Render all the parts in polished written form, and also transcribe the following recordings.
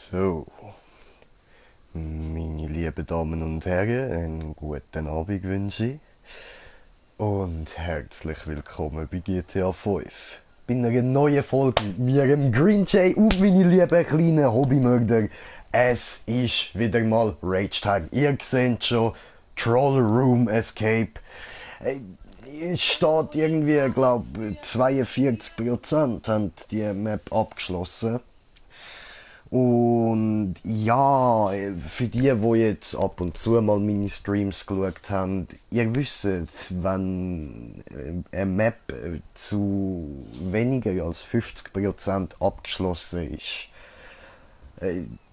So, meine lieben Damen und Herren, einen guten Abend wünsche ich und herzlich willkommen bei GTA 5. Bei einer neuen Folge mit mir, dem Green Jay und meine lieben kleinen Hobbymörder. Es ist wieder mal Rage Time. Ihr seht schon, Troll Room Escape. Es steht irgendwie, glaube ich, 42% haben die Map abgeschlossen. Und ja, für die, die jetzt ab und zu mal meine Streams geschaut haben, ihr wisst, wenn eine Map zu weniger als 50% abgeschlossen ist,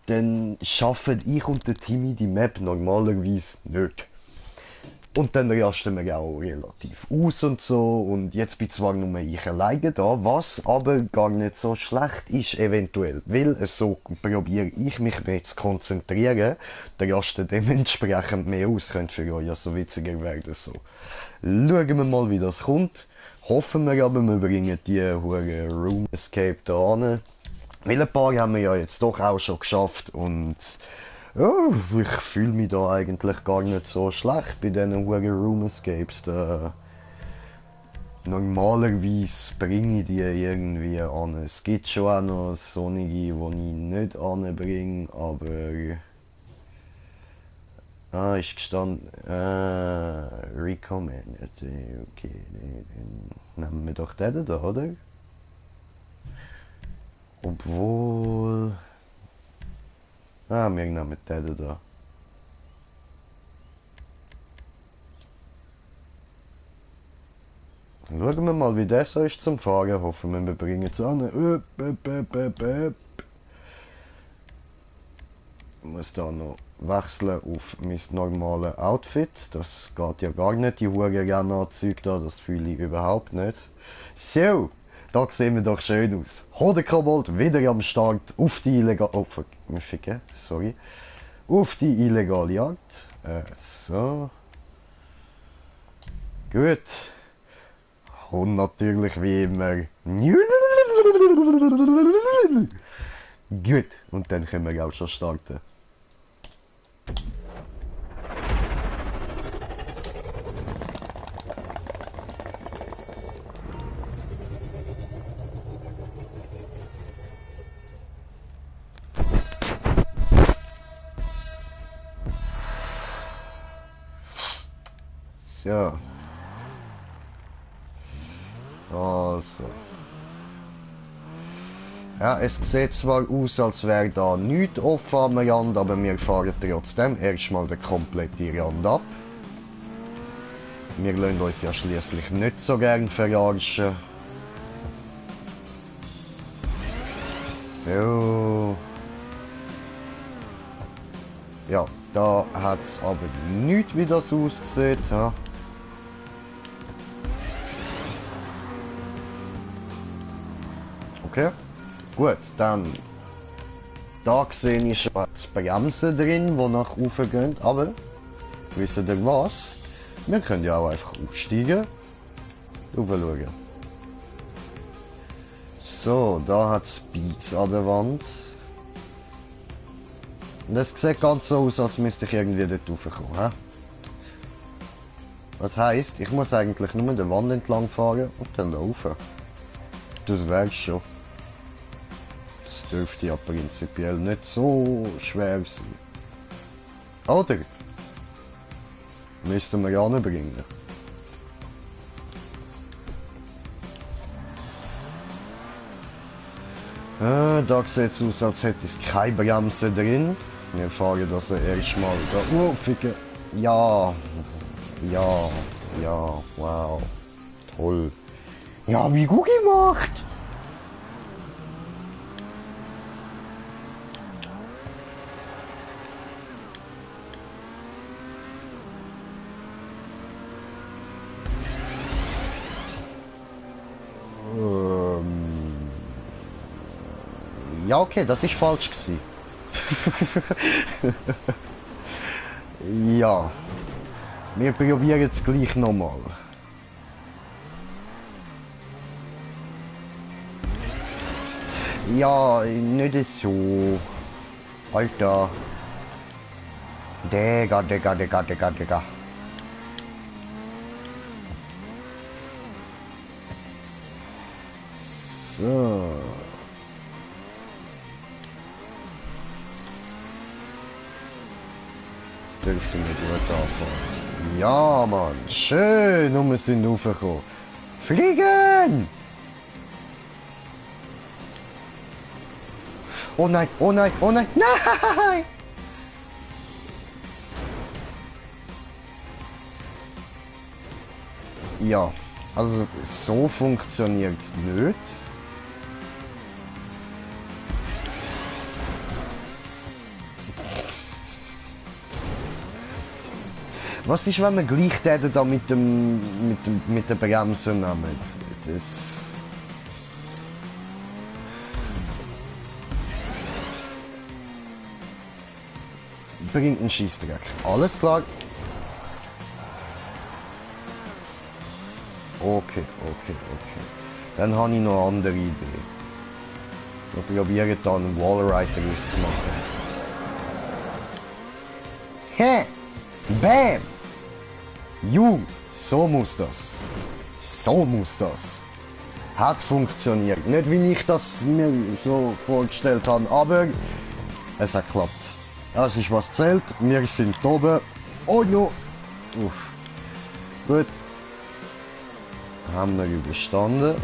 dann schaffen ich und der Timmy die Map normalerweise nicht. Und dann rasten wir auch relativ aus und so. Und jetzt bin zwar nur ich alleine da, was aber gar nicht so schlecht ist eventuell. Weil so probiere ich mich mehr zu konzentrieren. Der rasten dementsprechend mehr aus. Könnte für euch ja so witziger werden so. Schauen wir mal, wie das kommt. Hoffen wir aber, wir bringen die hure Room Escape da an. Weil ein paar haben wir ja jetzt doch auch schon geschafft und ja, ich fühle mich da eigentlich gar nicht so schlecht bei diesen Room Escapes. Normalerweise bringe ich die irgendwie an. Es gibt schon auch noch solche, die ich nicht anbringe, aber... Ah, ist gestanden... recommended. Okay, dann nehmen wir doch den da, oder? Obwohl... Ah, wir nehmen den da. Schauen wir mal, wie das so ist zum Fahren. Hoffen wir bringen es an. Ich muss da noch wechseln auf mein normales Outfit. Das geht ja gar nicht, die hohen Rennanzüge da, das fühle ich überhaupt nicht. So, da sehen wir doch schön aus. Hodenkobold wieder am Start auf die illegale... Oh, sorry. Auf die illegale Jagd. So. Gut. Und natürlich wie immer. Gut. Und dann können wir auch schon starten. So. Also. Ja, es sieht zwar aus, als wäre da nichts offen am Rand, aber wir fahren trotzdem erstmal den kompletten Rand ab. Wir lassen uns ja schließlich nicht so gern verarschen. So. Ja, da hat es aber nichts, wie das aussieht. Ja. Okay, gut, dann da sehe ich schon das Bremsen drin, die nach oben gehen, aber wisst ihr was? Wir können ja auch einfach aufsteigen, schauen. So, da hat es Beats an der Wand. Und es sieht ganz so aus, als müsste ich irgendwie dort raufkommen. Was heisst, ich muss eigentlich nur die Wand entlang fahren und dann da rauf. Das wär's schon. Das dürfte ja prinzipiell nicht so schwer sein. Oder? Müssten wir anbringen. Da sieht es aus, als hätte es keine Bremse drin. Wir fahren das erstmal da. Oh, ficke. Ja. Ja. Ja. Wow. Toll. Ja, wie gut gemacht. Ja, okay, das ist falsch gewesen. Ja, wir probieren es gleich nochmal. Ja, nicht so. Alter. Digga, Digga, Digga, Digga, Digga. So. Das dürfte mir gut anfangen. Ja, Mann. Schön, und wir sind raufgekommen. Fliegen! Oh nein, oh nein, oh nein, nein! Ja, also so funktioniert es nicht. Was ist, wenn wir gleich da mit der Bremse nehmen? Das... bringt einen Scheissdreck. Alles klar. Okay. Dann habe ich noch eine andere Idee. Wir probieren dann einen Wallrider auszumachen. Hä? Bam! Jung, so muss das. So muss das. Hat funktioniert. Nicht wie ich das mir so vorgestellt habe, aber es hat geklappt. Das ist was zählt. Wir sind oben. Oh no! Uff. Gut. Haben wir überstanden.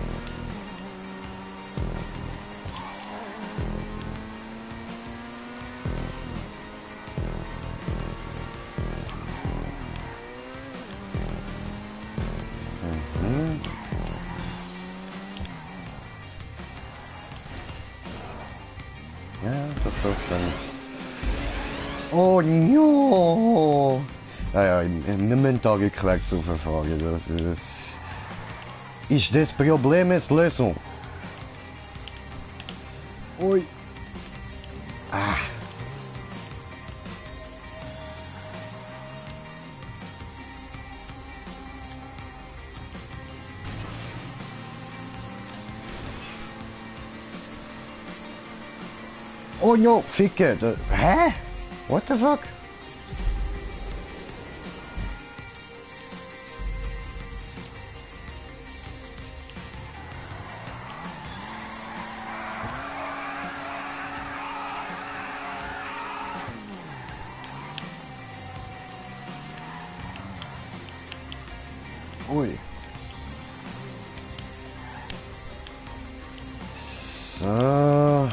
Ja, das läuft dann. Oh no! Ja, wir müssen da rückwärts rauffahren. Das ist das Problem ist Lösung. Ui. Ah. Oh no, Ficke. Hä? What the fuck? Ui. So.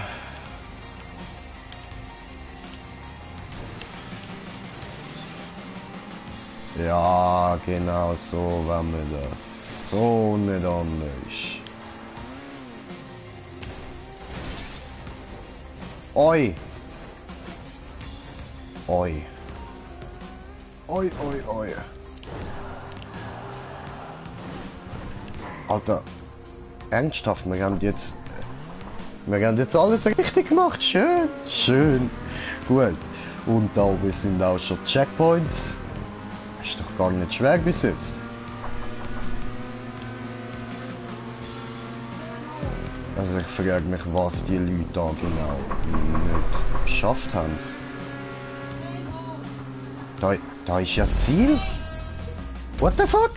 Ja, genau so wollen wir das. So nicht anders. Oi. Oi. Oi, oi, oi. Alter, ernsthaft, wir haben jetzt alles richtig gemacht. Schön, schön. Gut. Und da oben sind auch schon Checkpoints. Ist doch gar nicht schwer bis jetzt. Also ich frage mich, was die Leute da genau nicht geschafft haben. Da ist ja das Ziel. What the fuck?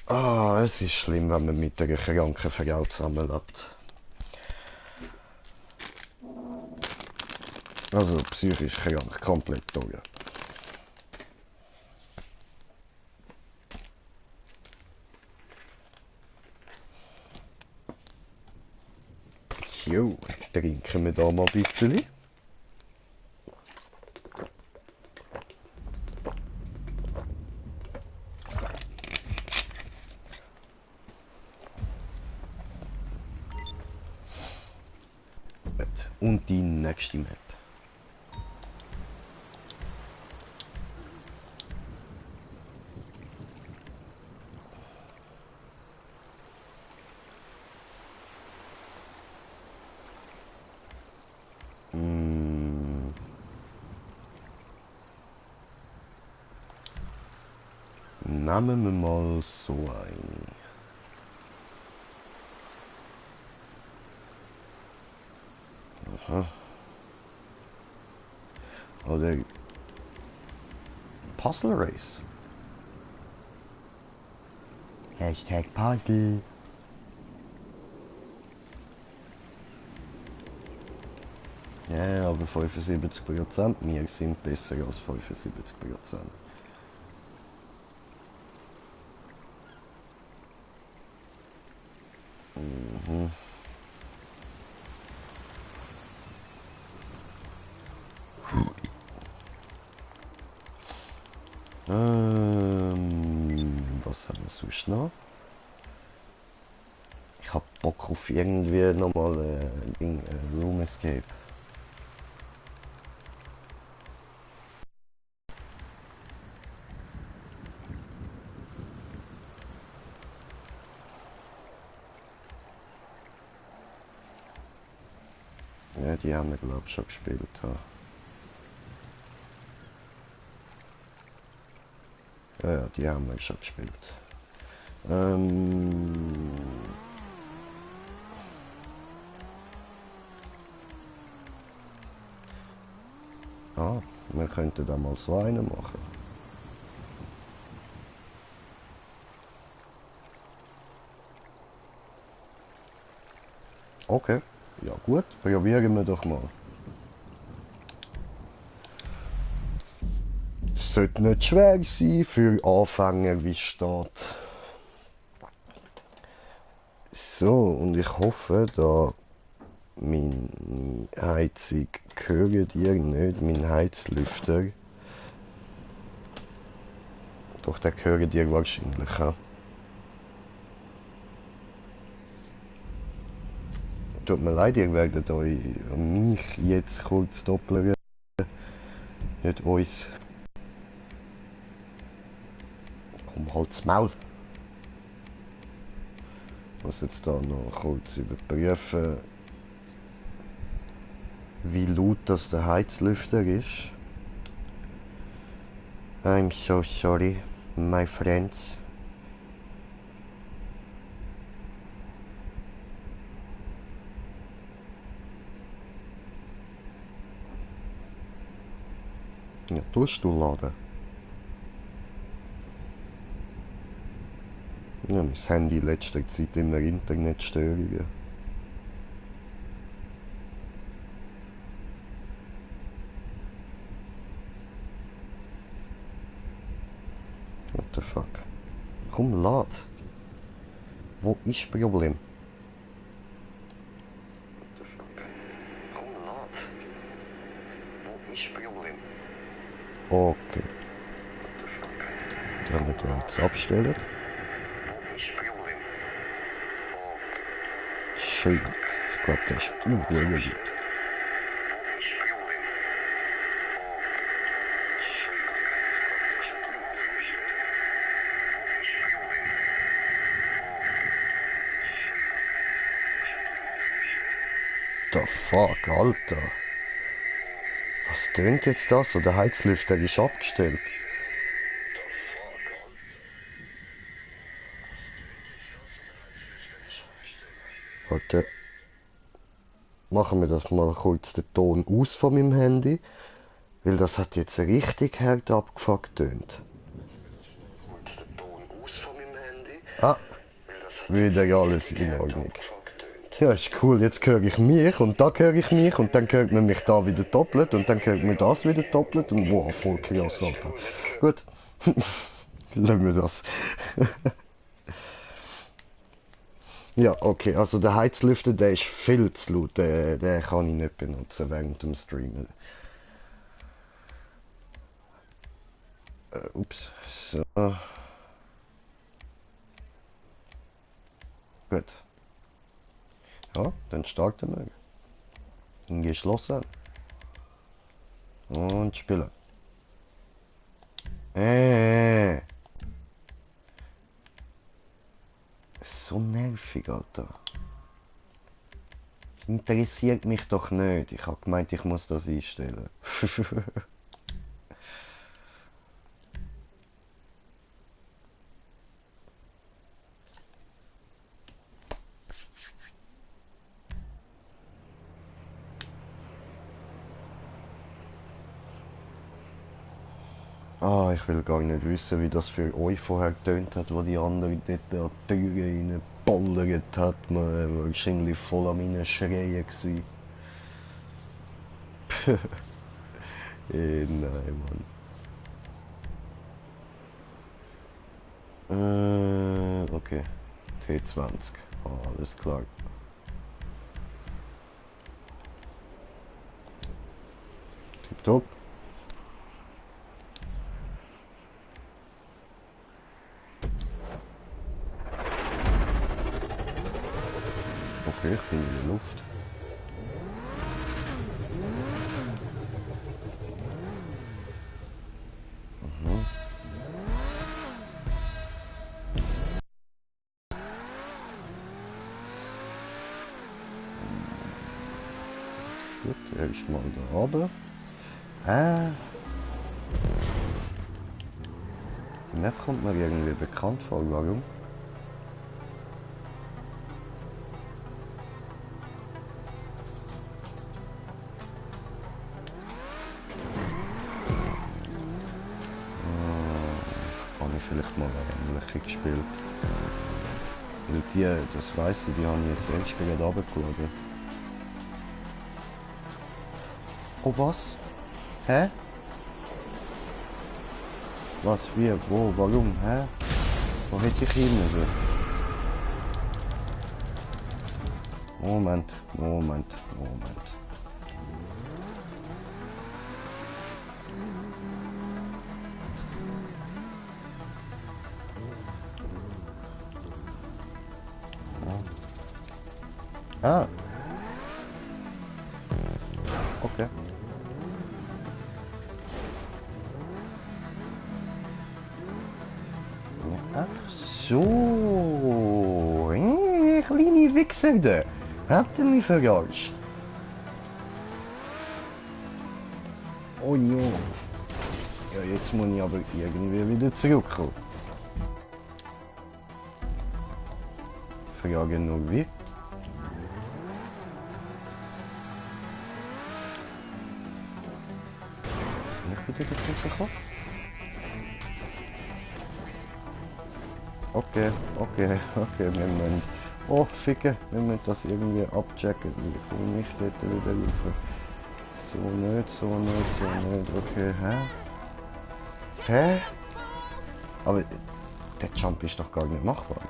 Ah, es ist schlimm, wenn man mit einer kranken Frau zusammenlebt. Also psychisch krank, komplett durch. Jo, trinken wir da mal ein bisschen. Und die nächste Map. Nehmen wir mal so ein. Aha. Oder Puzzle Race. Hashtag Puzzle. Ja, aber 75%. Wir sind besser als 75%. Mhm. Was haben wir sonst noch? Ich hab Bock auf irgendwie nochmal Room Escape. Ja, die haben wir glaube ich schon gespielt. Ja, die haben wir schon gespielt. Wir könnten da mal so einen machen. Okay, ja gut, probieren wir doch mal. Sollte nicht schwer sein für Anfänger, wie es steht. So, und ich hoffe, da meine Heizung hört ihr nicht, mein Heizlüfter. Doch, den hört ihr wahrscheinlich. Ja? Tut mir leid, ihr werdet euch mich jetzt kurz doppeln. Nicht uns. Komm, halt's Maul. Ich muss jetzt da noch kurz überprüfen, wie laut das der Heizlüfter ist. I'm so sorry, my friends. Ja, tust du laden? Ja, mein Handy in letzter Zeit immer Internetstörungen. What the fuck? Komm, lad. Wo ist das Problem? Okay. Wenn wir den jetzt abstellen. Schön. Ich glaube, der ist unruhig. The fuck, Alter. Was tönt jetzt das? So, der Heizlüfter ist abgestellt. Warte. Machen wir das mal kurz den Ton aus von meinem Handy. Weil das hat jetzt richtig hart abgefuckt tönt. Ah, wieder alles in Ordnung. Ja, ist cool. Jetzt höre ich mich und da höre ich mich und dann hört man mich da wieder doppelt und dann hört man das wieder doppelt und wow, voll krass, Alter. Gut. Lassen wir das. Ja, okay, also der Heizlüfter, der ist viel zu laut, den kann ich nicht benutzen während dem Streamen. Ups, so, gut. Ja, dann starten wir. In geschlossen. Und spielen. Äh, so nervig, Alter. Interessiert mich doch nicht. Ich habe gemeint, ich muss das einstellen. Ah, ich will gar nicht wissen, wie das für euch vorher getönt hat, wo die andere dort an die Türe reingeballert hat. Man war wahrscheinlich voll an meinen Schreien gsi. Nein, Mann. Okay. T20. Ah, alles klar. Tipptopp. Okay, ich bin in der Luft. Gut, erstmal da oben. Die Map kommt mir irgendwie bekannt vor. Warum? Habe ich vielleicht mal ähnliche gespielt. Weil die, das weiss ich, die haben jetzt erst gerade runtergeladen. Oh was? Hä? Was, wie, wo, warum, hä? Wo hätte ich hin müssen? Moment, Moment, Moment. Ah. Okay. Ach so. Kleine Wichser da. Hat er mich verarscht? Oh ja. Ja, jetzt muss ich aber irgendwie wieder zurückkommen. Frage nur wie? Soll ich wieder zurückkommen? Okay, okay, okay, wir müssen... Oh, Ficke, wir müssen das irgendwie abchecken. Wie komme ich dort wieder rauf? So nicht, so nicht, so nicht. Okay, hä? Hä? Aber der Jump ist doch gar nicht machbar.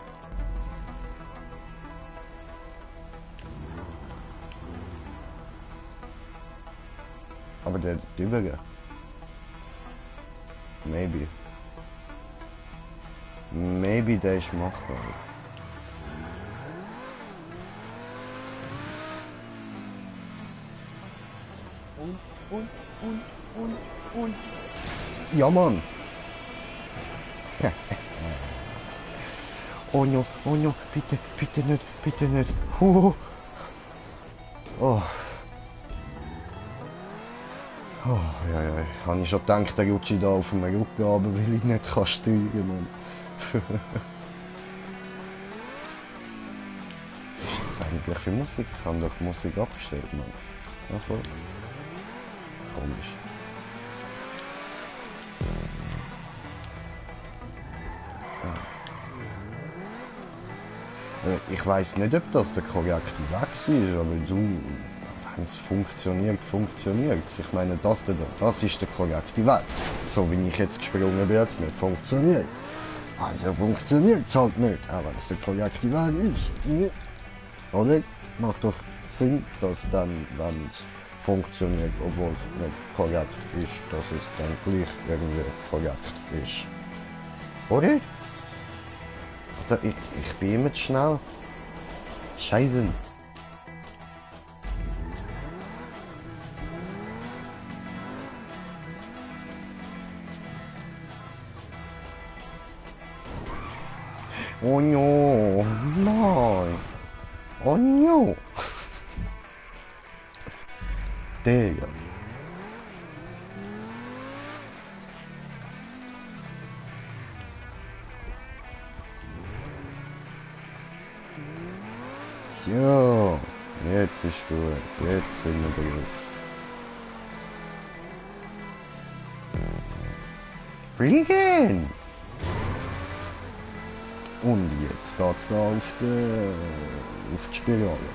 Aber der drüber. Maybe. Maybe der ist machbar. Und. Ja, Mann. Oh no, bitte, bitte nicht, bitte nicht. Oh. Oh, ja, ja. Habe ich schon gedacht, der rutscht da auf dem Rücken, aber weil ich nicht kann steuern kann. Was ist das eigentlich für Musik? Ich habe doch die Musik abgestellt, Mann. Ja, voll. Komisch. Ich weiß nicht, ob das der korrekte Weg ist, aber du, wenn es funktioniert, funktioniert es. Ich meine, das ist der korrekte Weg. So wie ich jetzt gesprungen bin, hat es nicht funktioniert. Also funktioniert es halt nicht, aber wenn es der korrekte Weg ist. Oder? Macht doch Sinn, dass dann, wenn es funktioniert, obwohl es nicht korrekt ist, dass es dann gleich irgendwie korrekt ist. Oder? Oder ich bin immer zu schnell. Scheiße. Oh no, nein. Oh no. Digga. So, jetzt ist gut. Jetzt sind wir drauf. Fliegen! Und jetzt geht's da auf die Spirale.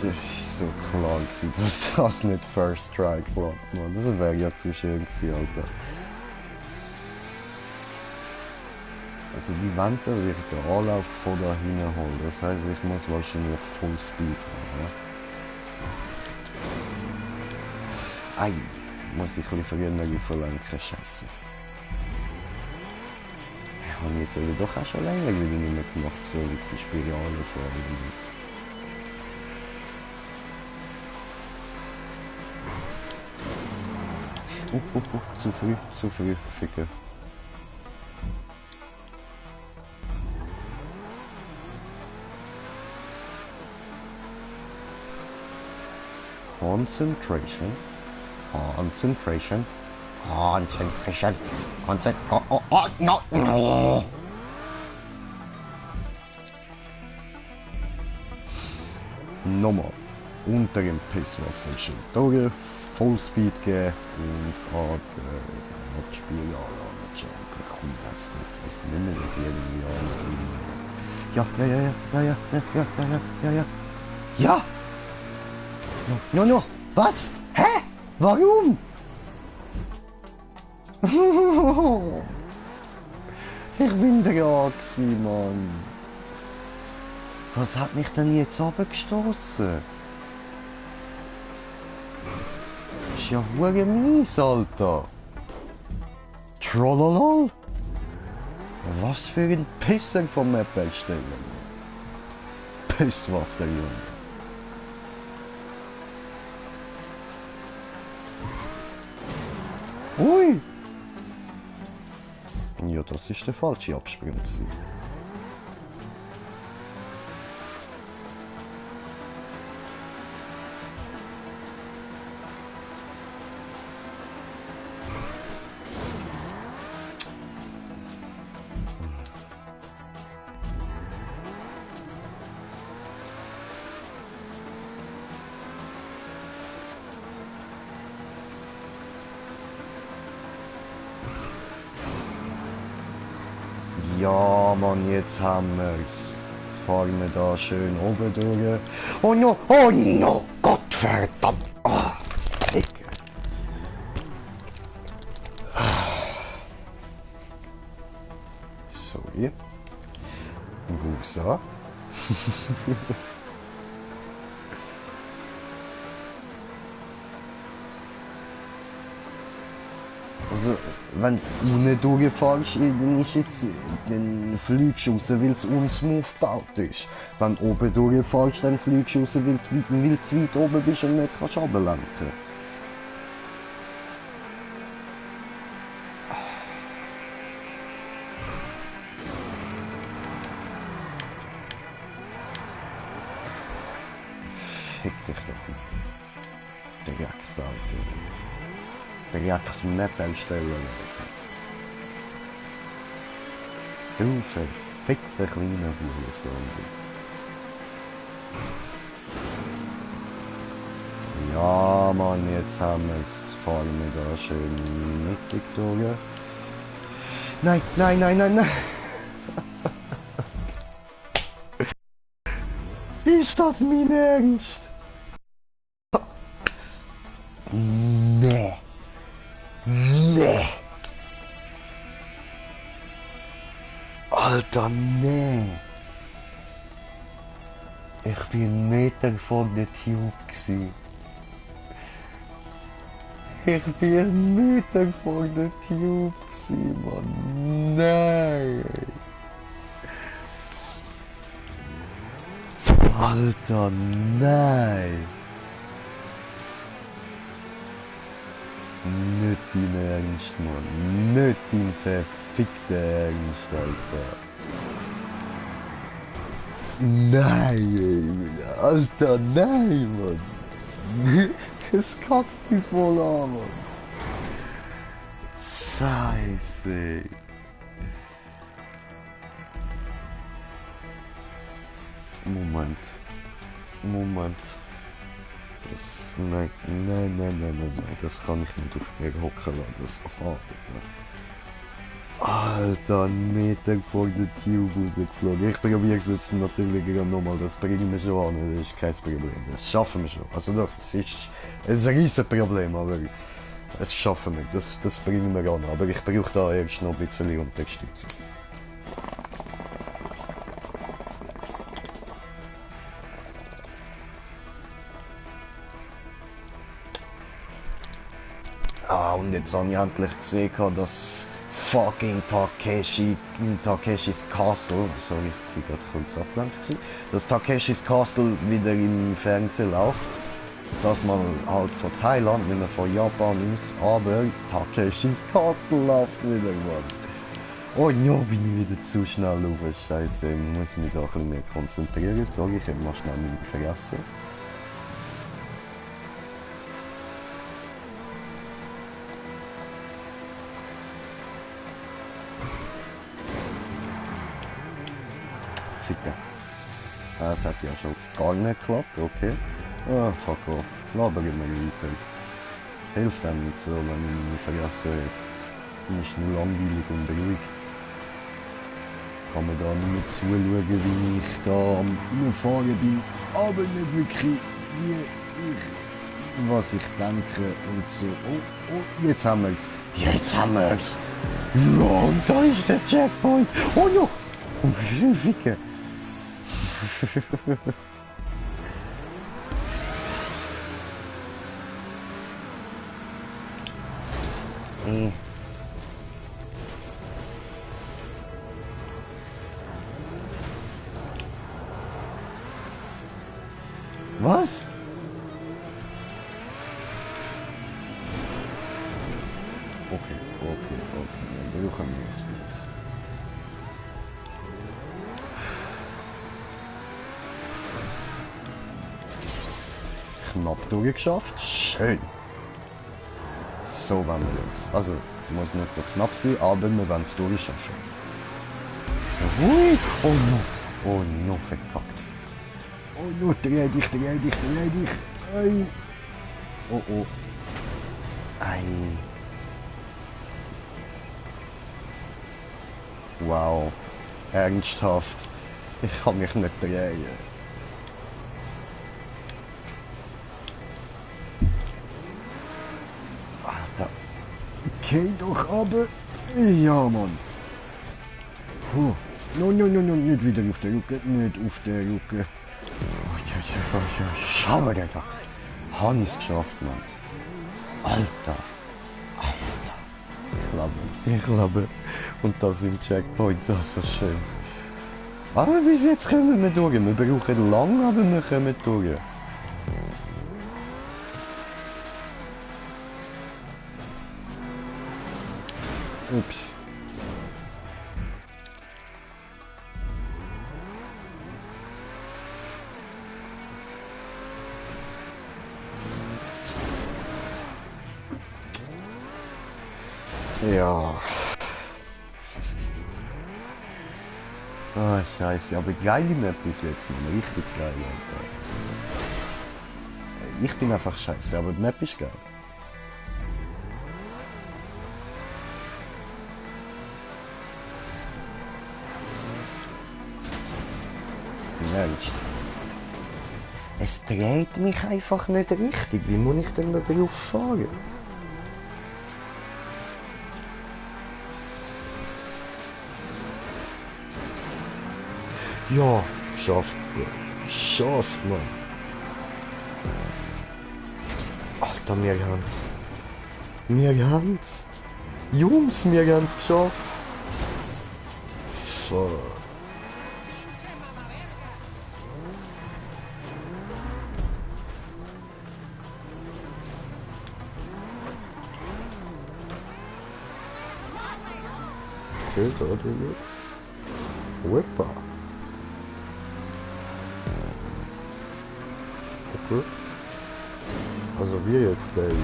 Das ist so klar gewesen, dass das nicht First Strike war. Man, das wäre ja zu schön gewesen, Alter. Also die Wand, dass ich den Anlauf von da hinten hole, das heisst, ich muss wahrscheinlich Full Speed fahren. Ei, muss ich ein bisschen früher verlenken, scheiße. Ich habe jetzt aber doch auch schon länger wieder nicht mehr gemacht, so wirklich Spirale fahren. Zu früh, Ficker. Concentration. Concentration. Concentration. Oh, no. Nochmal. Unter dem Pisswasser schön durch, Vollspeed geben und an die Spielanlage jumpen. Komm, das ist nicht mehr irgendwie alles. Ja! No. Was? Hä? Warum? Ich bin dran gewesen, Mann. Was hat mich denn jetzt runtergestoßen? Ist ja hure mies, Alter. Trollolol. Was für ein Pisser von Map erstellen. Pisswasser, Junge. Ui! Ja, das ist der falsche Absprung gewesen. Ja, Mann, jetzt haben wir's. Jetzt fahren wir da schön oben durch. Oh no, Gottverdammt. Oh, Digga. Sorry. Wusa. Also, wenn du nicht durchfällst, dann fliegst du raus, weil es unsmooth gebaut ist. Wenn du oben durchfällst, dann fliegst du raus, weil du zu weit oben bist und nicht kannst runterlenken. Fick dich doch. Direkt, Alter. Direkt Map einstellen. Du verfickter kleiner Hurensohn. Ja, Mann, jetzt haben wir es. Jetzt fahren wir da schön mittig durch. Nein. Ist das mein Ernst? Nee. Alter, nee. Ich bin 1 Meter vor der Tube gsi. Ich bin 1 Meter vor der Tube gsi, Mann. Nein. Alter, nein. Nicht dein Ernst, Mann. Nicht dein verfickter Ernst, Alter. Nein, ey. Alter, nein, Mann. Es kackt mich voll an, Mann. Scheiße. Moment. Nein, das kann ich nicht auf mir hocken lassen. Alter, 1 Meter vor der Tube rausgeflogen. Ich probiere es jetzt natürlich nochmal, das bringen wir schon an, das ist kein Problem. Das schaffen wir schon. Also doch, es ist ein riesen Problem, aber es schaffen wir, das bringen wir an. Aber ich brauche da erst noch ein bisschen Unterstützung. Und jetzt habe ich endlich gesehen, dass fucking Takeshis Castle, sorry, ich bin gerade kurz abgelenkt gewesen, dass Takeshis Castle wieder im Fernsehen läuft. Dass man halt von Thailand, nicht mehr von Japan aus, aber Takeshis Castle läuft wieder, Mann. Oh ja, bin ich wieder zu schnell auf, Scheiße, ich muss mich da ein bisschen mehr konzentrieren, sorry, ich habe mal schnell nicht vergessen. Ficken. Das hat ja schon gar nicht geklappt, okay. Ah, fuck off. Labern wir weiter. Hilft einem nicht so, wenn ich mich vergesse. Bin ich nur langweilig und beruhigt. Kann man da nur zuschauen, wie ich da am Überfahren bin, aber nicht wirklich wie ich, was ich denke und so. Oh, jetzt haben wir's. Jetzt haben wir's. Ja, und da ist der Checkpoint. Oh ja. Und wie Ficken. Was? Okay. Dann brauchen wir das Bild. Knapp durchgeschafft. Schön. So wollen wir das. Also, muss nicht so knapp sein, aber wir werden es durchschaffen. Hui! Oh no! Oh no, verkackt. Oh no, dreh dich. Ei. Oh. Ei. Wow. Ernsthaft. Ich kann mich nicht drehen. Alter. Geh doch aber. Ja, Mann. Puh. No, nicht wieder auf der Rücke. Schau, Digga. Habe ich es geschafft, Mann. Alter. Ich glaube. Und das sind Checkpoints auch so schön. Aber bis jetzt kommen wir durch. Wir brauchen lange, aber wir kommen durch. Ups. Ja. Ah, scheiße, aber geile Map bis jetzt, Mann. Richtig geil, Alter. Ich bin einfach scheiße, aber die Map ist geil. Ernst. Es dreht mich einfach nicht richtig. Wie muss ich denn da drauf fahren? Ja, geschafft, Bro. Geschafft, Mann. Alter, wir haben's. Wir haben's. Jungs, wir haben's geschafft. Fuck. Okay, da drüben. Whipper. Okay. Also wie jetzt, der ist...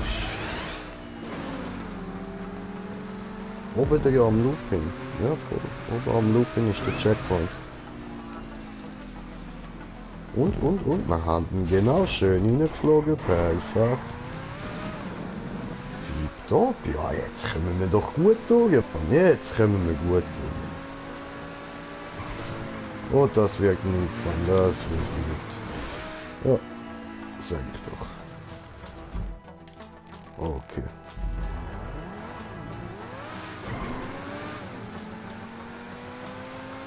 Oben der ja am Looping. Ja, voll. Oben am Looping ist der Checkpoint. Und. Wir haben ihn genau schön reingeflogen. Perfekt. Tipptopp. Ja, jetzt kommen wir doch gut durch. Jetzt kommen wir gut durch. Oh, das wird nicht, Mann. Das wird nicht. Ja, sag ich doch. Okay.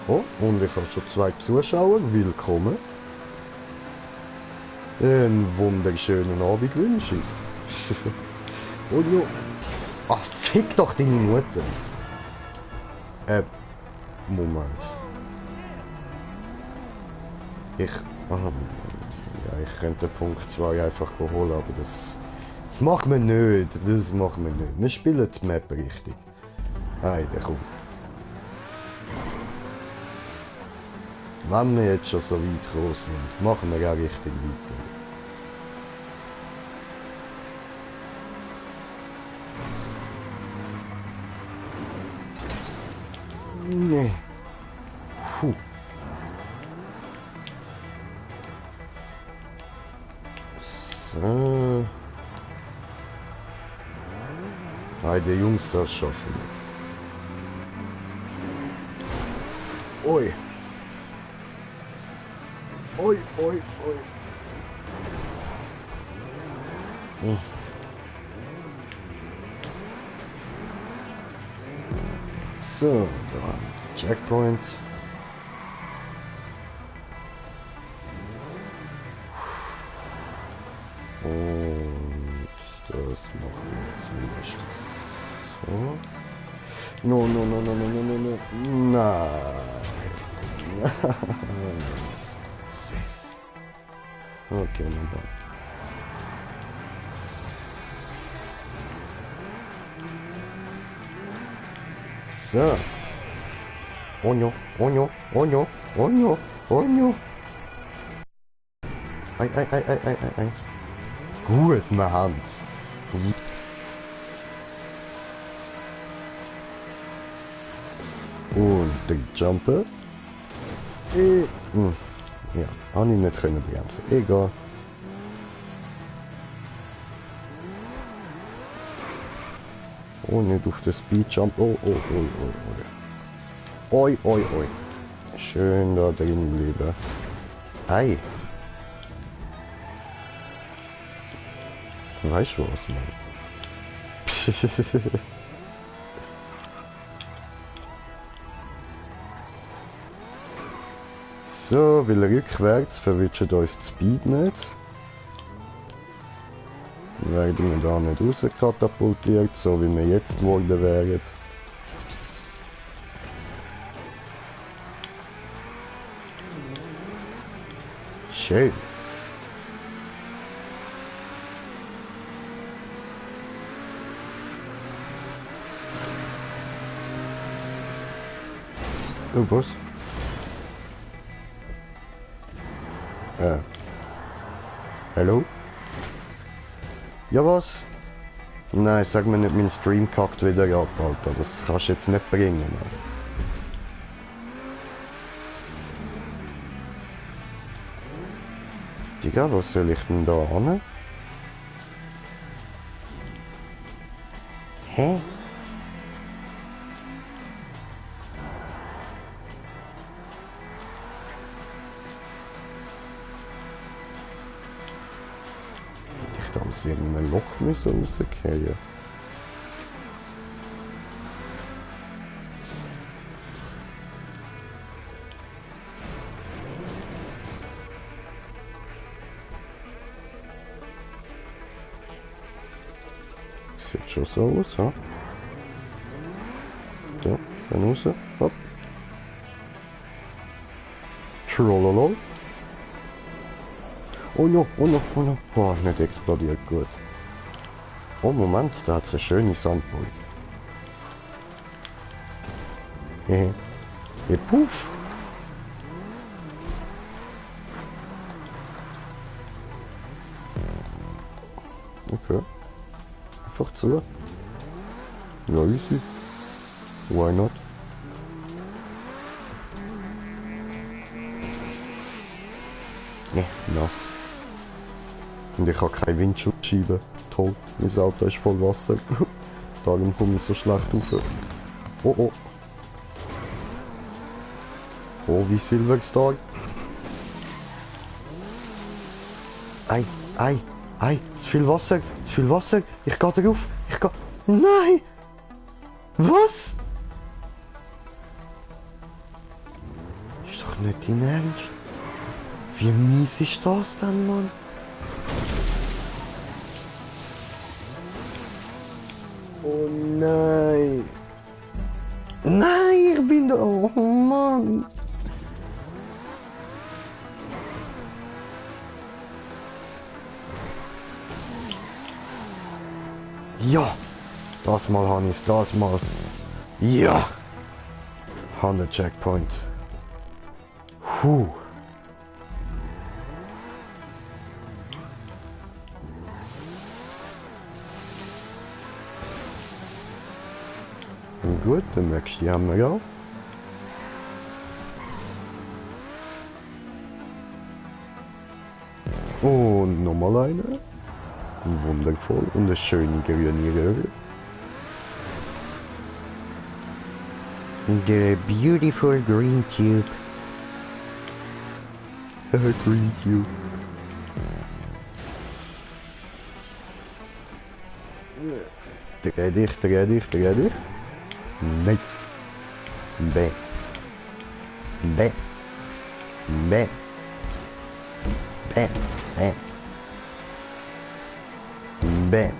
Oh, und ich habe schon 2 Zuschauer. Willkommen. Einen wunderschönen Abend wünsche ich. Oh ja. Ach, fick doch deine Mutter. Moment. Ja, ich könnte Punkt 2 einfach holen, aber das machen wir nicht. Das machen wir nicht. Wir spielen die Map richtig. Heide, komm. Wenn wir jetzt schon so weit gekommen sind, machen wir auch richtig weiter. Nee. Puh. So. Heide, Jungs, das schaffen wir. Oi. Oi. So, dann Checkpoint. Und das machen wir jetzt wieder so. No. Nein. Okay, dann. So. Onyo. Ei. Gut, wir haben's. Und die Jumper. Ja, habe ich nicht können bremsen. Egal. Oh, nicht auf den Speedjump. Oh. Oi. Schön da drin bleiben. Ei. Weißt du was, Mann? So, weil rückwärts verwitscht uns die Speed nicht. Werden wir da nicht rauskatapultiert, so wie wir jetzt geworden wären. Schön. Oh, was? Hallo? Ja, was? Nein, sag mir nicht, mein Stream kackt wieder ab, Alter. Das kannst du jetzt nicht bringen, Mann. Digga, was soll ich denn da hin? Hä? Ich dachte, aus irgendeinem Loch müssen rausgehen. sieht schon so aus, ha? Ja, dann raus. Hopp. Trollolol. Oh no, oh no, oh no. Oh, nicht explodiert, gut. Oh, Moment, da hat es eine schöne Sandburg. Hehe. Ja, puff. Okay. Einfach zu. Ja, easy. Why not? Ne, nass. Und ich habe keine Windschutzscheibe. Toll, mein Auto ist voll Wasser. Darum komme ich so schlecht rauf. Oh oh. Oh, wie Silverstar. Ei, ei, ei. Zu viel Wasser, zu viel Wasser. Ich gehe drauf. Ich gehe... Nein! Was? Ist doch nicht dein Ernst. Wie mies ist das denn, Mann? Oh nein. Nein, ich bin da. Oh Mann. Ja. Das mal, Hannes, das mal. Ja. 100 Checkpoint. Puh. Gut, dann merkst du die haben wir ja. Und nochmal eine. Wundervoll und eine schöne grüne Röhre. The beautiful green tube. Green tube. Dreh dich, dreh dich, dreh dich. Nice. Bäh. Bäh. Bäh. Bäh. Bäh. Bäh.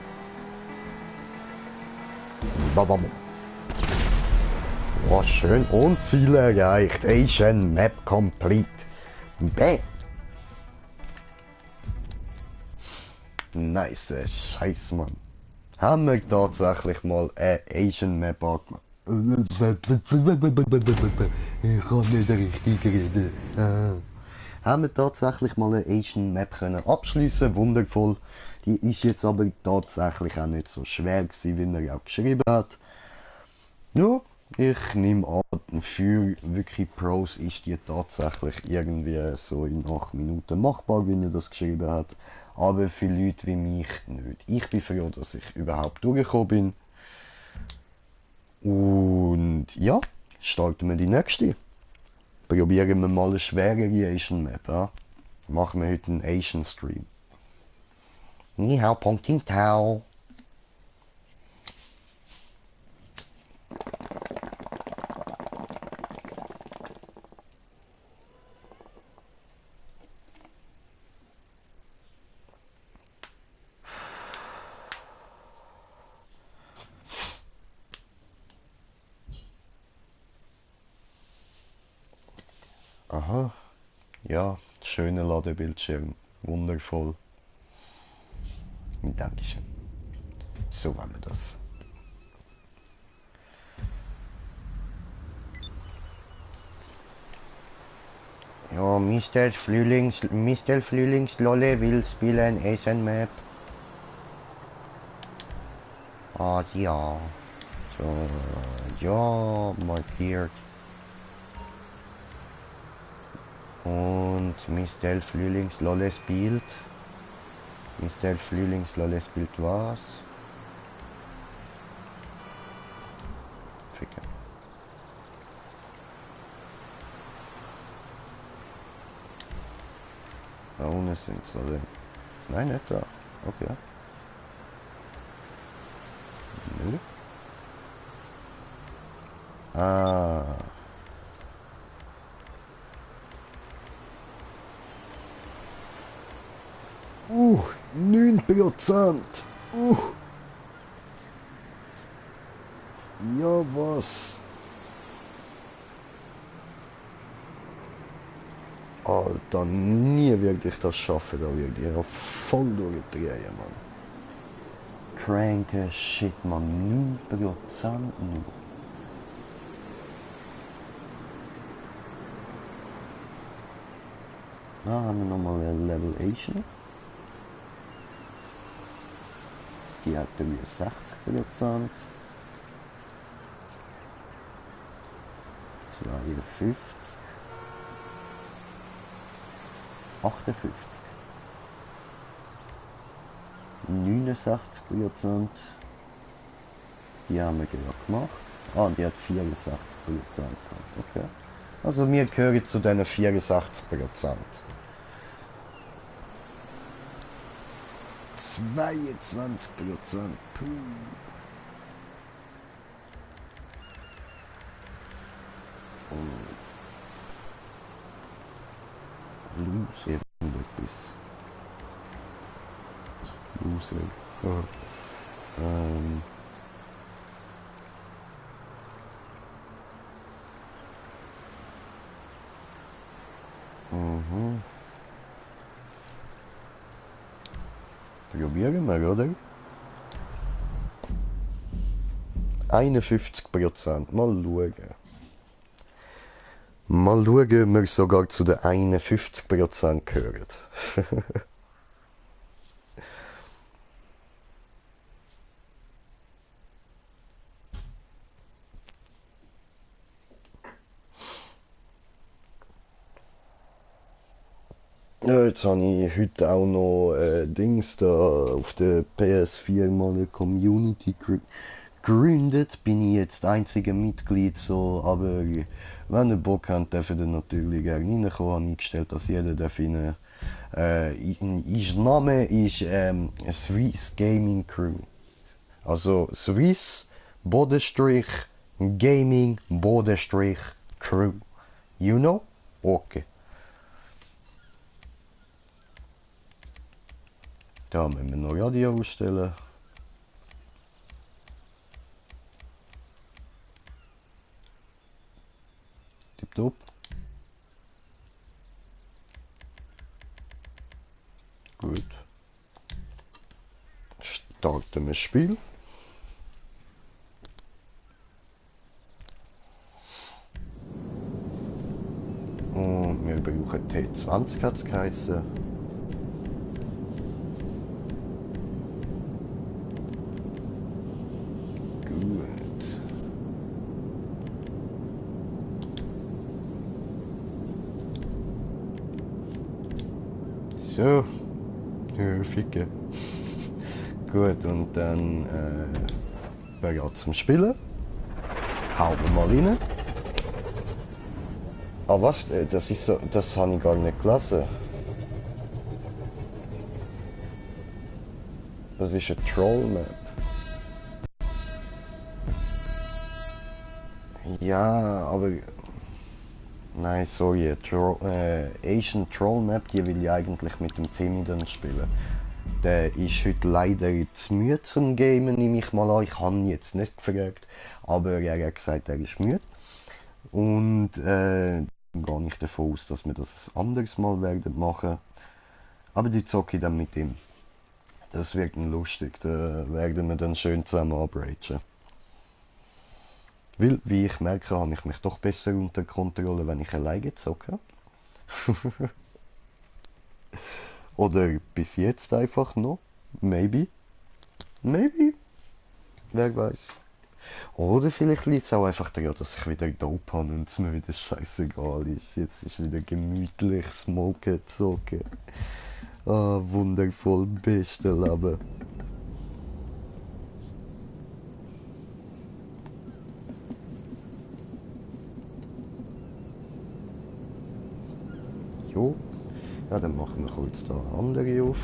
Babam. Oh, schön. Und Ziel erreicht. Asian Map complete. Bäh. Nice Scheiß, Mann. Haben wir tatsächlich mal eine Asian Map angemacht. Ich kann nicht richtig reden. Haben wir tatsächlich mal eine Asian Map können abschließen, wundervoll. Die ist jetzt aber tatsächlich auch nicht so schwer gewesen, wie er auch geschrieben hat. Ja, ich nehme an, für wirklich Pros ist die tatsächlich irgendwie so in 8 Minuten machbar, wie er das geschrieben hat. Aber für Leute wie mich nicht. Ich bin froh, dass ich überhaupt durchgekommen bin. Und ja, starten wir die nächste. Probieren wir mal eine schwerere Asian Map. Ja? Machen wir heute einen Asian Stream. Ni hao, Pong Ting Tao. Aha, ja, schöner Ladebildschirm, wundervoll. Dankeschön. So wollen wir das. Ja, Mr. Flühlings-Lolle will spielen Asian Map. Ja. So, ja, markiert. Und Mr. Flühlings-Lolle spielt. Mr. Flühlings-Lolle spielt was? Ficker. Da unten sind sie, oder? Nein, nicht da. Okay. Nö. Ah. 9%. Ja, was? Alter, nie werde ich das schaffen, da werde ich ja voll durchdrehen, Mann. Cranke Shit, man, 9% nur. Da haben wir nochmal ein Level Asian. Die hat 63%. 52. 58. 69%. Die haben wir gerade gemacht. Ah, die hat 64%. Okay. Also wir gehören zu diesen 64%. 22%. Puh. Lose irgendetwas. Lose. Ja. Probieren wir, oder? 51%. Mal schauen. Mal schauen, ob wir sogar zu den 51% gehören. Ja, jetzt habe ich heute auch noch Dings da auf der PS4 mal eine Community gegründet. Bin ich jetzt einziger Mitglied so, aber wenn ihr Bock habt, dürft ihr natürlich gerne reinkommen. Ich habe eingestellt, dass jeder darf rein. Ihr Name ist Swiss Gaming Crew. Also Swiss Bodenstrich Gaming Bodenstrich Crew. You know? Okay. Da müssen wir noch Radio ausstellen. Tipptopp. Gut. Starten wir das Spiel. Und wir brauchen T20 hat es geheißen. Gut. So. Ja, ficke. Gut, und dann bereit zum Spielen. Hauen wir mal rein. Ah, was? Das ist so, das habe ich gar nicht gelesen. Das ist eine Troll-Map. Ja, aber... Nein, sorry, Asian Troll Map, die will ich eigentlich mit dem Timmy dann spielen. Der ist heute leider zu müde zum Gamen, nehme ich mal an. Ich habe ihn jetzt nicht gefragt, aber er hat gesagt, er ist müde. Und gehe ich davon aus, dass wir das ein anderes Mal werden machen. Aber die zocke ich dann mit ihm. Das wird dann lustig, da werden wir dann schön zusammen abragen. Weil, wie ich merke, habe ich mich doch besser unter Kontrolle, wenn ich alleine zocke. Oder bis jetzt einfach noch. Maybe. Maybe. Wer weiß. Oder vielleicht liegt es auch einfach daran, dass ich wieder Dope habe und es mir wieder scheißegal ist. Jetzt ist wieder gemütlich smoken, zocken. Ah, wundervoll, beste Leben. Jo. Ja, dann machen wir kurz da andere auf.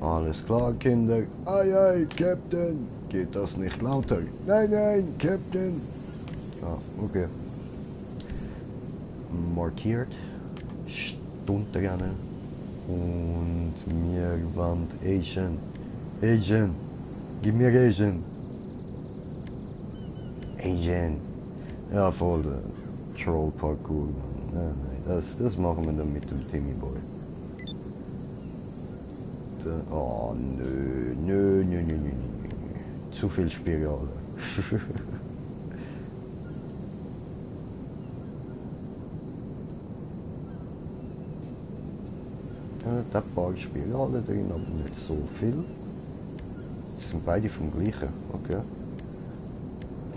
Alles klar, Kinder. Ei, ei, Captain. Geht das nicht lauter? Nein, nein, Captain. Ah, okay. Markiert. Stunde rennen. Und wir wollen Asian Asian. Gib mir Asian. Asian. Ja, voll Troll Parkour. Nein, nein, das machen wir dann mit dem Timmy Boy. Oh, nö, nö, nö, nö, nö, nö. Zu viel Spirale. Da ein paar Spirale drin, aber nicht so viel. Das sind beide vom gleichen, okay.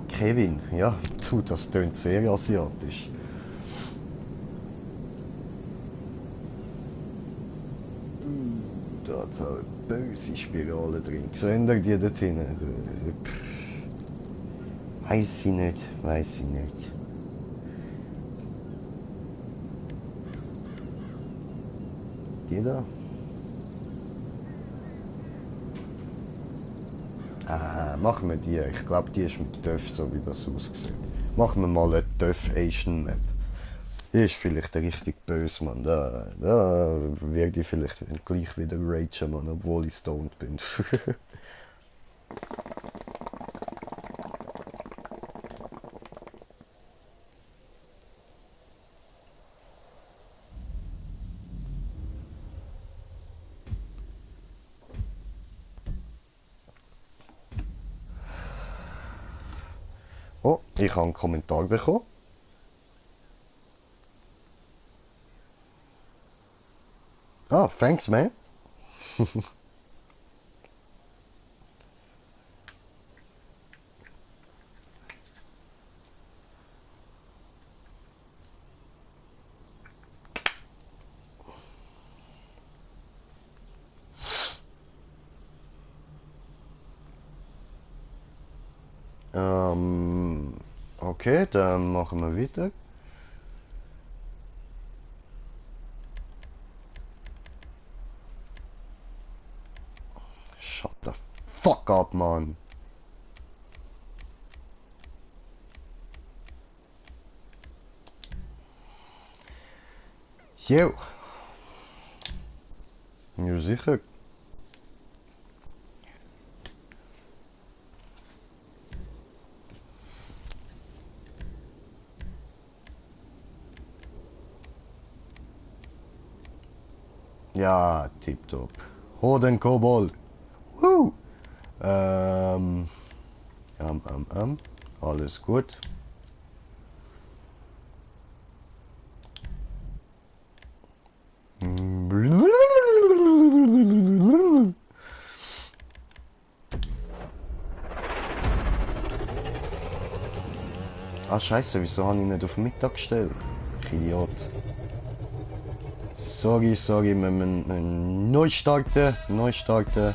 Kevin, ja, du, das tönt sehr asiatisch. Da hat es eine böse Spirale drin. Seht ihr die dort hinten? Weiß ich nicht, weiß ich nicht. Die da? Ah, machen wir die. Ich glaube, die ist mit TÜV, so wie das aussieht. Machen wir mal eine TÜV Asian Map. Die ist vielleicht richtig böse, Mann. Da werde ich vielleicht gleich wieder ragen, Mann, obwohl ich stoned bin. Oh, ich habe einen Kommentar bekommen. Ah, thanks, man. Okay, dann machen wir weiter. Shut the fuck up, Mann. Jo. Ja, sicher. Ja, tipptopp. Hoden Kobold. Woo! Ähm, alles gut. Ah, scheiße, wieso habe ich nicht auf Mittag gestellt? Ich Idiot. Sorry, sorry, wir müssen neu starten, neu starten.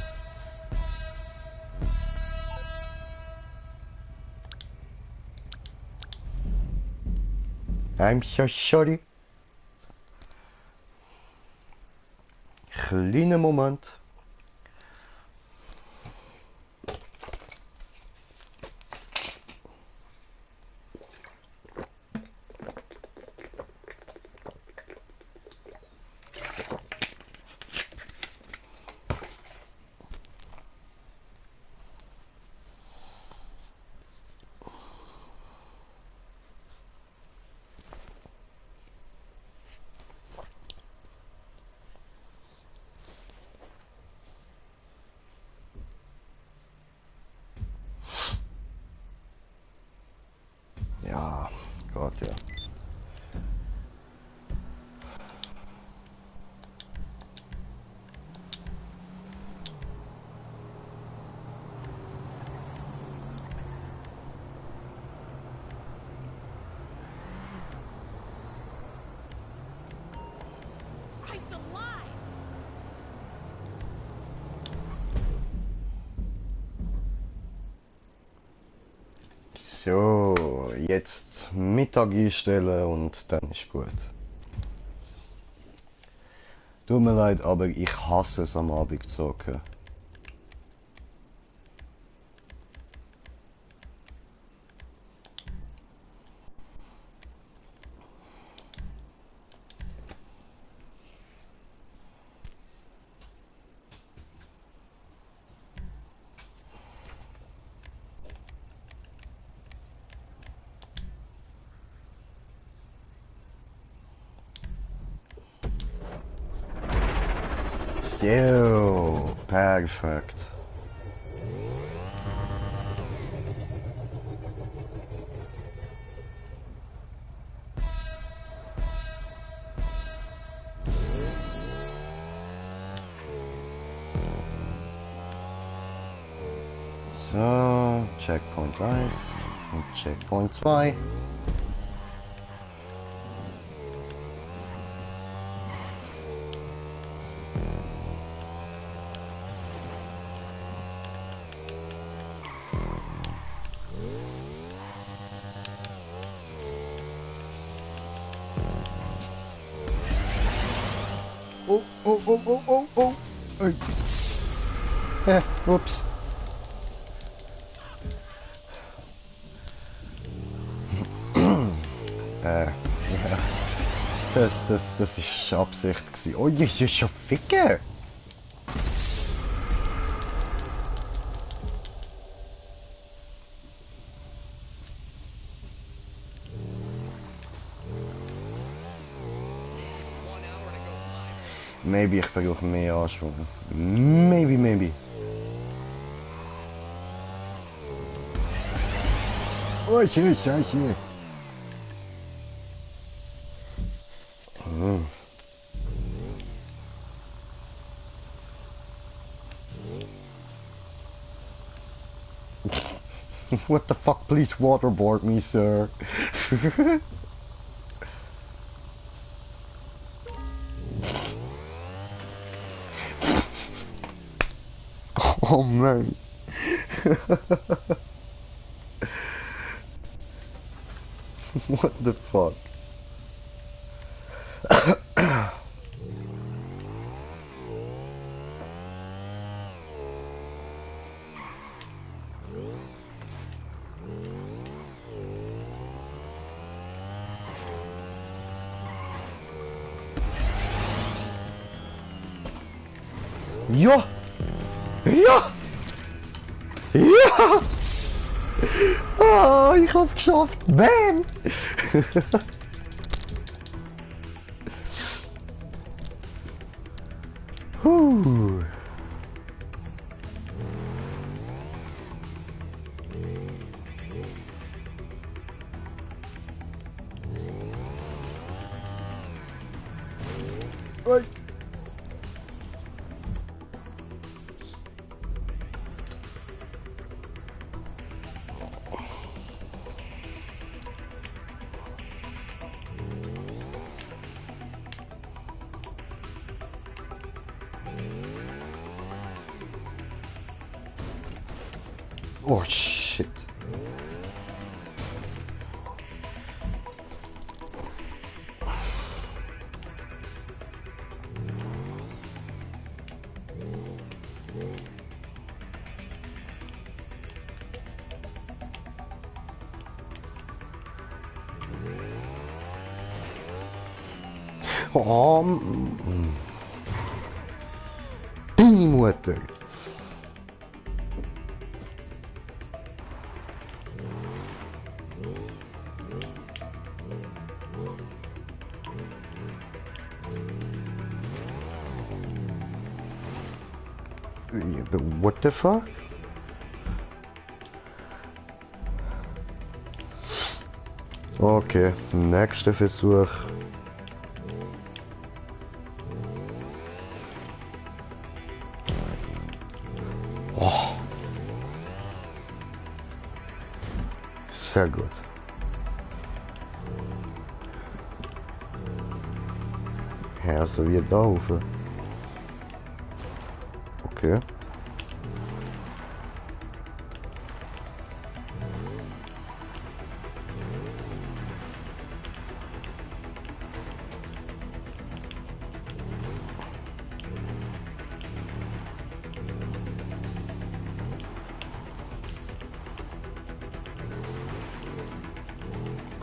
I'm so sorry. Kleiner Moment. Ja, Gott, ja. So, jetzt Mittag einstellen und dann ist gut. Tut mir leid, aber ich hasse es am Abend zocken. Jo, perfekt. So, Checkpoint 1 und Checkpoint 2. Oh, oh, oh, oh, oh, oh. Ups. Ja. Das ist Absicht gewesen. Oh, das ist schon ficken. Maybe ich brauche mehr Anschwung. Maybe. Oh, shit. What the fuck, please waterboard me, sir. Oh man. What the fuck? Ja! Ah, ich hab's geschafft! Bam! Huh. Oi. Oh shit. Oh, deine Mutter. What the fuck? Okay, nächster Versuch. Oh. Sehr gut. Ja, so wie da rauf. Okay.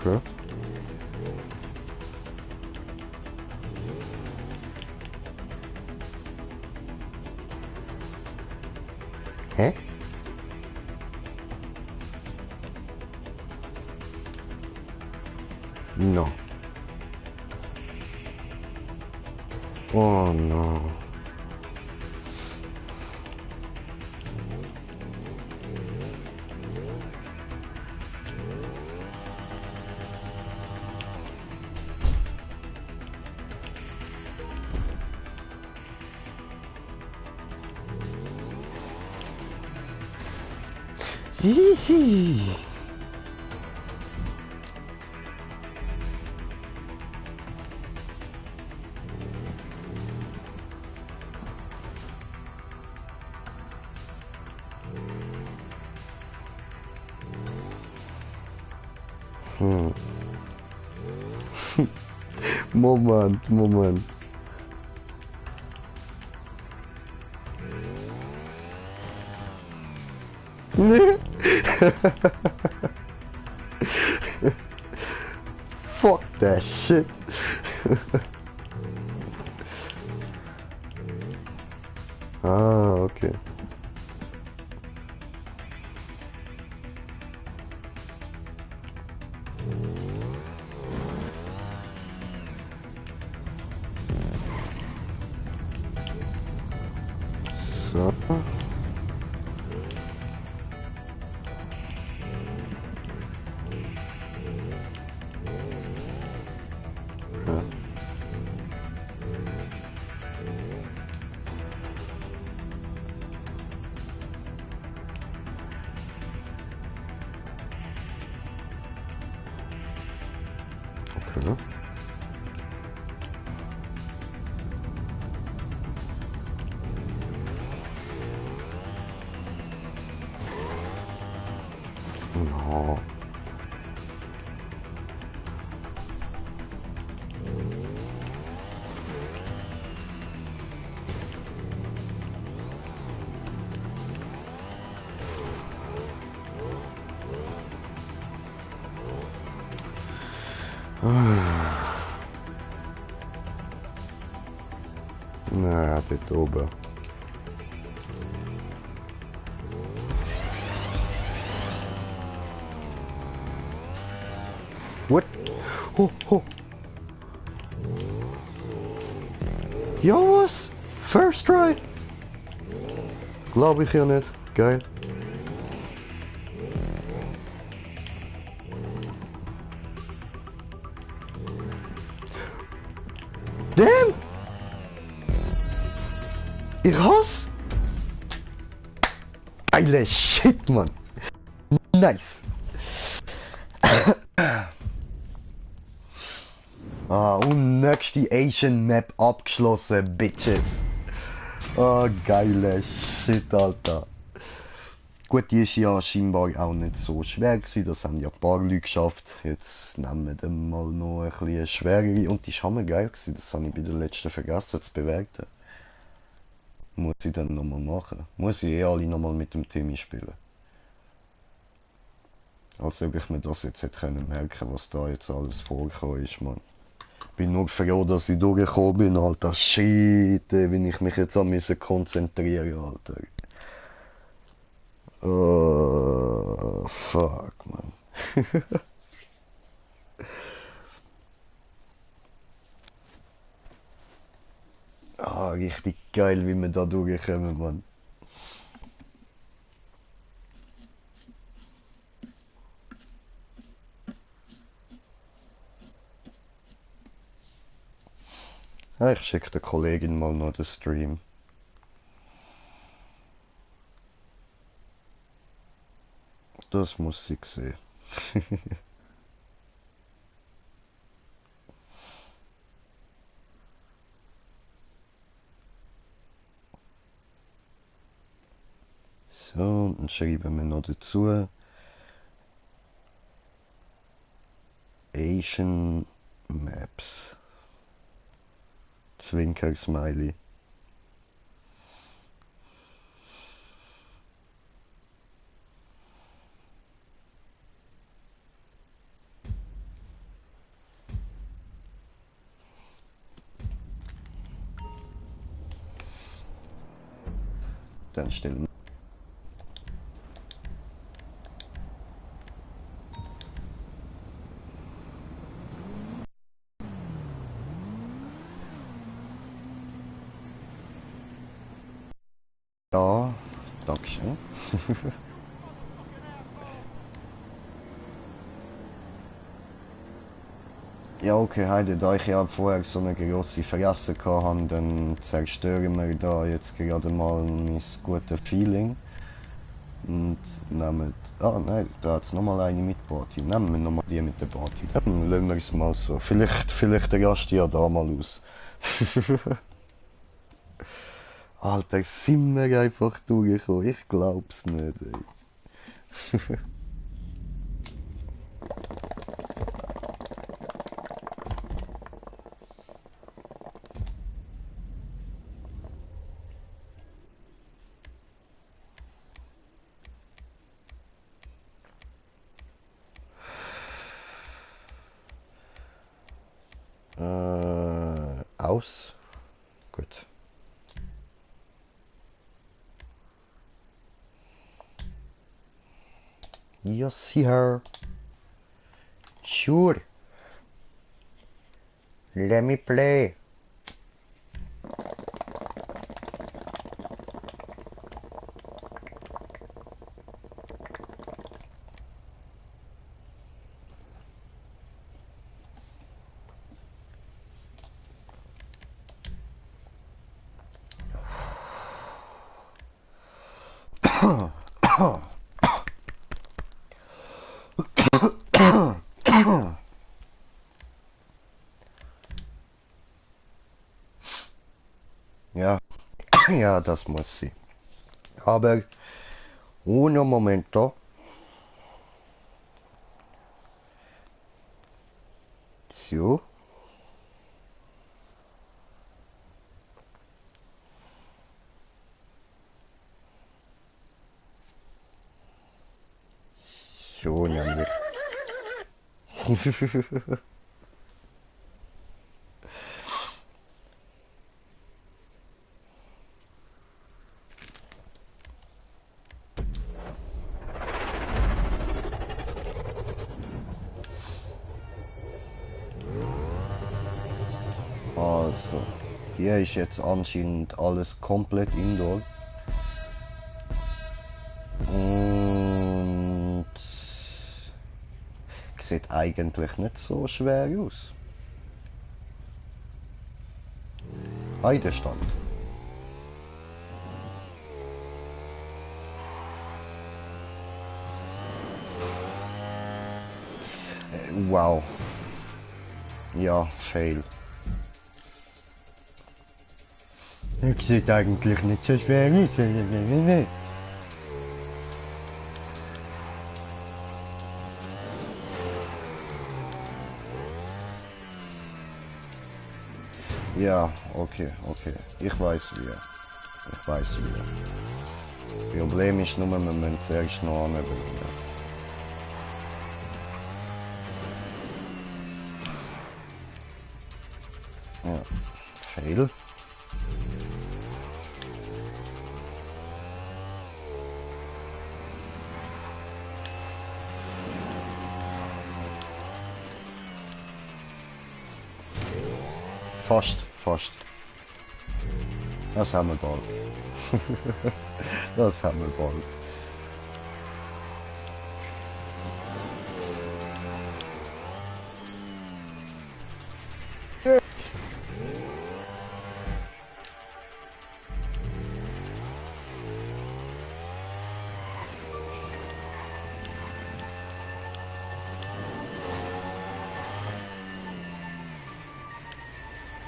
Okay. Hä? No. Oh no. Hihi. Moment, Moment. Fuck that shit. Ah, okay. So. Ja. Okay. No. Na, dort oben. What? Oh, oh. Ja, was? First try? Glaube ich ja nicht. Geil. Damn! Ich hasse! Geile Shit, Mann! Nice! Ah, und nächste Asian Map abgeschlossen, Bitches! Ah, geile Shit, Alter! Gut, die ist ja scheinbar auch nicht so schwer gewesen, das haben ja ein paar Leute geschafft. Jetzt nehmen wir dann mal noch ein bisschen schwerere und die ist hammergeil gewesen, das habe ich bei der letzten vergessen zu bewerten. Muss ich dann nochmal machen. Muss ich eh alle nochmal mit dem Timmy spielen. Als ob ich mir das jetzt hätte können merken, was da jetzt alles vorgekommen ist, Mann. Bin nur froh, dass ich durchgekommen bin, Alter. Shit, wie ich mich jetzt an müssen konzentrieren, Alter. Oh, fuck, Mann. Ah, richtig geil, wie wir da durchkommen, Mann. Ja, ich schicke der Kollegin mal noch den Stream. Das muss sie sehen. So, dann schreiben wir noch dazu. Asian Maps. Zwinker-Smiley. Dann stellen ja, Dankeschön. Ja, okay, Heide, da ich ja vorher so eine große Fresse hatte, dann zerstören wir da jetzt gerade mal mein gutes Feeling. Und nehmen... Ah nein, da hat es nochmal eine mit Party. Nehmen wir nochmal die mit der Party. Dann lassen wir es mal so. Vielleicht der Gast ja da mal aus. Alter, sind wir einfach durchgekommen. Ich glaub's nicht, ey. Aus. Gut. Yes, sir. Sure. Let me play. Ja, ja, das muss sie. Aber uno momento. So. So nämlich. Also, hier ist jetzt anscheinend alles komplett indoor. Und sieht eigentlich nicht so schwer aus. Heidestand. Wow. Ja, fail. Das sieht eigentlich nicht so schwer aus. Ja, okay, okay. Ich weiß wie. Ich weiß wie. Problem ist nur, wir müssen zuerst noch anbringen. Ja, fail. Fast, fast. Das haben wir bald. Das haben wir bald.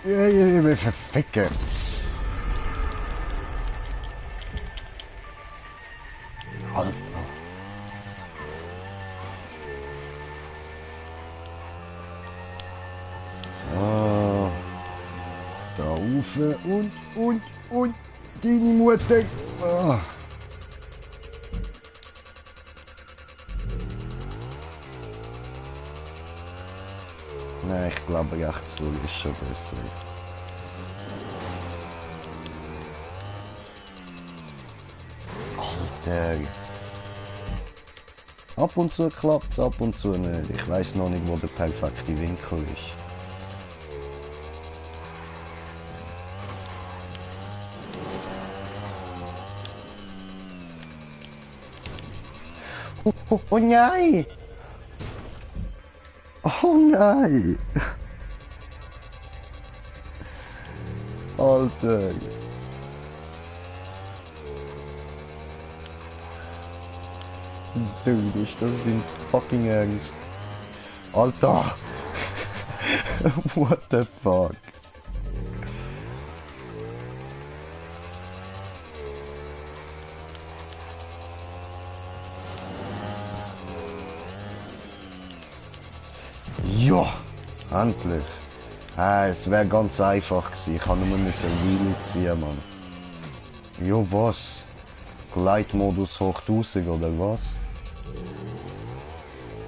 Ja, verficke. Alter. So. Da rauf und deine Mutter. Ah. Nein, ich glaube rechts durch ist schon besser. Alter. Ab und zu klappt es, ab und zu nicht. Ich weiß noch nicht, wo der perfekte Winkel ist. Oh nein! Oh nein! Alter! Dude, ist das dein fucking Ernst? Alter! What the fuck? Ja! Endlich! Es wäre ganz einfach gewesen. Ich habe nur Wheel ziehen, Mann. Jo, was? Gleitmodus hoch 1000 oder was?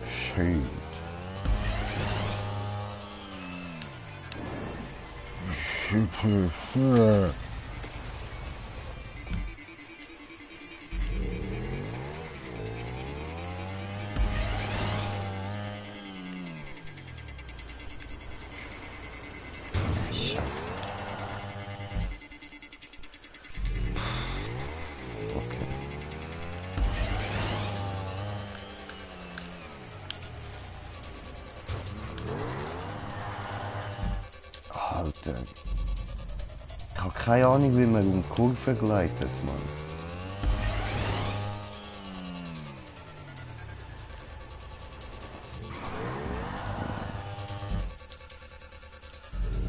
Schön. Scheiße. Okay. Alter. Ich habe keine Ahnung, wie man um Kurve gleitet, Mann.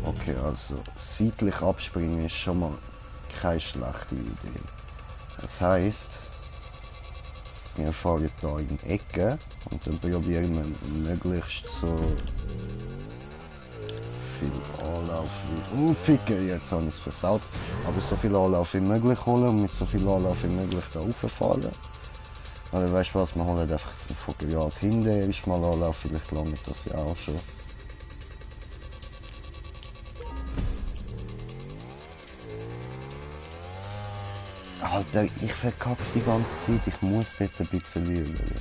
Okay, also seitlich abspringen ist schon mal keine schlechte Idee. Das heisst, wir fahren da in die Ecke und dann probieren wir möglichst so viel Anlauf wie... Ficke, jetzt habe ich es versaut. Aber so viel Anlauf wie möglich holen und mit so viel Anlauf wie möglich da rauffahren. Oder weißt du was, wir holen einfach von gerade hinten erstmal Anlauf, vielleicht langt das ja auch schon. Alter, ich verkack's die ganze Zeit, ich muss dort ein bisschen üben.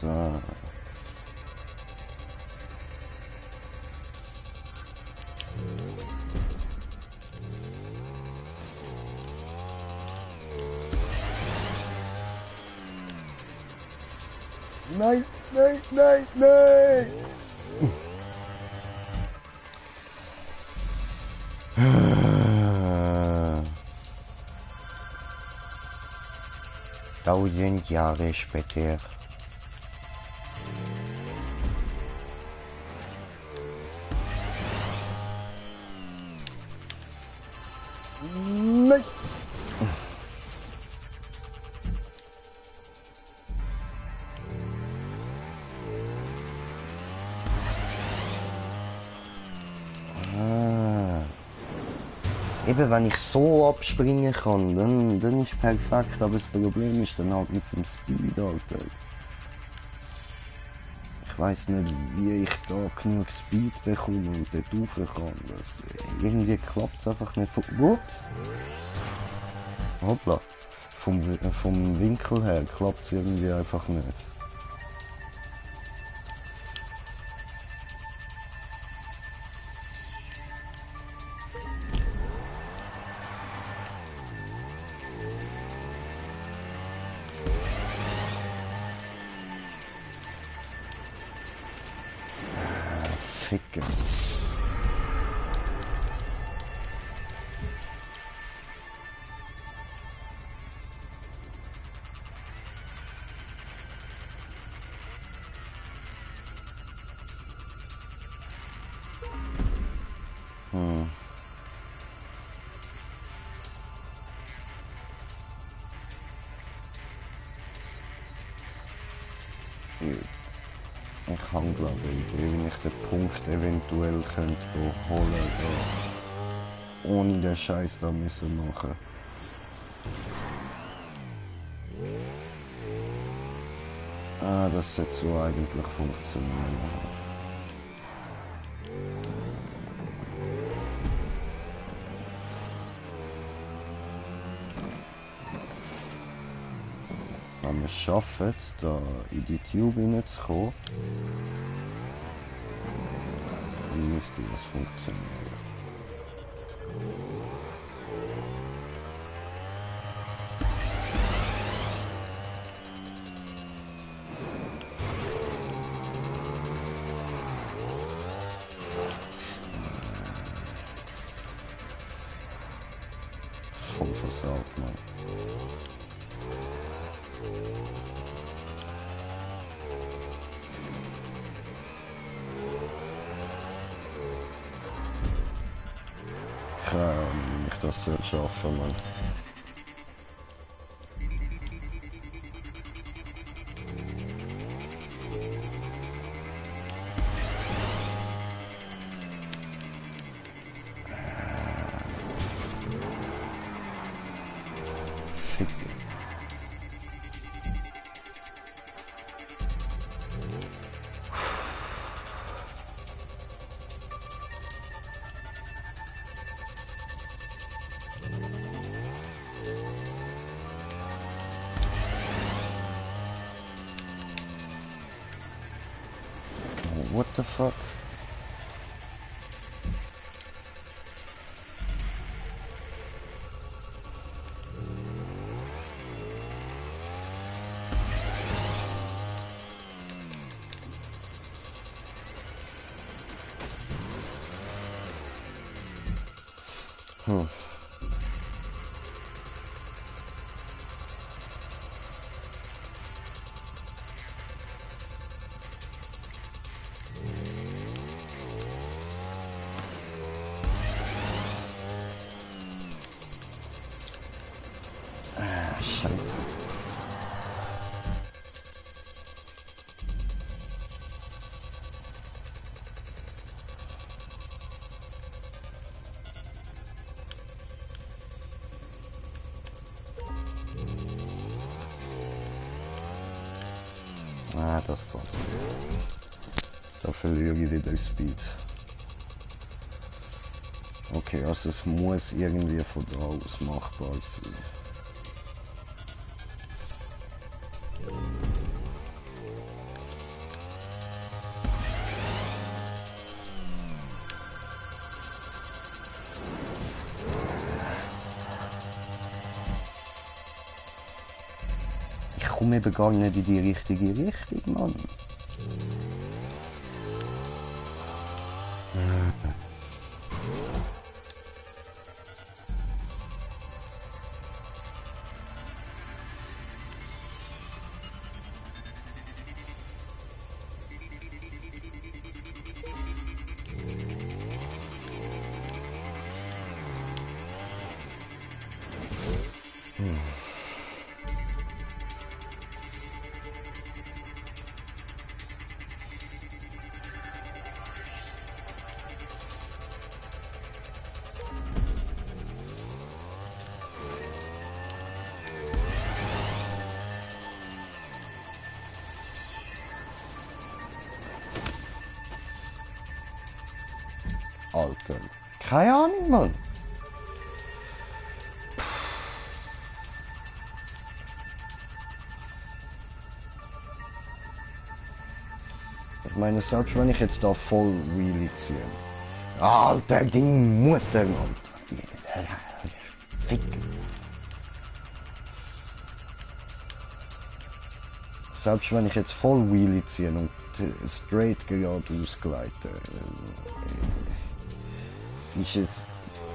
So. Nein, nein, nein, nein! Tausend Jahre später. Nein! Eben, wenn ich so abspringen kann, dann ist perfekt, aber das Problem ist dann halt mit dem Speed, Alter. Ich weiß nicht, wie ich da genug Speed bekomme und dort rauf kann. Irgendwie klappt es einfach nicht. Ups! Hoppla. Vom Winkel her klappt es irgendwie einfach nicht. Ficken. Ich kann glaube ich, wie ich den Punkt eventuell könnte holen da, ohne den Scheiß da müssen machen. Ah, das sollte so eigentlich funktionieren. Wenn wir es schaffen, da in die Tube hineinzukommen, müsste das funktionieren. gesagt, Mann. Ich kann nicht das so schaffen, Mann. What the fuck? Scheiße. Ah, das passt. Da verliere ich wieder Speed. Okay, also es muss irgendwie von da aus machbar sein. Ich komme eben gar nicht in die richtige Richtung, Mann. Alter, keine Ahnung, Mann. Ich meine, selbst wenn ich jetzt da voll Wheelie ziehe. Alter, die Mutter, Mann. Fick. Selbst wenn ich jetzt voll Wheelie ziehe und straight geradeaus gleite, ist es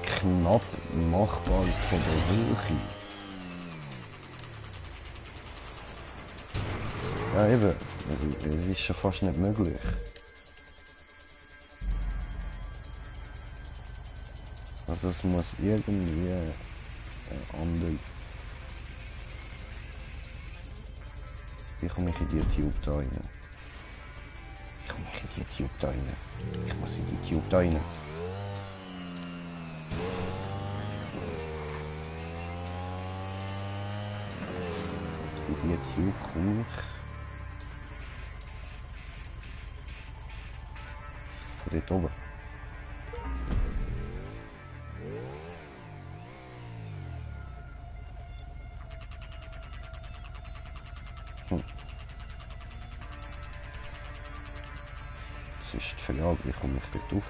knapp machbar von der Höhe. Ja eben, es ist schon fast nicht möglich. Also es muss irgendwie andere... Wie komme ich in die Tube da rein? Ich komme in die Tube da rein. Ich muss in die Tube da rein. In die Tube komme ich. Von dort oben. Das ist die Frage, wie komme ich dort rauf?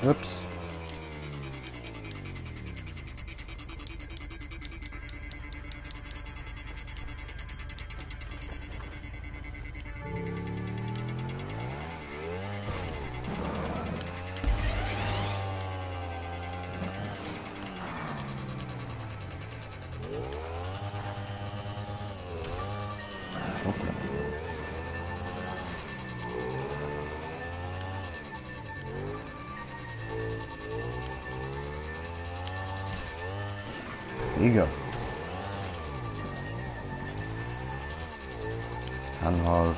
Ups. Digga. Dann halt.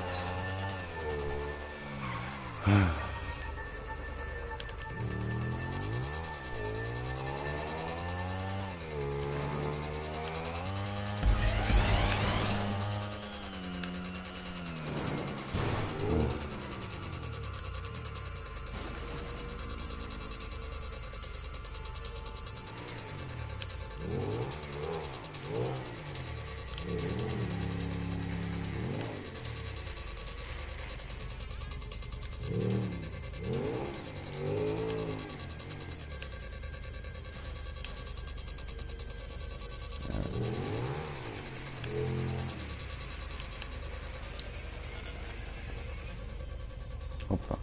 Hoppa.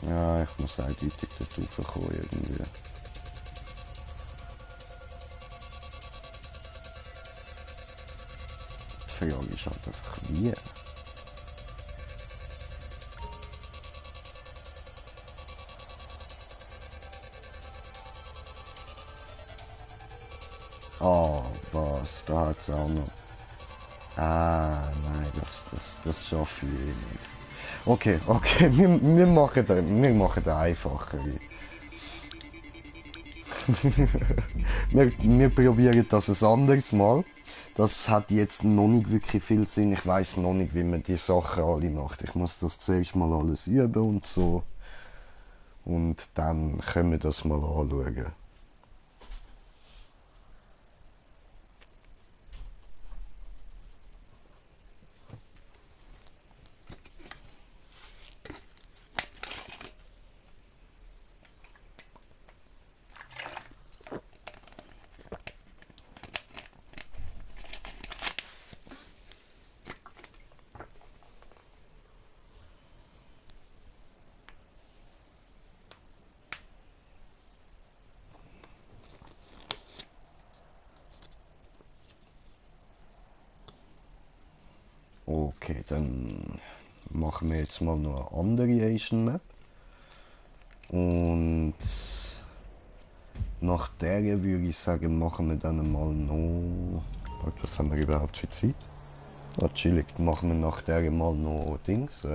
Ja, ich muss eindeutig dort raufkommen irgendwie. Die Frage ist halt einfach wie. Oh, was? Da hat es auch noch. Ah, nein, das schaffe ich eh nicht. Okay, okay, wir machen den einfacher. wir probieren das ein anderes Mal. Das hat jetzt noch nicht wirklich viel Sinn. Ich weiß noch nicht, wie man die Sachen alle macht. Ich muss das zuerst mal alles üben und so. Und dann können wir das mal anschauen. Okay, dann machen wir jetzt mal noch eine andere Asian Map. Und nach der würde ich sagen, machen wir dann mal noch. Was haben wir überhaupt für Zeit? Ah, chillig, machen wir nach der mal noch Dings.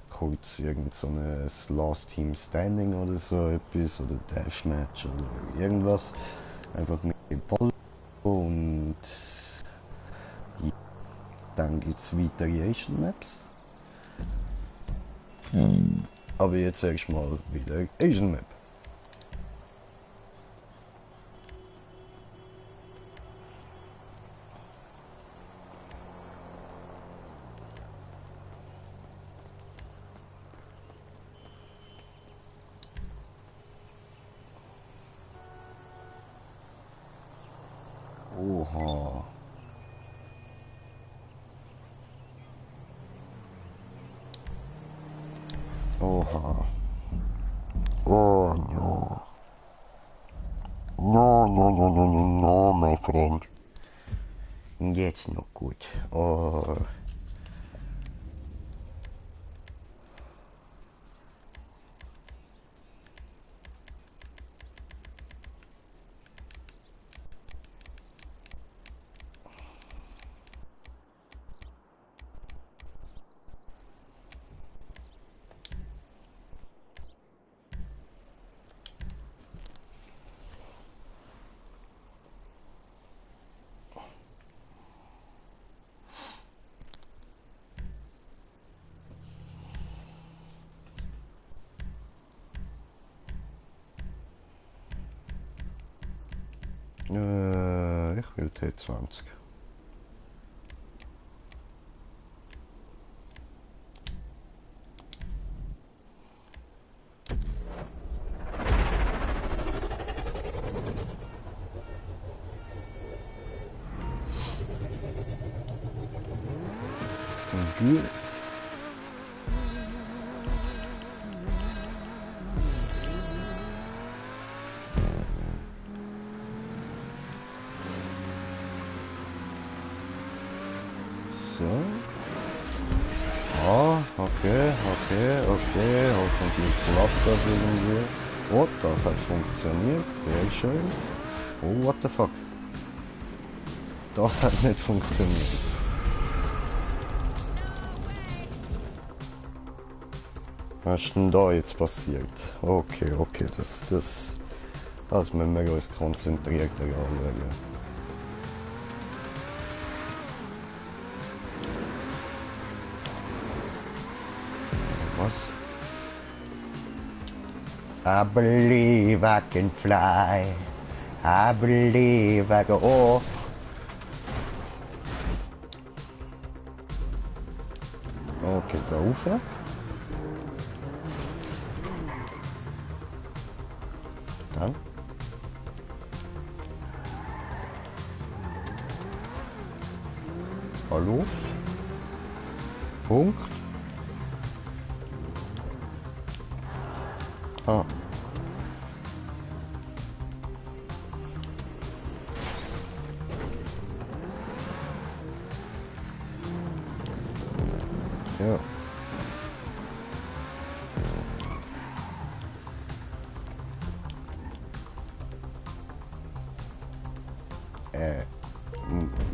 Kurz irgend so ein Last Team Standing oder so etwas oder Deathmatch oder irgendwas. Einfach mit dem Ball und ja, dann gibt es weitere Asian Maps. Aber jetzt erstmal wieder Asian Map. Oha. Oha. Oh no. No, no, no, no, no, no, my friend. Jetzt noch gut. Oh. Ich will T20. Gut. So. Ah, okay. Hoffentlich klappt das irgendwie. Oh, das hat funktioniert. Sehr schön. Oh, what the fuck. Das hat nicht funktioniert. Was ist denn da jetzt passiert? Okay, das müssen wir uns konzentrierter anschauen. Was? I believe I can fly. I believe I can... Oh! Okay, da rauf. Dann. Hallo? Punkt. Ah. Ja.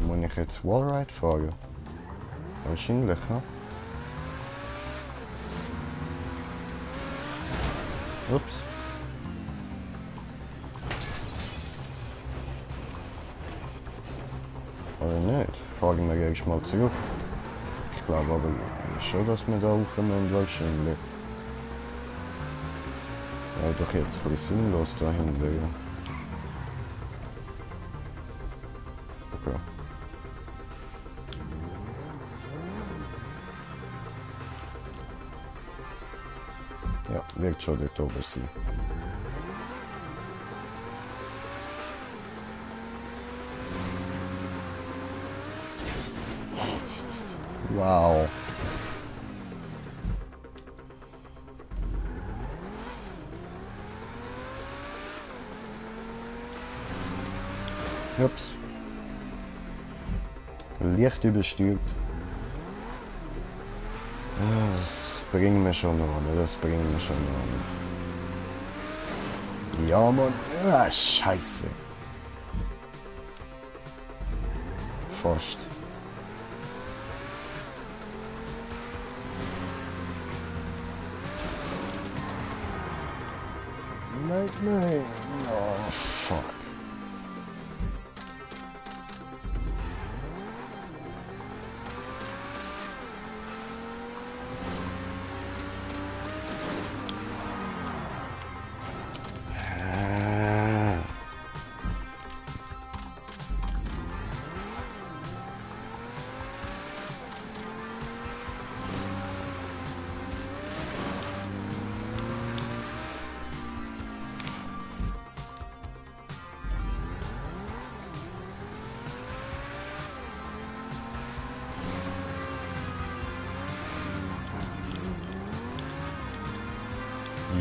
Muss ich jetzt Wallride fragen? Wahrscheinlich, ja? Ups. Oder nicht? Fragen wir gleich mal zurück. Ich glaube aber schon, dass wir da aufnehmen wahrscheinlich. Ja, doch jetzt ein bisschen sinnlos da hinten. Okay. Ja, wird schon dort oben sein. Wow. Ups. Leicht übersteuert. Das bringen wir schon an, das bringen wir schon an. Ja, Mann. Ah, Scheiße. Fast. Nein. Oh, fuck.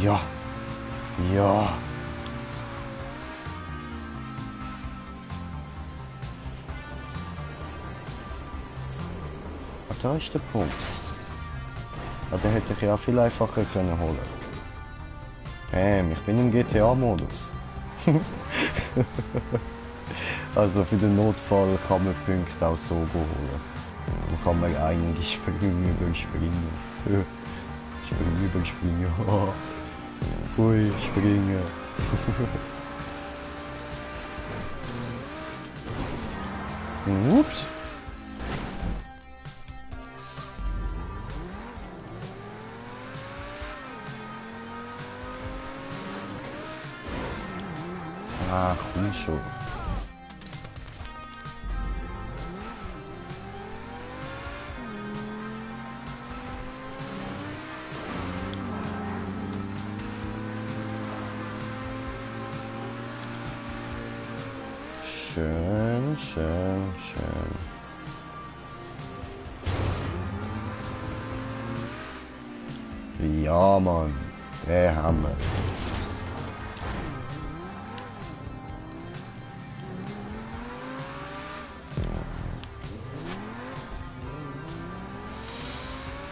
Ja. Ja. Ah, da ist der Punkt. Ah, den hätte ich ja viel einfacher können holen. Ich bin im GTA-Modus. Also für den Notfall kann man Punkte auch so holen. Dann kann man einige Sprünge überspringen. Überspringen. Ui, springen. Ups. Ach, komm schon. Schön. Ja, Mann. Der Hammer.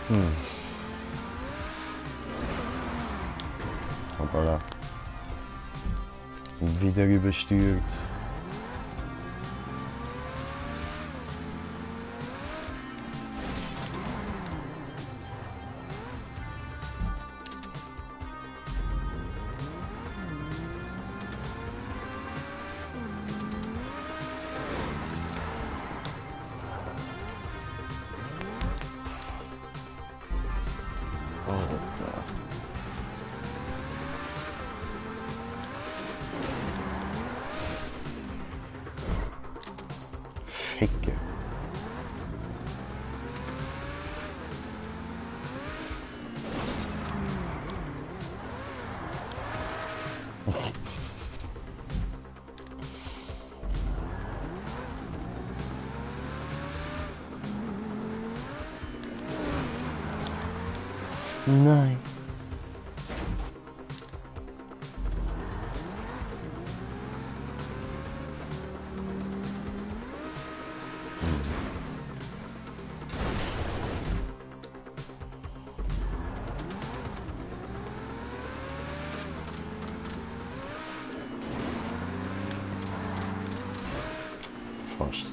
Hm. Hoppala. Wieder übersteuert. Alter. Ficke. Nein. Fast.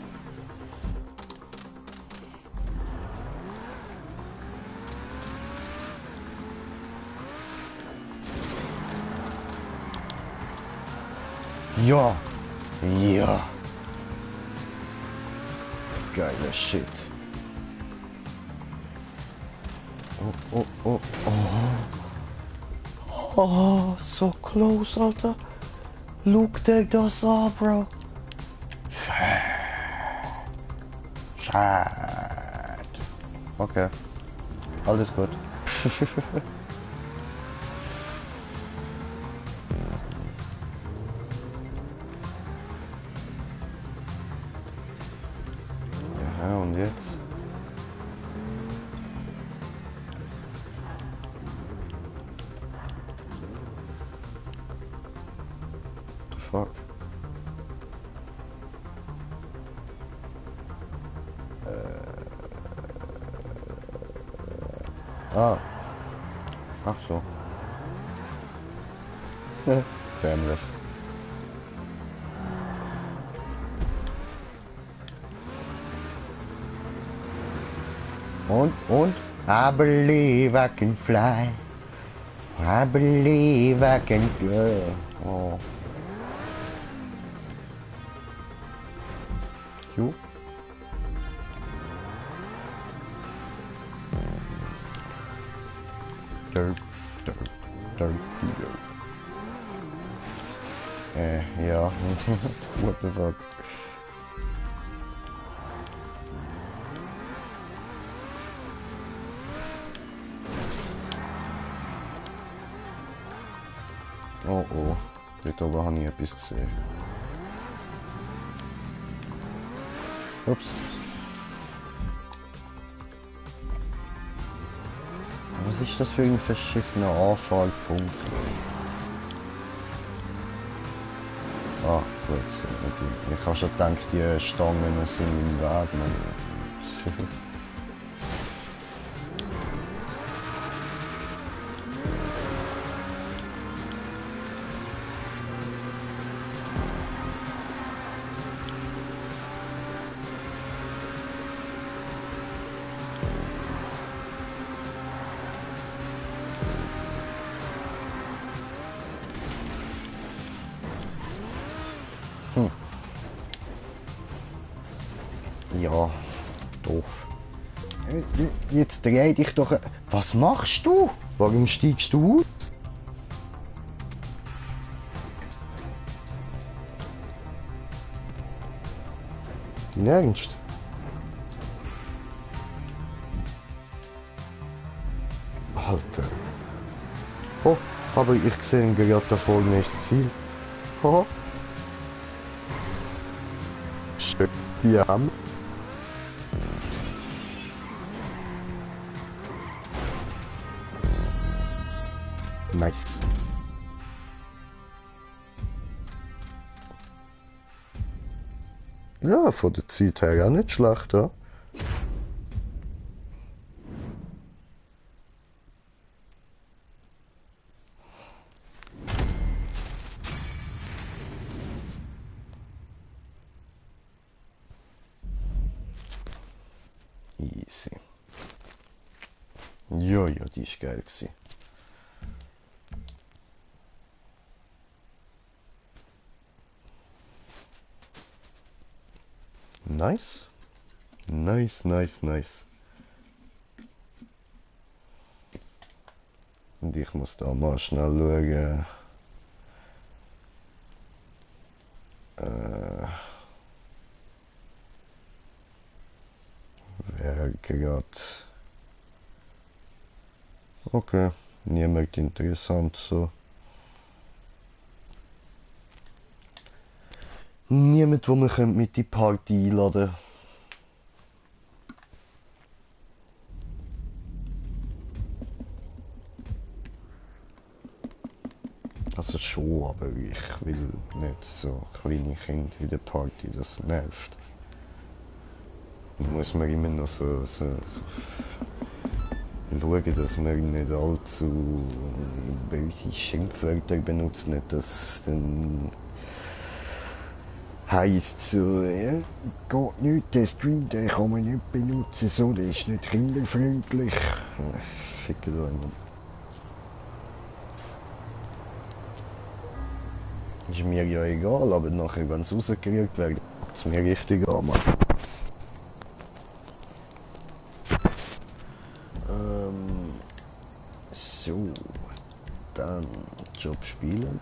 Ja. Ja. Geiler Shit. Oh, oh, oh, oh. Oh, so close, Alter. Look dir das an, Bro. Schade. Okay. Alles gut. Ja, und jetzt? The fuck? Ah. Ach so. Dämlich. Und? I believe I can fly. I believe I can fly. Oh. You? Derp, derp, derp, derp. Ja. What the fuck? Oh oh, dort oben habe ich etwas gesehen. Ups. Was ist das für ein verschissener Anfallpunkt? Ah, gut. Ich habe schon gedacht, die Stangen sind im Weg. Ja, doof. Jetzt dreh dich doch. Was machst du? Warum steigst du aus? Dein Ernst? Alter. Oh, aber ich sehe gerade da vorne ist das Ziel. Oh. Schön, die haben. Nice. Ja, von der Zeit her auch nicht schlecht, ja. Easy. Ja, ja, die ist geil gewesen. Nice. Nice, nice, nice. Und ich muss da mal schnell schauen. Wer gerade. Okay, niemand interessant so. Niemand, wo man mit die Party einladen könnte. Also schon, aber ich will nicht so kleine Kinder in der Party, das nervt. Da muss man immer noch so schauen, dass man nicht allzu böse Schimpfwörter benutzt, nicht dass dann heisst so, ja, geht nicht, der Stream, den kann man nicht benutzen, so, der ist nicht kinderfreundlich. Ficke da immer. Ist mir ja egal, aber nachher, wenn es rausgerührt wird, macht es mir richtig an, Mann. So, dann Job spielen.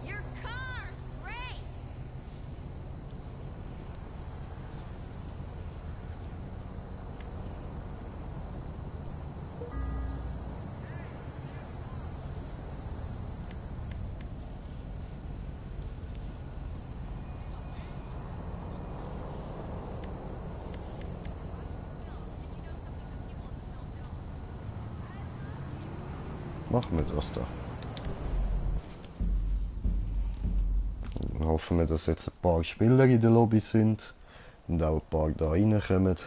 Your car! Great! Machen wir das da. Dann hoffen wir, dass jetzt ein paar Spieler in der Lobby sind und auch ein paar da reinkommen.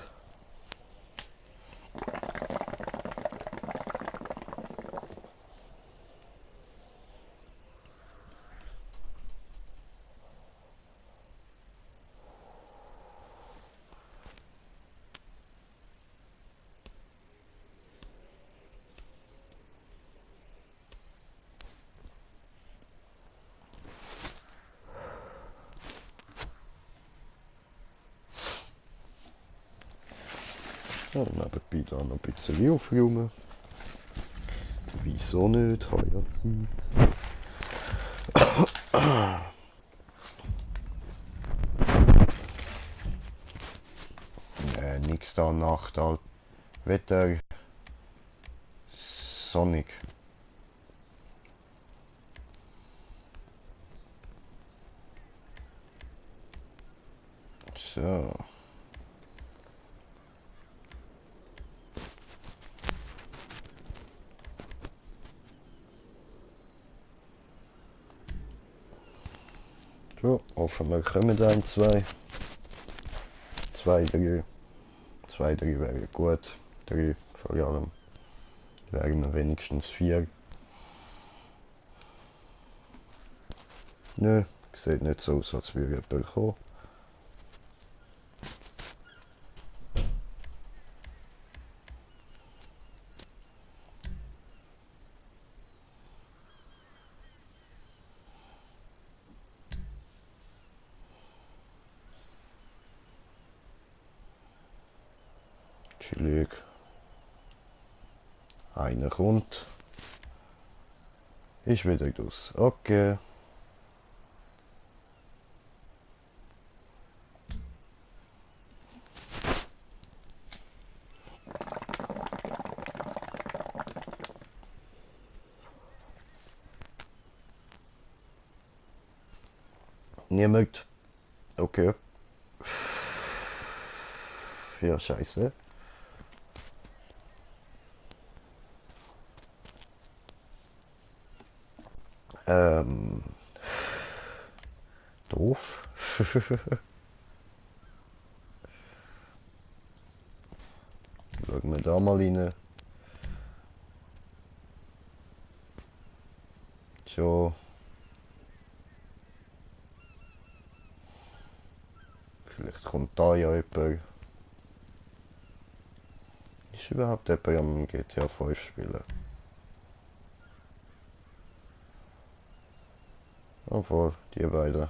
Ja, nebenbei da noch ein bisschen aufräumen. Wieso nicht? Habe ja Zeit. Nix da Nacht, halt. Wetter. Sonnig. So. So, hoffen wir kommen dann zwei. Zwei, drei. Zwei, drei wäre gut. Drei vor allem. Wären wir wenigstens vier. Nö, sieht nicht so aus, als würde jemand kommen. Chillig. Einer kommt. Ist wieder draus. Okay. Niemand. Okay. Ja, scheiße. Ähm. Doof. Schauen wir da mal rein. So. Vielleicht kommt da ja jemand. Ist überhaupt jemand am GTA 5 spielen? Obwohl, die beiden.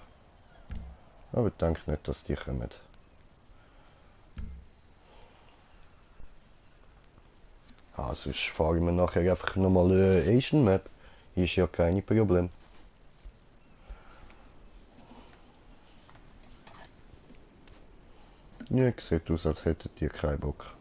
Aber ich denke nicht, dass die kommen. Ah, sonst fahren wir nachher einfach nochmal eine Asian Map. Ist ja kein Problem. Ja, sieht aus, als hättet ihr keinen Bock.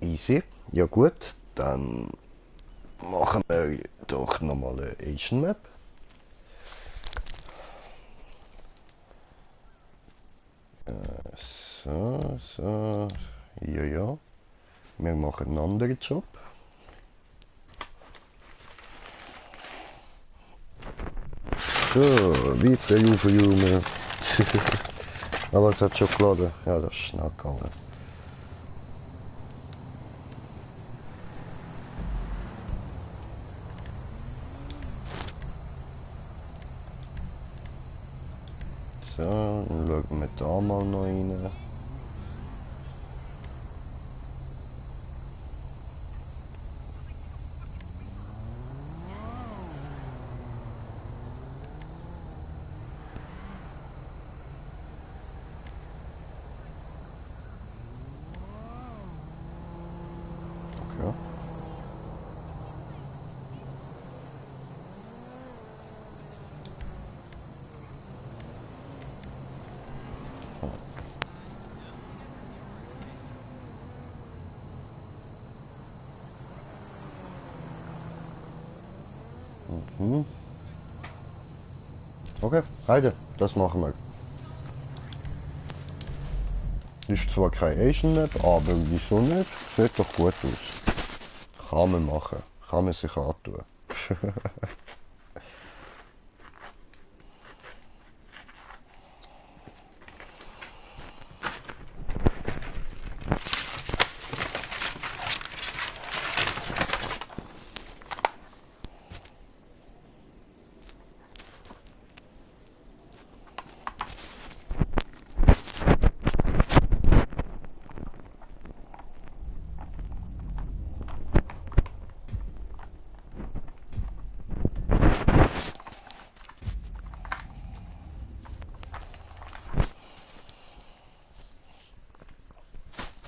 Easy. Ja gut, dann machen wir doch nochmal eine Asian Map. So. Ja. Wir machen einen anderen Job. So, weiter aufräumen. Aber es hat schon geladen. Ja, das ist schnell gegangen. So, dann schauen wir da mal noch rein. Okay. Okay, Heide, das machen wir. Ist zwar kein Asian Map, aber wieso nicht? Sieht doch gut aus. Kann man machen. Kann man sich antun.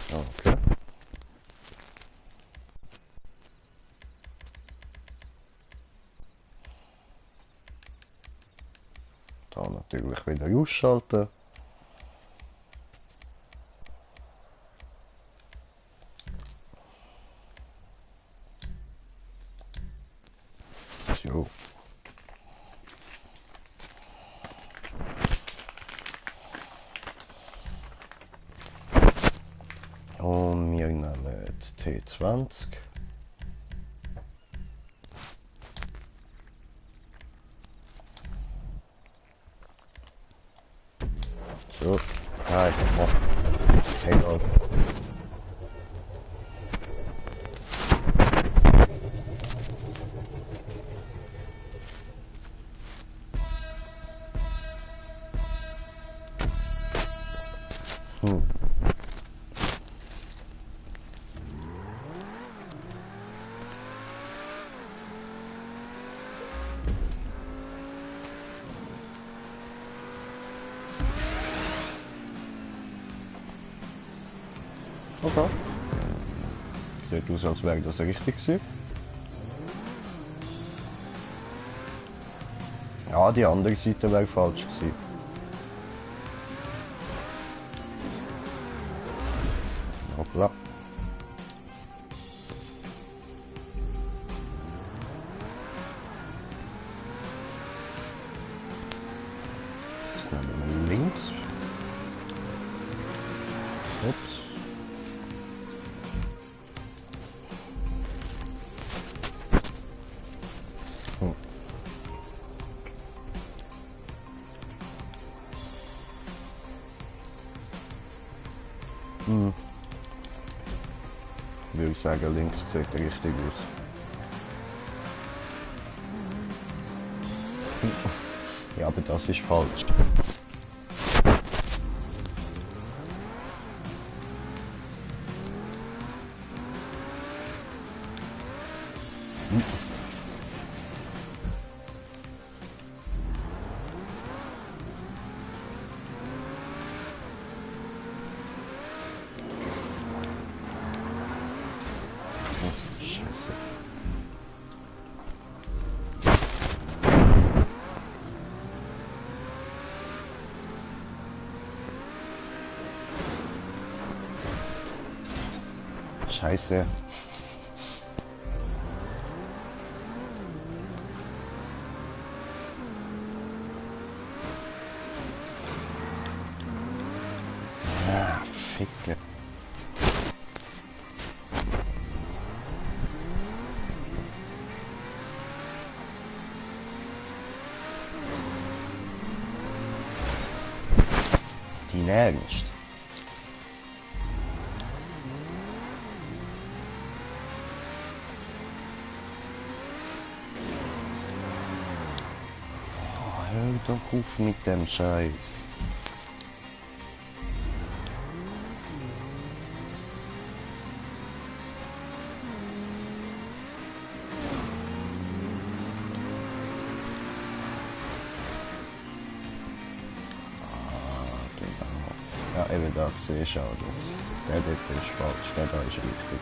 Okay. Da natürlich wieder ausschalten. So. Und wir nehmen die T20. So. Nein, oh. Egal. Okay. Sieht aus, als wäre das richtig gewesen. Ja, die andere Seite wäre falsch gewesen. Hoppla. Das nehmen wir links. Ups. Hm. Hm. Würde ich sagen, links sieht richtig aus. Ja, aber das ist falsch. Scheiße. Scheiße. Ah, Ficke. Die Ernst. Hör doch auf mit dem Scheiß. Ja, eben da sehe ich auch, der dort ist falsch, der da ist richtig.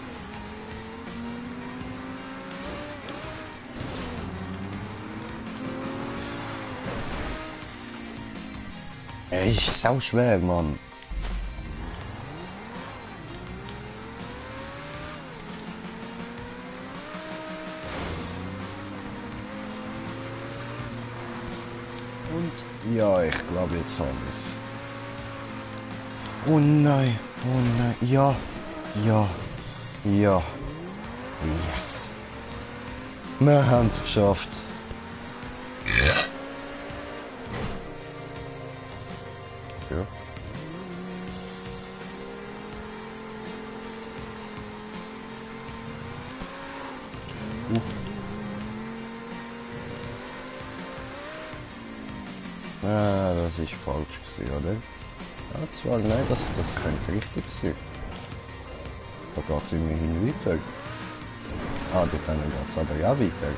Ist sau schwer, Mann. Und ja, ich glaube, jetzt haben wir es. Oh nein, ja, ja, ja, yes. Wir haben es geschafft. Ja. Ah, das ist falsch gewesen, oder? Ja, zwar, nein, das könnte richtig sein. Da geht es immerhin weiter. Ah, dort geht es aber ja weiter.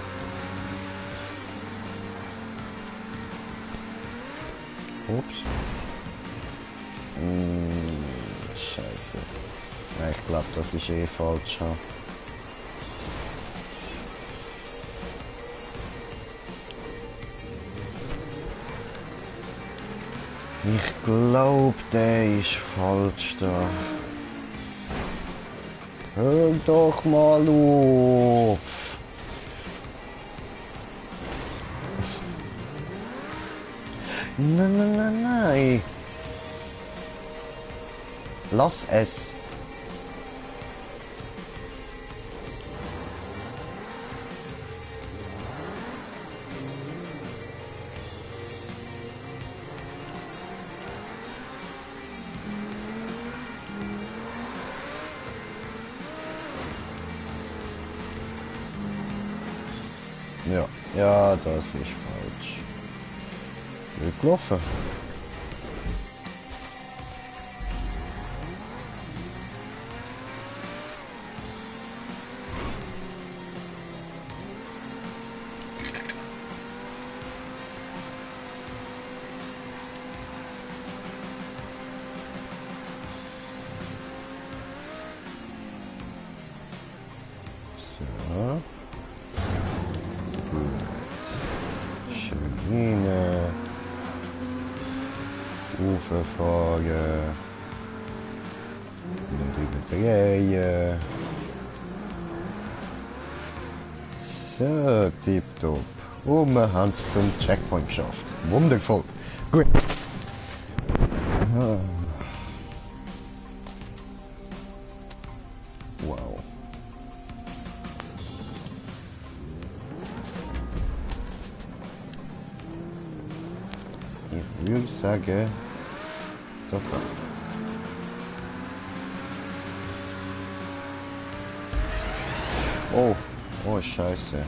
Ups. Scheiße. Ja, ich glaube, das ist eh falsch. Ja. Ich glaube, der ist falsch da. Hör doch mal auf. Nein. Lass es. Ja, das ist falsch. Wird gelaufen. So. Schiene. Uferfrage. Wieder drehen. So, tipptopp. Und wir haben es zum Checkpoint geschafft. Wundervoll. Gut. Ich würde sagen, das da. Oh, oh Scheiße.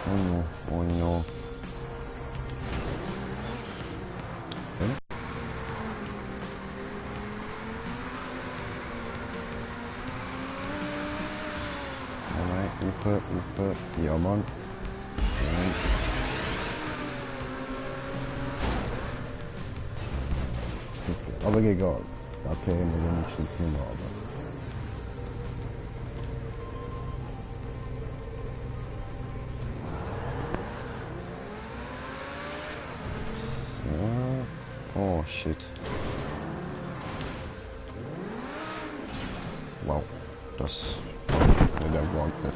Oh no, oh no. Upe, ja Mann. Okay, aber egal. Okay, wir wenigstens nicht mehr aber. Ja. Oh shit. Wow. Das hätte ich überhaupt nicht.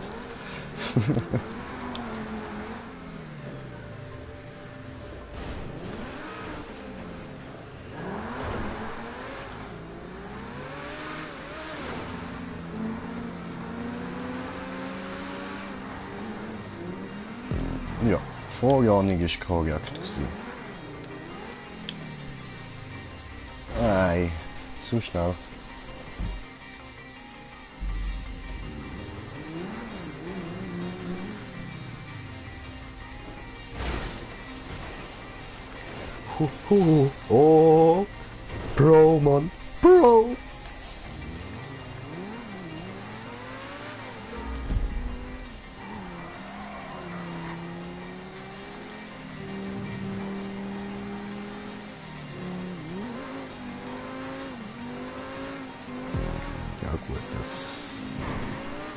Ja, Vorjahrung ist korrekt gewesen. Ei, zu schnell. Oh, Bro, Mann, Bro. Ja gut, das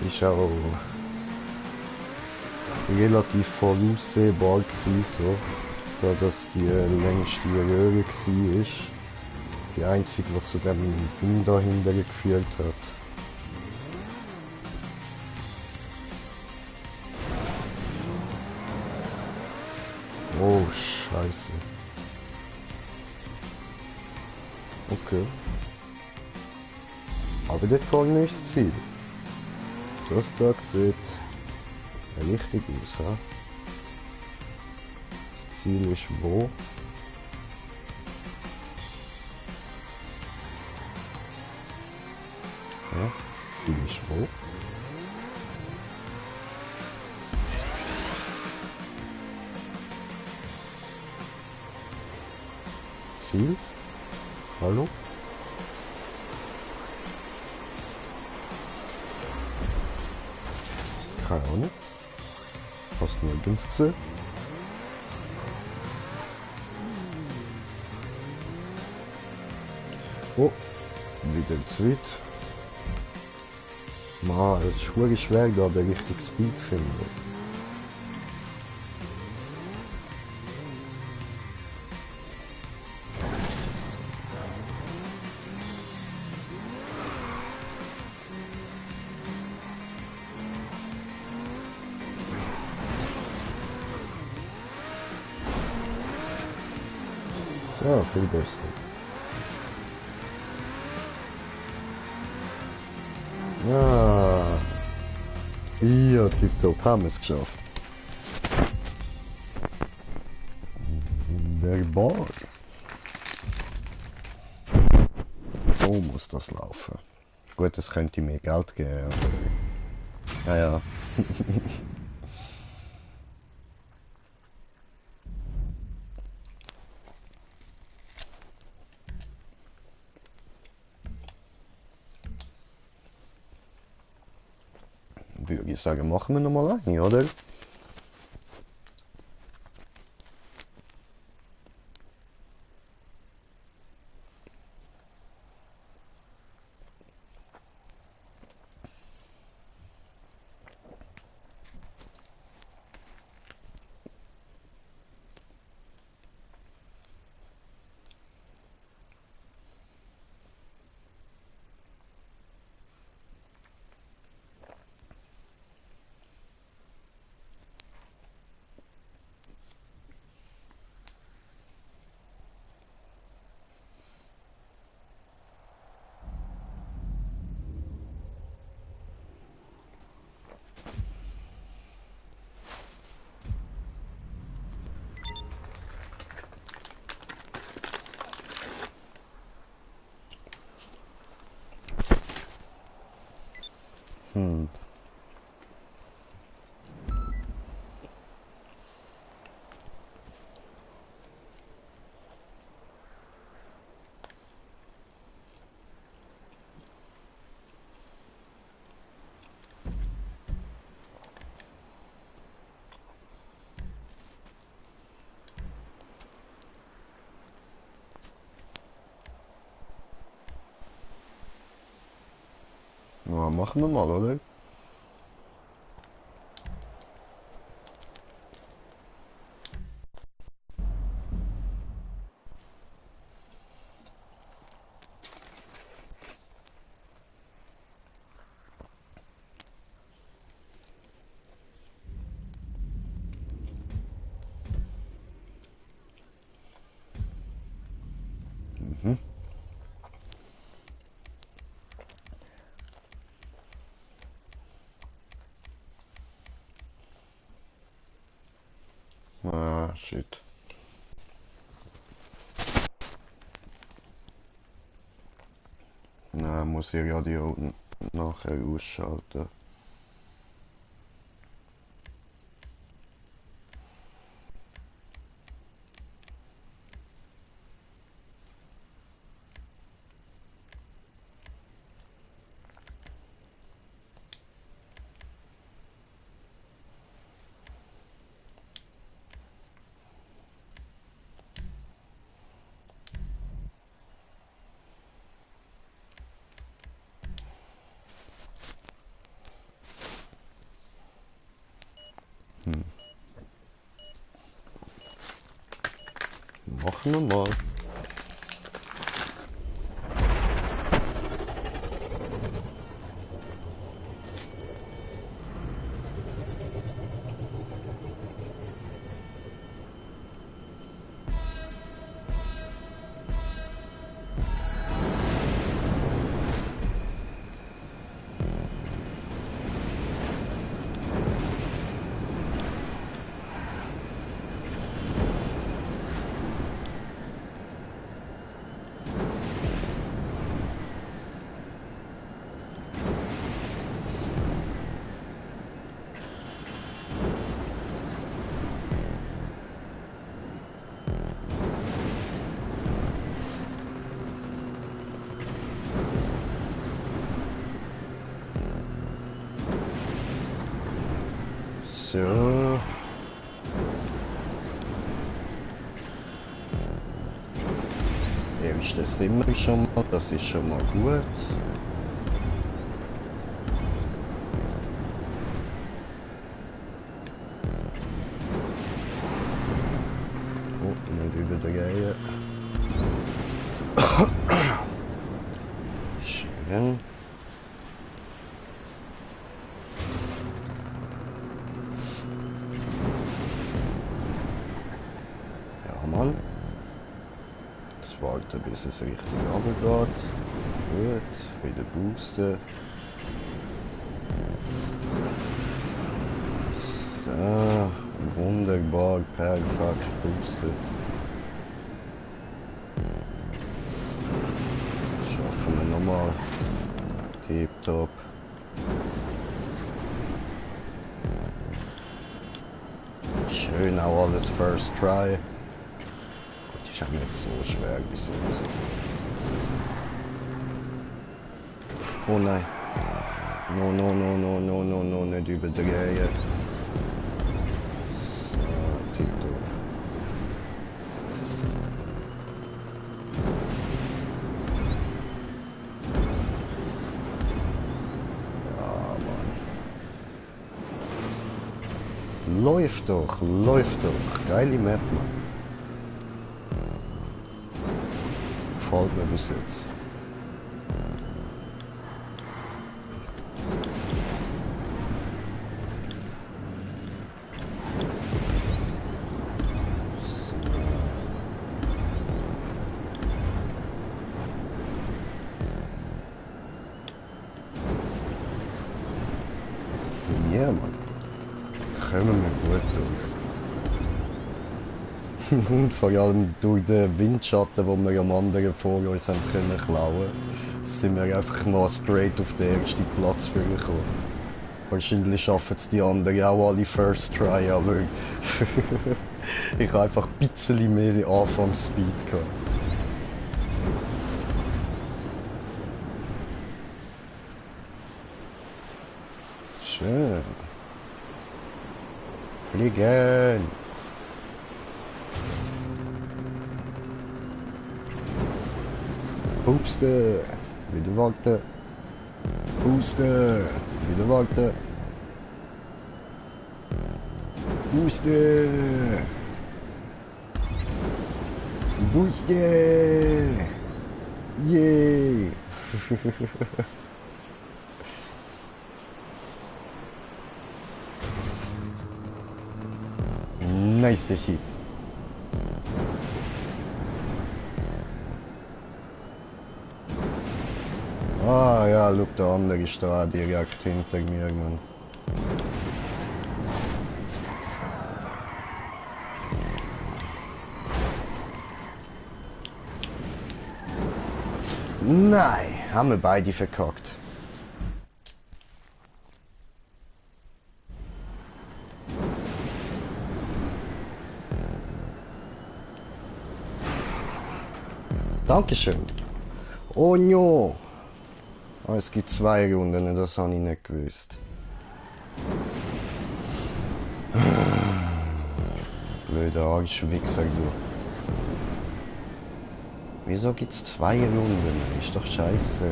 ist auch relativ voraussehbar gewesen, so, da das die längste Röhre war. Die einzige, die zu dem Ding dahinter geführt hat. Oh, Scheiße. Okay. Aber dort vorne ist das Ziel. Das da sieht richtig aus, ha? Das Ziel ist wo? Ja, das Ziel ist wo? Ziel? Hallo? Keine Ahnung. Hast du nirgends gesehen? Oh, wieder zu weit. Man, es ist wirklich schwer, da den richtigen Speed zu finden. So, viel besser. Ja. Ja, tipptopp, haben wir es geschafft. Der Ball. So muss das laufen. Gut, es könnte mehr Geld geben, aber... Ja, ja. Würde ich sagen, machen wir nochmal eine, oder? Ja, machen wir mal, oder? Mhm. Ah, shit. Na, muss ich Radio nachher ausschalten. Machen wir mal. So. Erste sind wir schon mal, das ist schon mal gut. Oh, nicht überdrehen. Schön. Ja, Mann. Jetzt warten, bis es richtig runtergeht. Gut, wieder boosten. So, wunderbar, perfekt boostet. Schaffen wir nochmal. Tipptopp. Schön auch alles First Try. Gut, ist auch nicht so schwer bis jetzt. Oh nein. No, no, no, no, no, no, no, nicht überdrehen. So, tipptopp. Ja, Mann. Läuft doch, läuft doch. Geile Map, Mann. Gefällt mir bis jetzt. Ja, Mann. Kommen wir gut durch. Und vor allem durch den Windschatten, den wir am anderen vor uns haben können klauen, sind wir einfach mal straight auf den ersten Platz gekommen. Wahrscheinlich schaffen es die anderen auch alle First Try, aber ich habe einfach ein bisschen mehr Anfangsspeed gehabt. Schön. Fliegen. Pupste. Wieder warten. Booster. Wieder warten. Booster. Booster. Yay. Nice shit. Ah ja, look, der andere ist da direkt hinter mir, Mann. Nein, haben wir beide verkackt. Dankeschön. Oh no. Oh, es gibt 2 Runden, das habe ich nicht gewusst. Blöder Arschwichser, du. Wieso gibt es 2 Runden? Ist doch scheiße.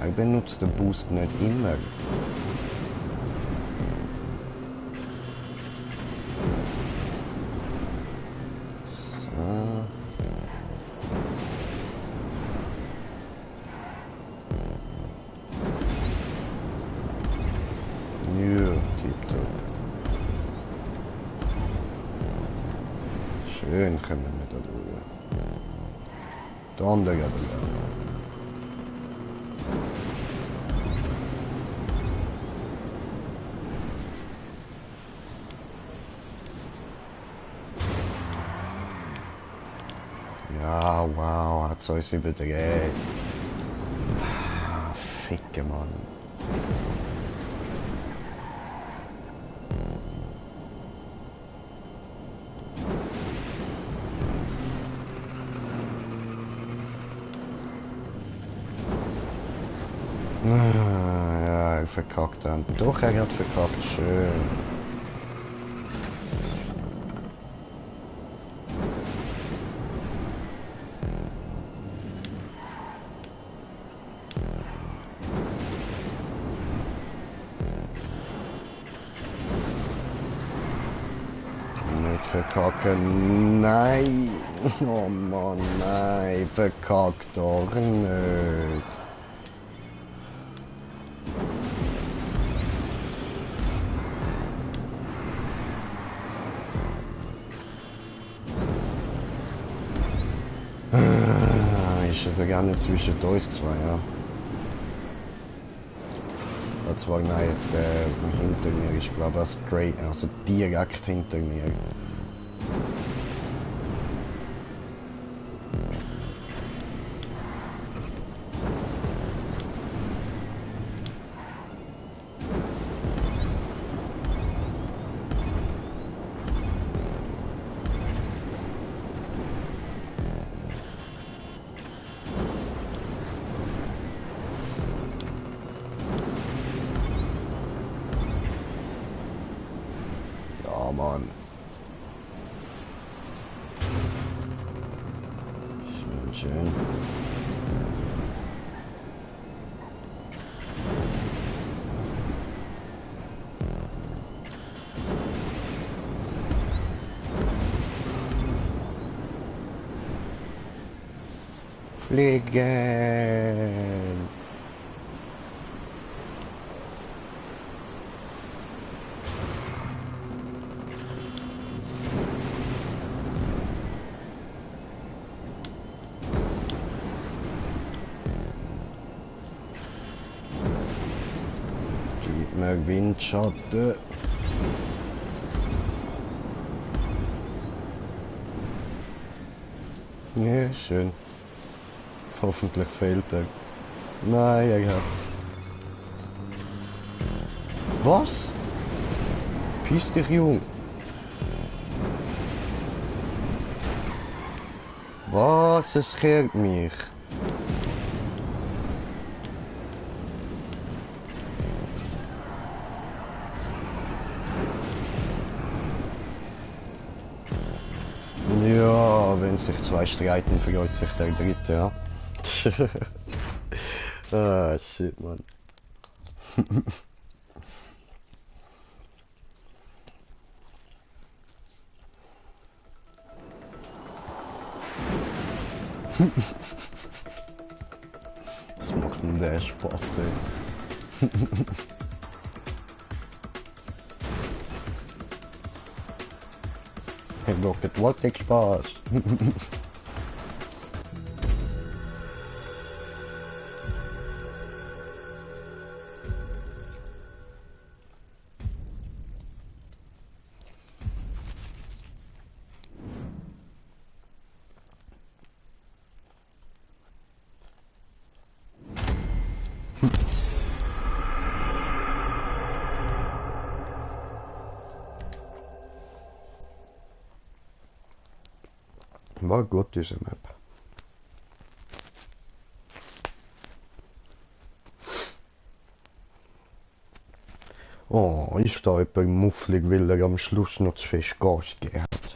Ich benutze den Boost nicht immer. So. Ja, tipptopp. Schön kommen wir da durch. Der andere geht allein. Ja, wow, hat's uns überdreht. Ah, Ficke, Mann. Ah, ja, er verkackt dann. Doch, er hat verkackt, schön. Nicht verkacken, nein. Oh Mann, nein, verkackt doch nicht. Ist es ja gar nicht zwischen uns zwei, ja. Das war nein, jetzt der hinter mir ist, glaube ich, straight, also direkt hinter mir. Ja, Mann. Schön, schön. Fliegen. Gib mir Windschatten. Ja, schön. Hoffentlich fehlt er. Nein, er hat's. Was? Piss dich, Jung. Was? Es kehrt mich. sich zwei streiten, freut sich der dritte, ja. Ah, shit, Mann. Was macht denn der Spaß, ey? Hey, Rocket Rocket Spaß. War gut, diese Map. Oh, ist da jemand mufflig, weil er am Schluss noch zu fest Gas gegeben hat.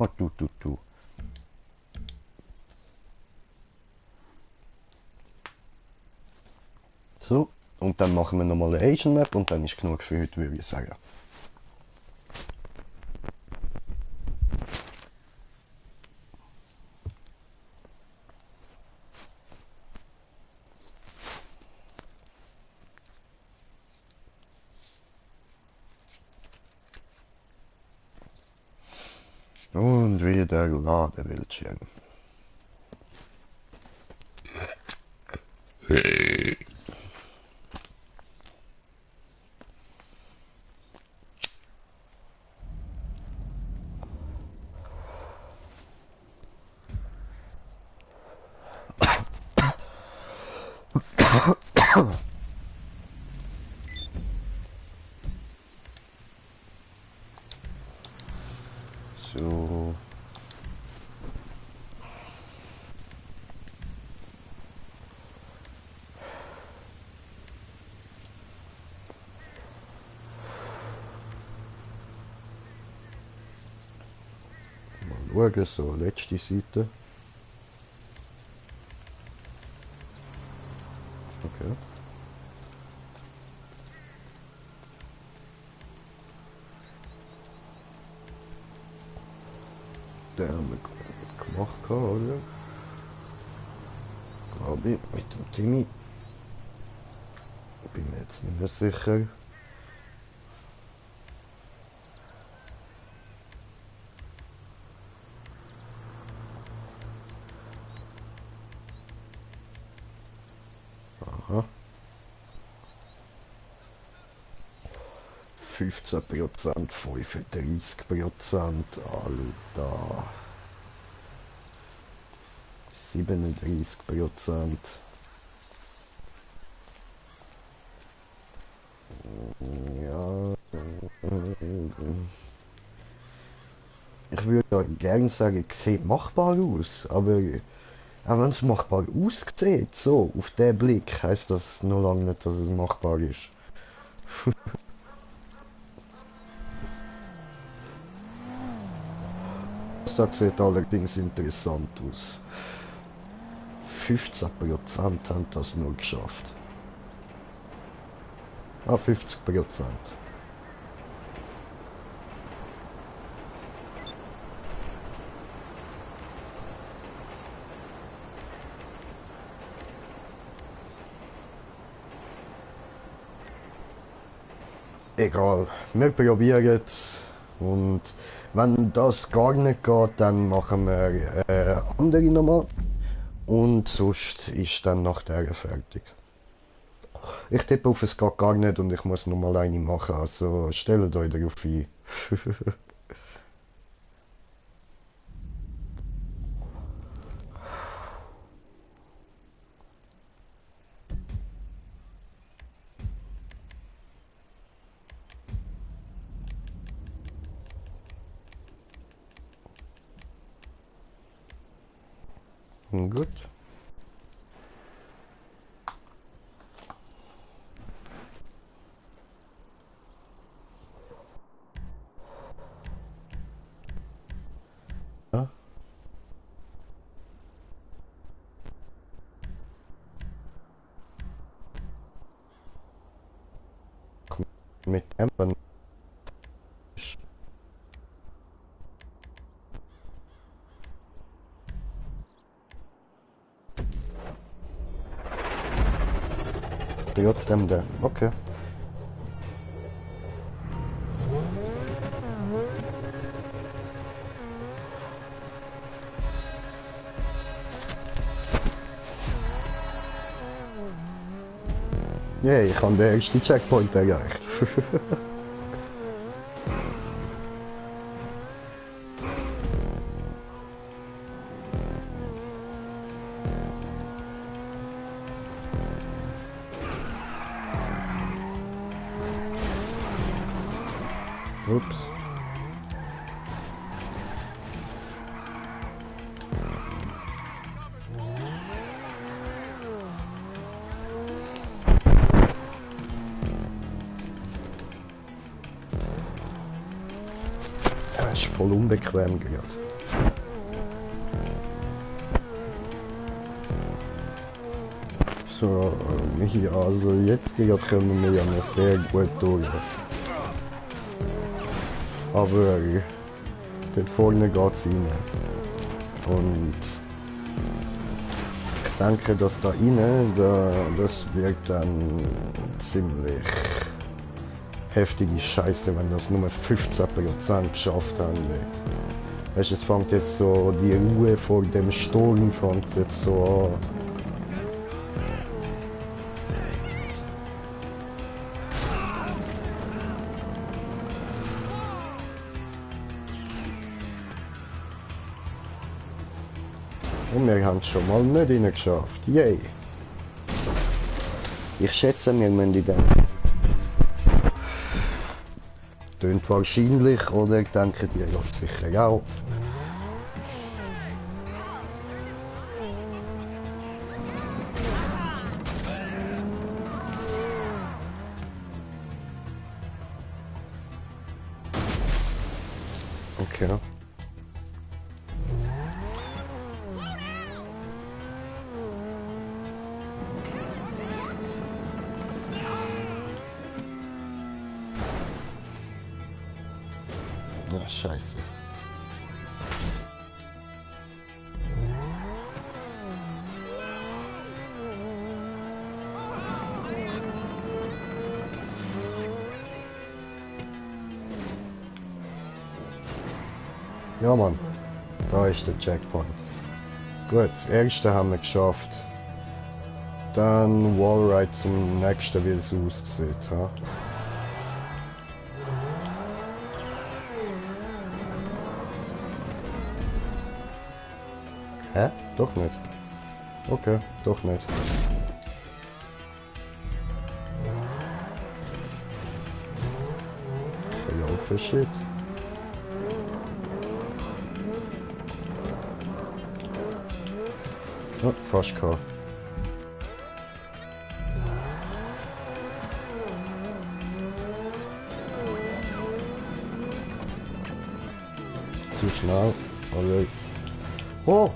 Ah, du. So, und dann machen wir nochmal eine Asian Map und dann ist genug für heute, würde ich sagen. Und wieder Ladebildschirm. So. Mal schauen, so letzte Seite. Okay. Den haben wir gemacht, oder? Glaube ich, mit dem Timmy. Bin mir jetzt nicht mehr sicher. Aha. 15%, 35%, Alter. 37%. Ja. Ich würde ja gerne sagen, es sieht machbar aus, aber auch wenn es machbar aussieht, so, auf den Blick, heisst das noch lange nicht, dass es machbar ist. Das sieht allerdings interessant aus. 15% haben das nur geschafft. Ah, 50%. Egal, wir probieren es. Und wenn das gar nicht geht, dann machen wir andere nochmal. Und sonst ist dann nach der fertig. Ich tippe auf, es geht gar nicht und ich muss nochmal eine machen. Also stellt euch darauf ein. Gut. Ja. mit dem. Trotzdem der. Okay. Ja, ich habe den ersten Checkpoint erreicht. Ups. Ja, ist voll unbequem gerade. So, hier, also jetzt gerade können wir ja noch sehr gut durch. Aber dort vorne geht's rein. Und ich denke, dass da rein, das wird dann ziemlich heftige Scheiße, wenn das nur 15% geschafft haben. Weißt, es fängt jetzt so, die Ruhe vor dem Sturm fängt jetzt so an. Und wir haben es schon mal nicht reingeschafft. Yay! Ich schätze, wir müssen in den... Tönt wahrscheinlich, oder ich denke, die läuft sicher auch. Okay. Ja, scheiße. Ja, Mann. Da ist der Checkpoint. Gut, das erste haben wir geschafft. Dann Wallride zum nächsten, wie es aussieht. Ha? Hä? Doch nicht. Okay, doch nicht. Hello for shit. Oh, fast gehabt. Zu schnell. Alle. Oh!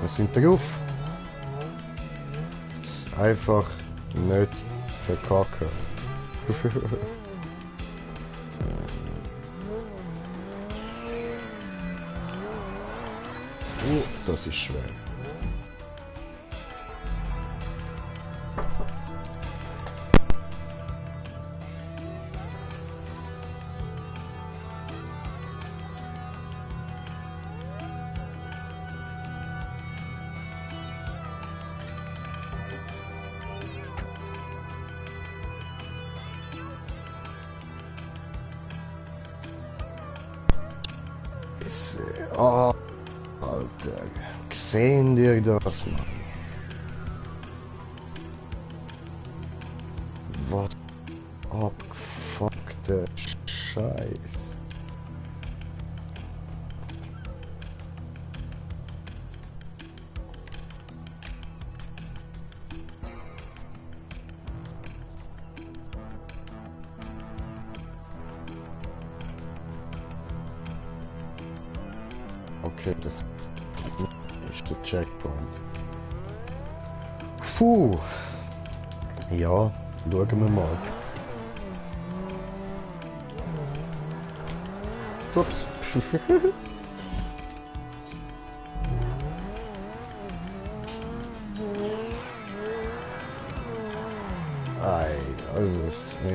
Wir sind drauf. Einfach nicht verkacken. Oh, das ist schwer. Oh, Alter, sehen dir das, Mann? Was abgefuckte Scheiß. Okay, das ist der Checkpoint. Puh. Ja, schauen wir mal. Ups. Ei, also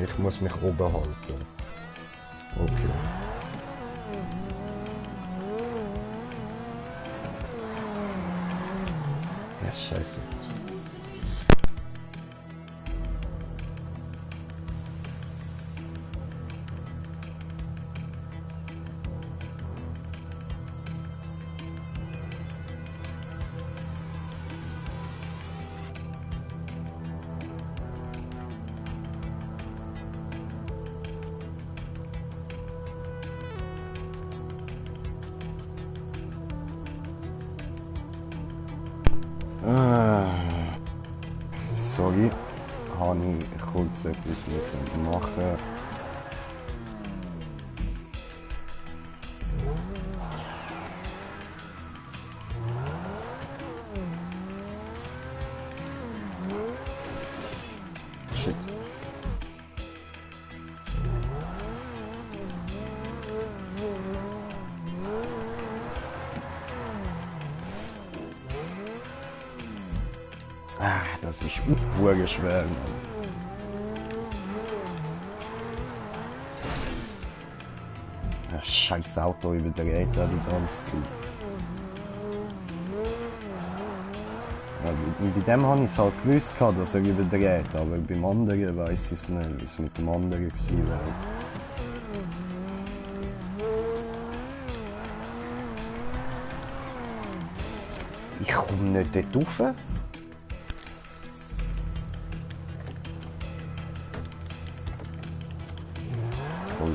ich muss mich oben halten. Okay. Ja, scheiße. Sorry, habe ich kurz etwas müssen machen. Shit. Ah, das ist pure schwer, Mann. Das scheiß Auto überdreht da die ganze Zeit. Ja, bei dem habe ich es halt gewusst, dass er überdreht, aber beim anderen weiss ich es nicht, wie es mit dem anderen gewesen wäre. Ich komme nicht dort rauf. Toll.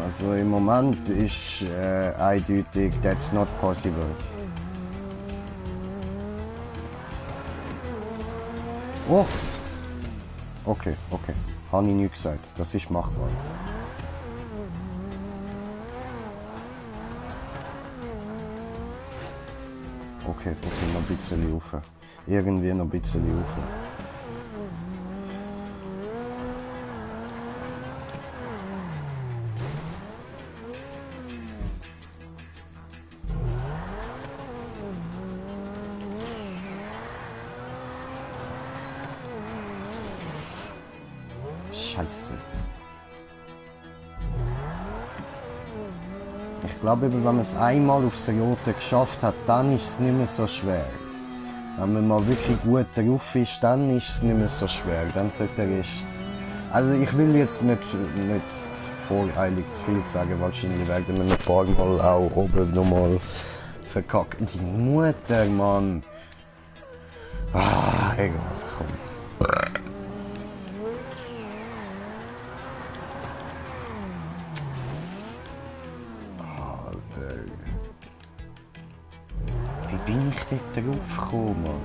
Also im Moment ist eindeutig, that's not possible. Oh! Okay, okay. Habe ich nicht gesagt. Das ist machbar. Okay, okay, noch ein bisschen rauf. Irgendwie noch ein bisschen rauf. Scheiße. Ich glaube, wenn man es einmal aufs Rote geschafft hat, dann ist es nicht mehr so schwer. Wenn man mal wirklich gut drauf ist, dann ist es nicht mehr so schwer. Dann sollte der Rest... Also ich will jetzt nicht voreilig zu viel sagen, wahrscheinlich werden wir ein paar Mal auch oben nochmal verkacken. Deine Mutter, Mann. Ah, egal, komm. Alter. Wie bin ich dort drauf gekommen, Mann?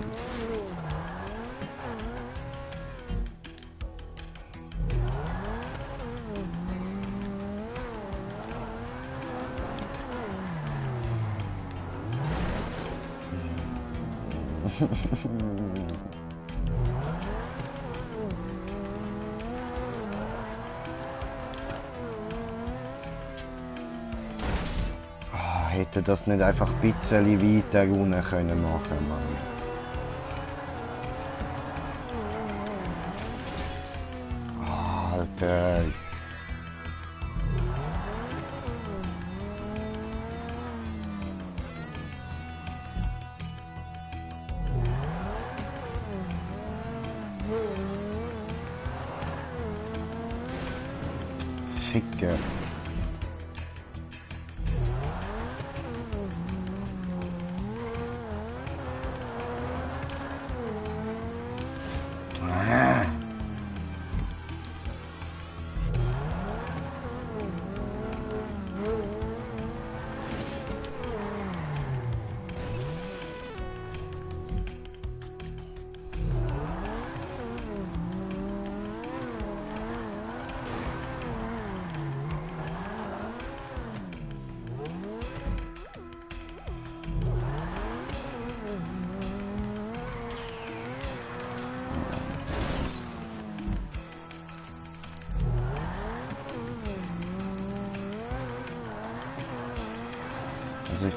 Hätte das nicht einfach ein bisschen weiter runter können machen, Mann. Alter. Ficke.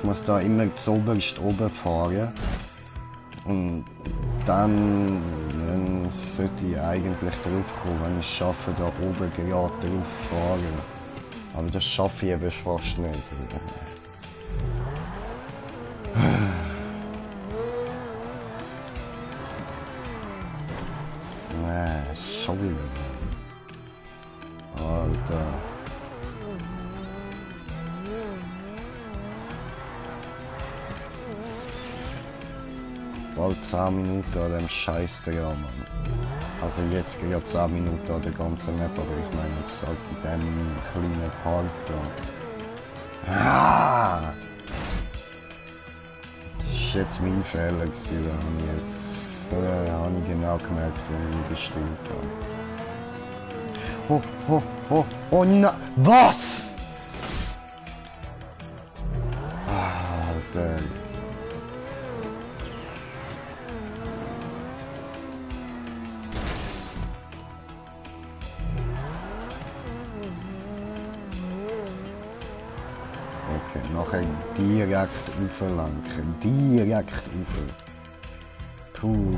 Ich muss da immer zuoberst oben fahren. Und dann sollte ich eigentlich drauf kommen, wenn ich es schaffe, da oben gerade drauf fahren. Aber das schaffe ich eben fast nicht. Nee, schon wieder. Alter. Bald 10 Minuten an dem Scheiß dran, Mann. Also jetzt gerade 10 Minuten an der ganzen Map, aber ich meine jetzt halt in dem kleinen Part da. Ah! Das ist jetzt mein Fehler gewesen, wenn ich jetzt habe ich genau gemerkt, wenn ich bestimmt habe. Oh nein! Was? Alter. Okay, nachher direkt auflenken. Direkt auf. Puh.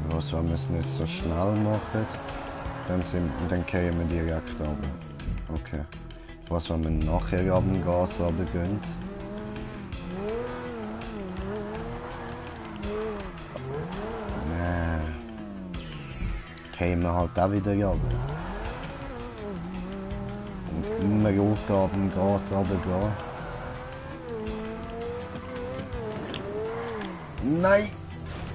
Was, wenn wir es nicht so schnell machen, dann gehen wir direkt runter. Okay. Was, wenn wir nachher ab dem Gas runtergehen? Gehen wir halt auch wieder runter. Und immer runter ab dem Gas runtergehen. Nein!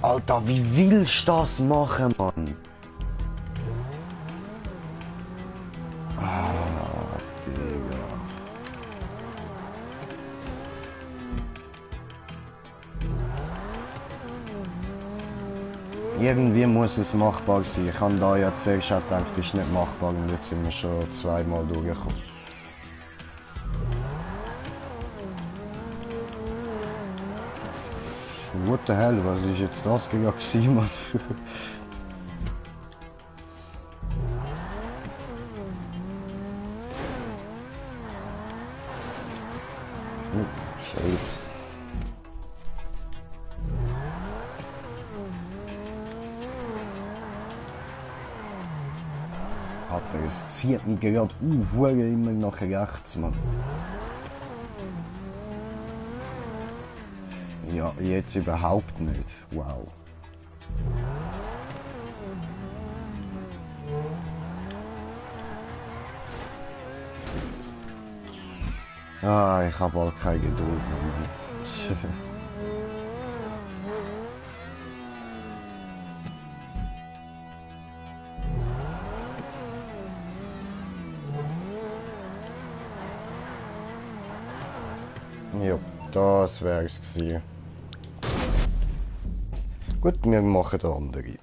Alter, wie willst du das machen, Mann? Ah, Digga. Irgendwie muss es machbar sein. Ich habe da ja zuerst auch gedacht, das ist nicht machbar und jetzt sind wir schon zweimal durchgekommen. What the hell, was ist jetzt das gewesen, Mann? Scheiße. Alter, es zieht mich gerade auf, immer nach rechts, Mann. Ja, jetzt überhaupt nicht. Wow. Ah, ich habe bald keine Geduld mehr. Ja, das wär's gewesen. Gut, wir machen den andere.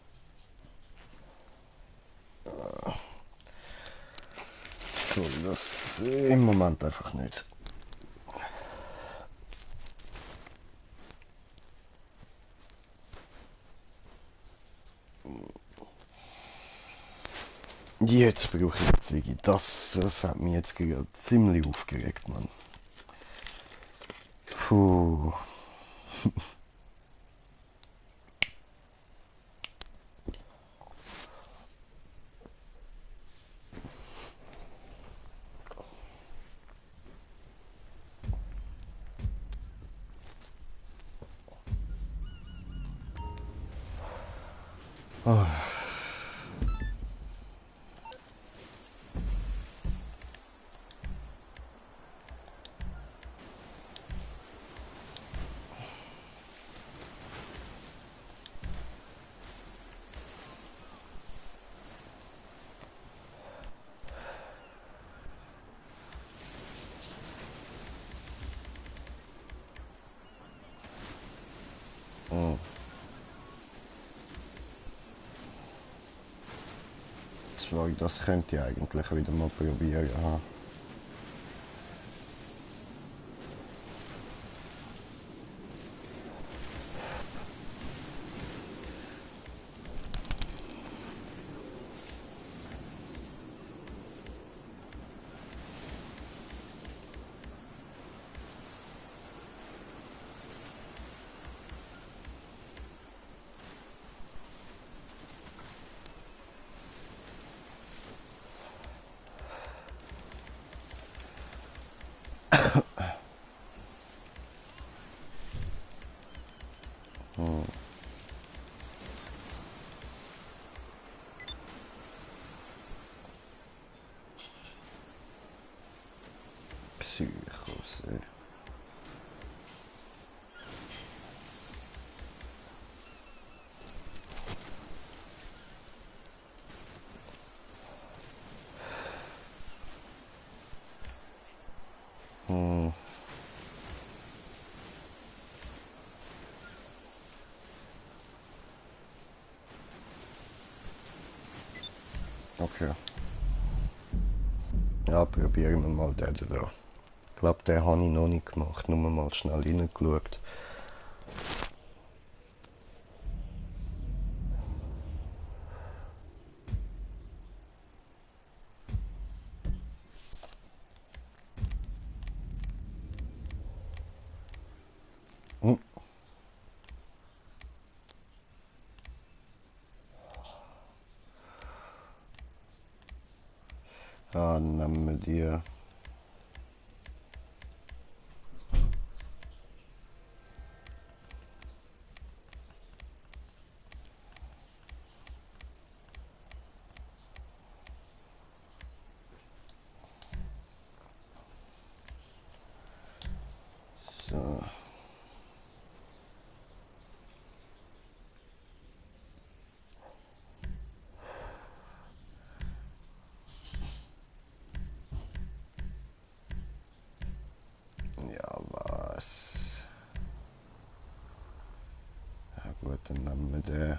So, das im Moment einfach nicht. Jetzt brauche ich Ziggy. Das hat mich jetzt gerade ziemlich aufgeregt, Mann. Puh. Oh. Oh. Das könnte ich eigentlich wieder mal probieren. Ha. Okay. Ja, probieren wir mal den da. Ich glaube, den habe ich noch nicht gemacht. Nur mal schnell reingeschaut. Hm. Ja, dann nehmen wir die. So. Ja, was? Ja gut, dann nehmen wir den.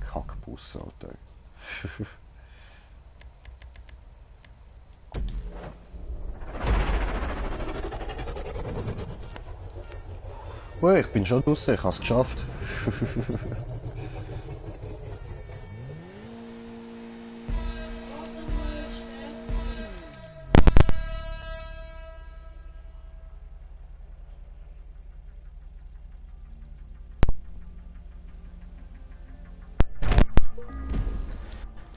Kackbus, Alter. Oh, ich bin schon draußen, ich habe es geschafft.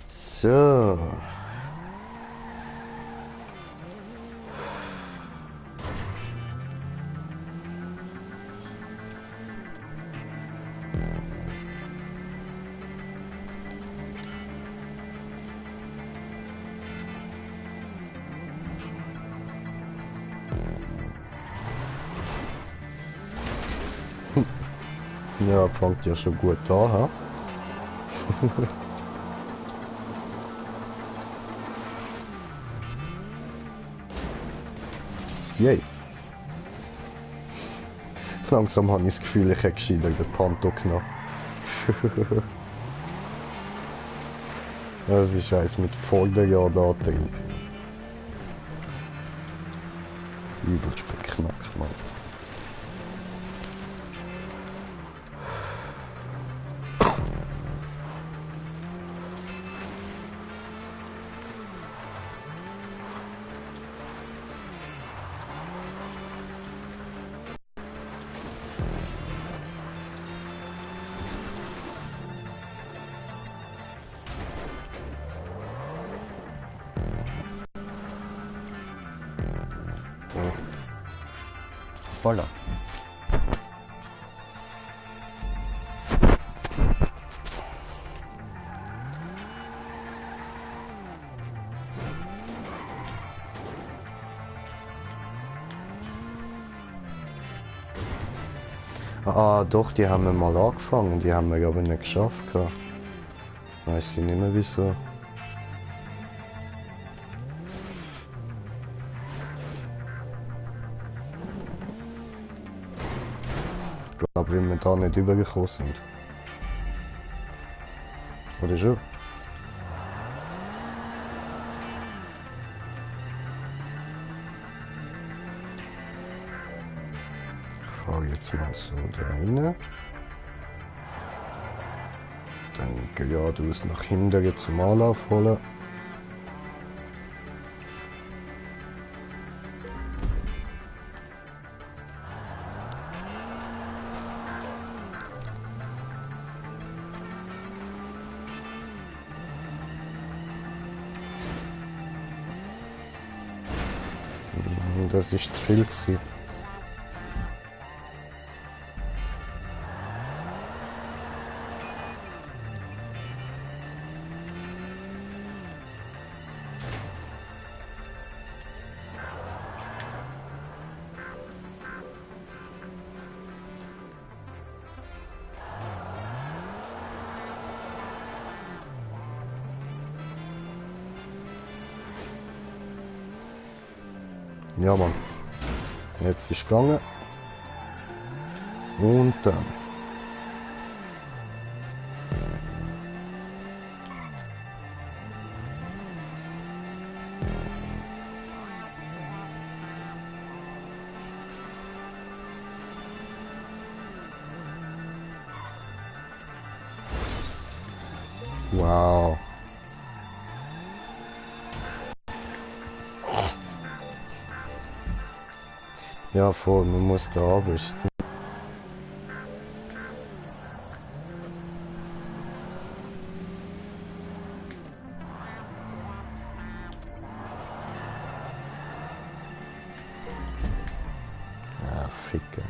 So. Ja, fängt ja schon gut an, ha? Yay. Langsam habe ich das Gefühl, ich hätte gescheiter den Panto genommen. Das ist eins mit Vorderjahr-Antrieb. Übelst verknackt, Mann. Voilà. Ah, doch, die haben wir mal angefangen, die haben wir aber nicht geschafft. Weiß ich nicht mehr wieso. Ich glaube, weil wir da nicht übergekommen sind. Oder schon? Ich fahre jetzt mal so da rein. Dann geradeaus nach hinten jetzt zum Anlauf holen. Das ist zu viel gewesen. Ja, Mann. Jetzt ist es gegangen. Und dann. Wow. Ja, voll, man muss da arbeiten. Ah, Ficke.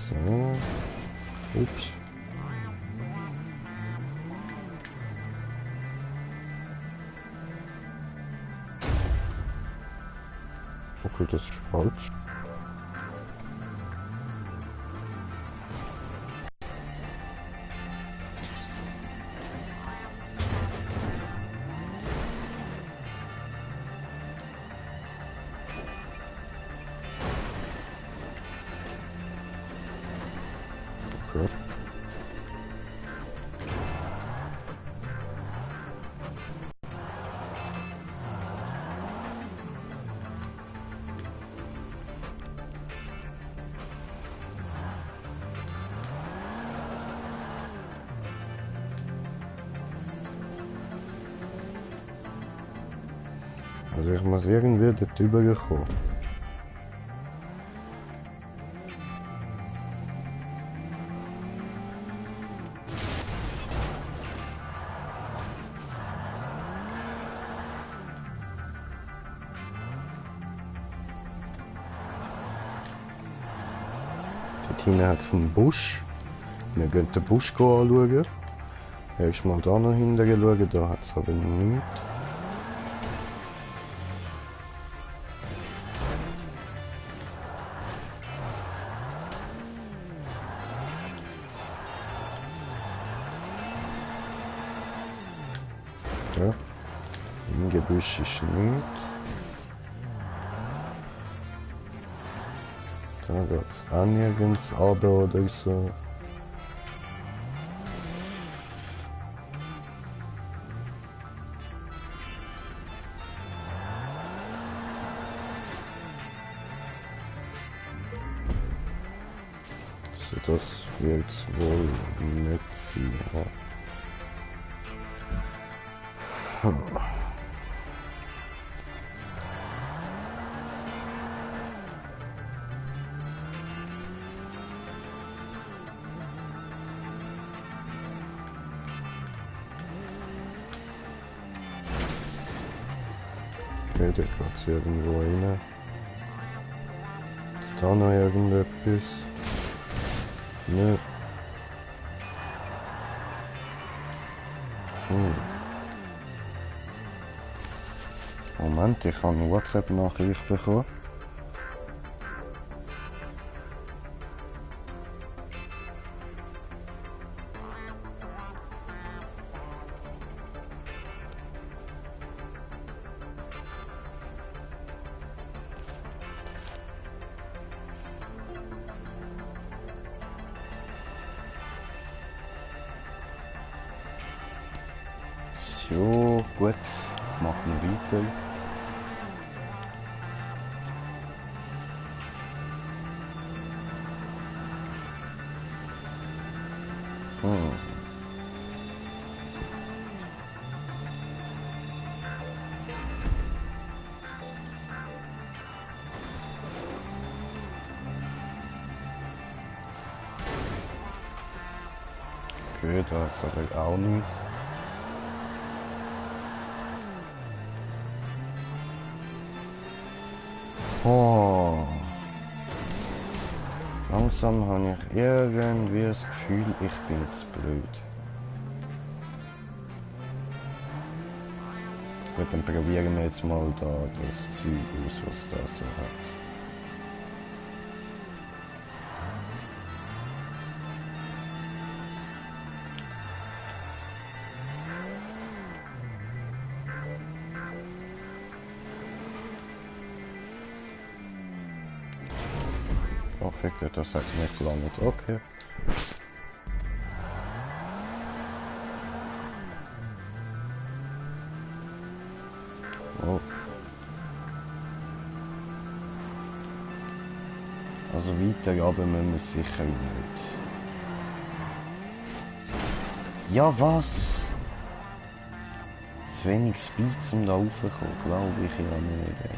So. Ups. Okay, das ist falsch. Okay. Also ich muss irgendwie dort rüberkommen. Dort hinten hat es einen Busch. Wir gehen den Busch anschauen. Erstmal da noch hinten schauen, da hat es aber nichts. Ja. Im Gebüsch ist nichts. Da geht es auch nirgends runter oder so. Also das wird wohl nicht sein. Ja. Okay, da geht es irgendwo rein. Ist da noch irgendetwas? Ne. Moment, ich habe eine WhatsApp-Nachricht bekommen. So, gut, machen wir weiter. Okay, da hat es aber auch nichts. Oh. Langsam habe ich irgendwie das Gefühl, ich bin zu blöd. Gut, dann probieren wir jetzt mal da das Zeug aus, was da so hat. Oh, fick, das hat nicht gelangt. Okay. Oh. Also weiter aber müssen wir sicher nicht. Ja, was? Zu wenig Speed, um da raufzukommen, glaube ich ja nicht. Ey.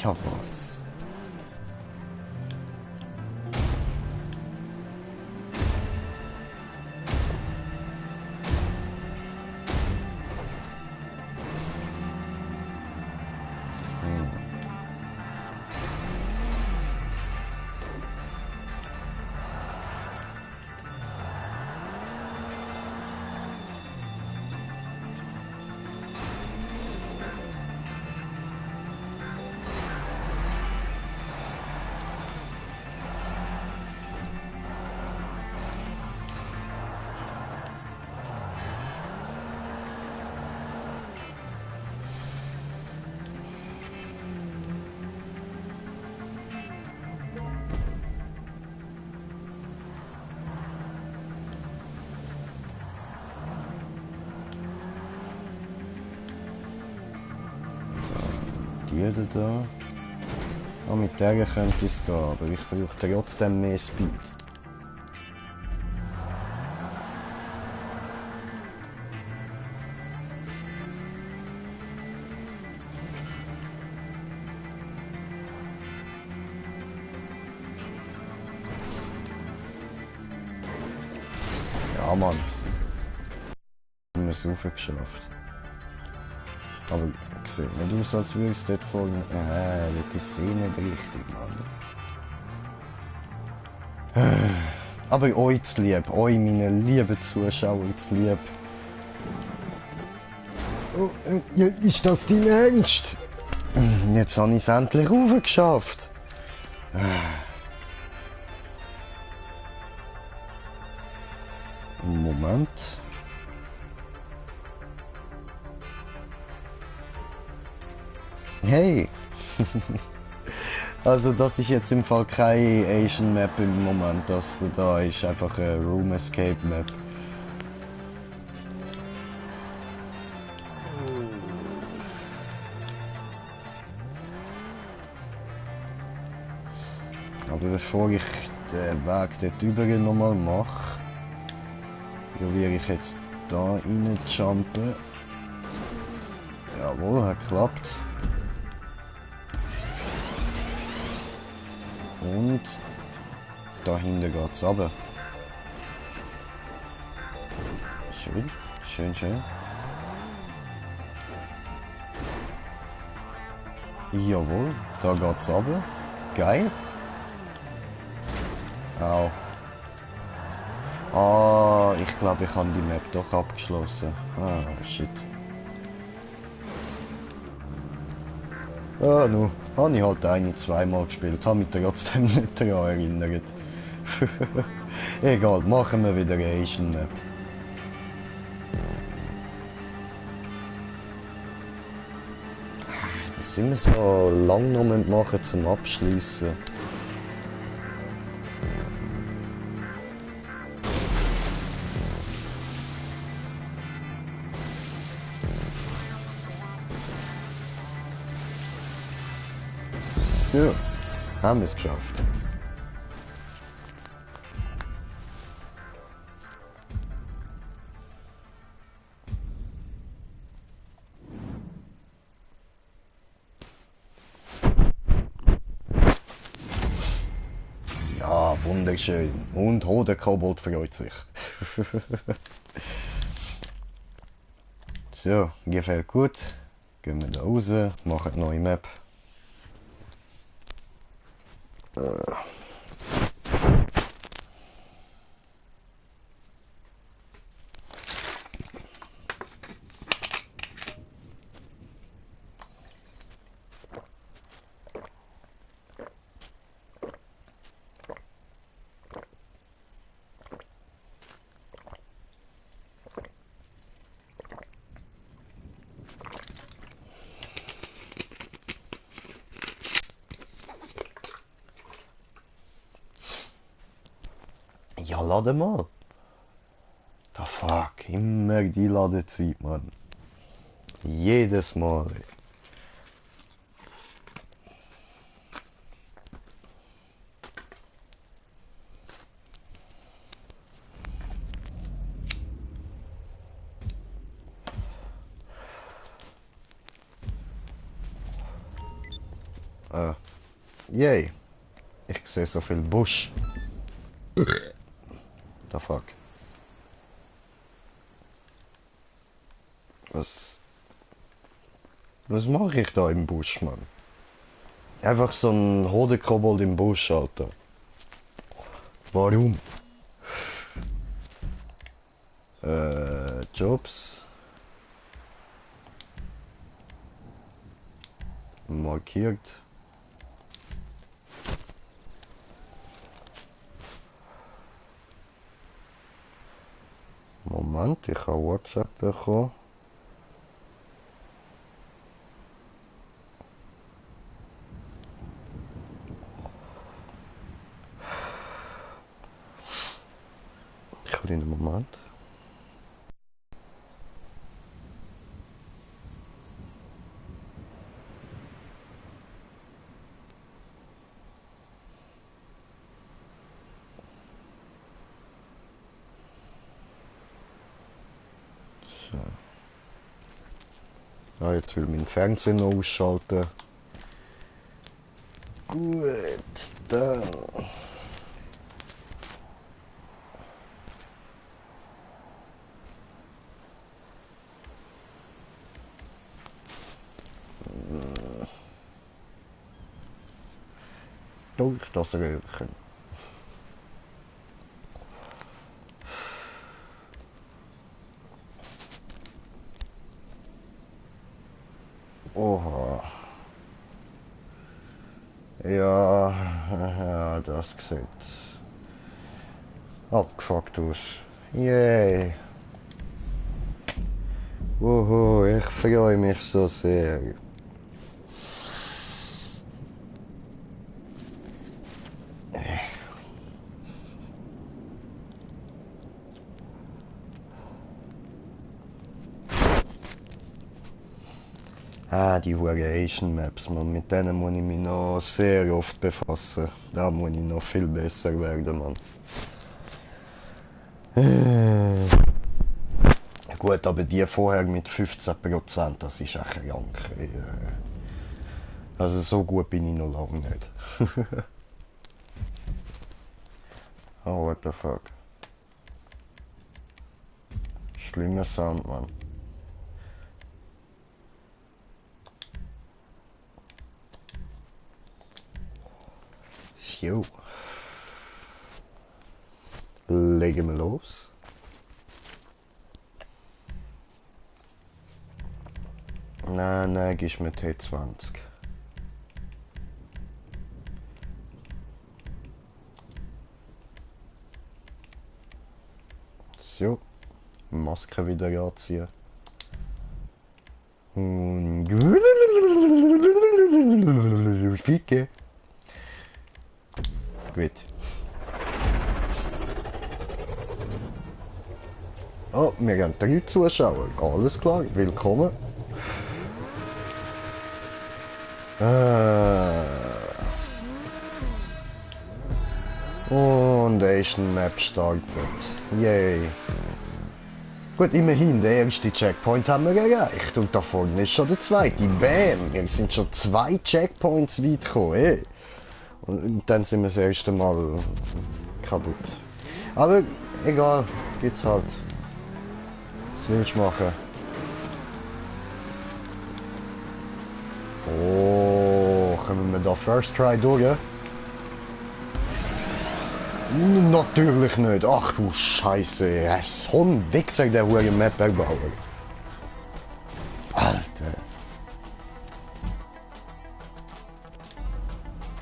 Ja, was? Die da. Ah, mit der könnte es gehen, aber ich brauche trotzdem mehr Speed. Ja, Mann. Wir haben es raufgeschafft. Aber sieht nicht aus, als würde es dort folgen. Das ist eh nicht richtig, Mann. Aber euch zu lieb, euch, meine lieben Zuschauer, zu lieb. Oh, ja, ist das dein Ernst? Jetzt habe ich es endlich raufgeschafft. Moment. Hey! Also das ist jetzt im Fall keine Asian Map im Moment, das da ist einfach eine Room Escape Map. Aber bevor ich den Weg dort drüber nochmal mache, probiere ich jetzt da rein zu jumpen. Jawohl, hat geklappt. Und da hinten geht es runter. Schön, schön, schön. Jawohl, da geht es runter. Geil. Au. Ah, ich glaube, ich habe die Map doch abgeschlossen. Ah, shit. Ja, nu, habe ich halt eine zweimal gespielt, habe mich trotzdem nicht daran erinnert. Egal, machen wir wieder eine Asian Map. Das sind wir so lang noch machen zum Abschließen. So, haben wir es geschafft. Ja, wunderschön. Und der Kobold freut sich. So, gefällt gut. Gehen wir da raus, machen eine neue Map. lade mal. Da fuck, immer die Ladezeit, Mann. Jedes Mal. Yay. Ich sehe so viel Busch. Da fuck. Was mache ich da im Busch, Mann? Einfach so ein Hodenkobold im Busch, Alter. Warum? Jobs. Markiert. Moment, ich habe WhatsApp bekommen. Kleinen Moment. So. Ah, jetzt will mein Fernseher noch ausschalten. Gut, dann. Durch das Röhrchen. Oha. Ja, das sieht abgefuckt aus. Yay. Wuhu, ich freue mich so sehr. Ah, die Variation Maps, man, mit denen muss ich mich noch sehr oft befassen. Da muss ich noch viel besser werden, man. Gut, aber die vorher mit 15%, das ist echt krank. Also so gut bin ich noch lange nicht. Oh, what the fuck. Schlimmer Sound, man. Jo. Legen wir los. Nein, gibst mir T20. So. Maske wieder anziehen. Und... Ficke. Gut. Oh, wir haben 3 Zuschauer. Alles klar, willkommen. Und Asian Map startet. Yay. Gut, immerhin, der erste Checkpoint haben wir erreicht. Und da vorne ist schon der zweite. Bam! Wir sind schon 2 Checkpoints weit gekommen. Ey. Und dann sind wir das erste Mal kaputt. Aber egal, geht's halt. Was willst du machen? Oh, kommen wir da First Try durch? Natürlich nicht. Ach du Scheiße. So ein Wichser, der hohe Map wegbauen. Alter.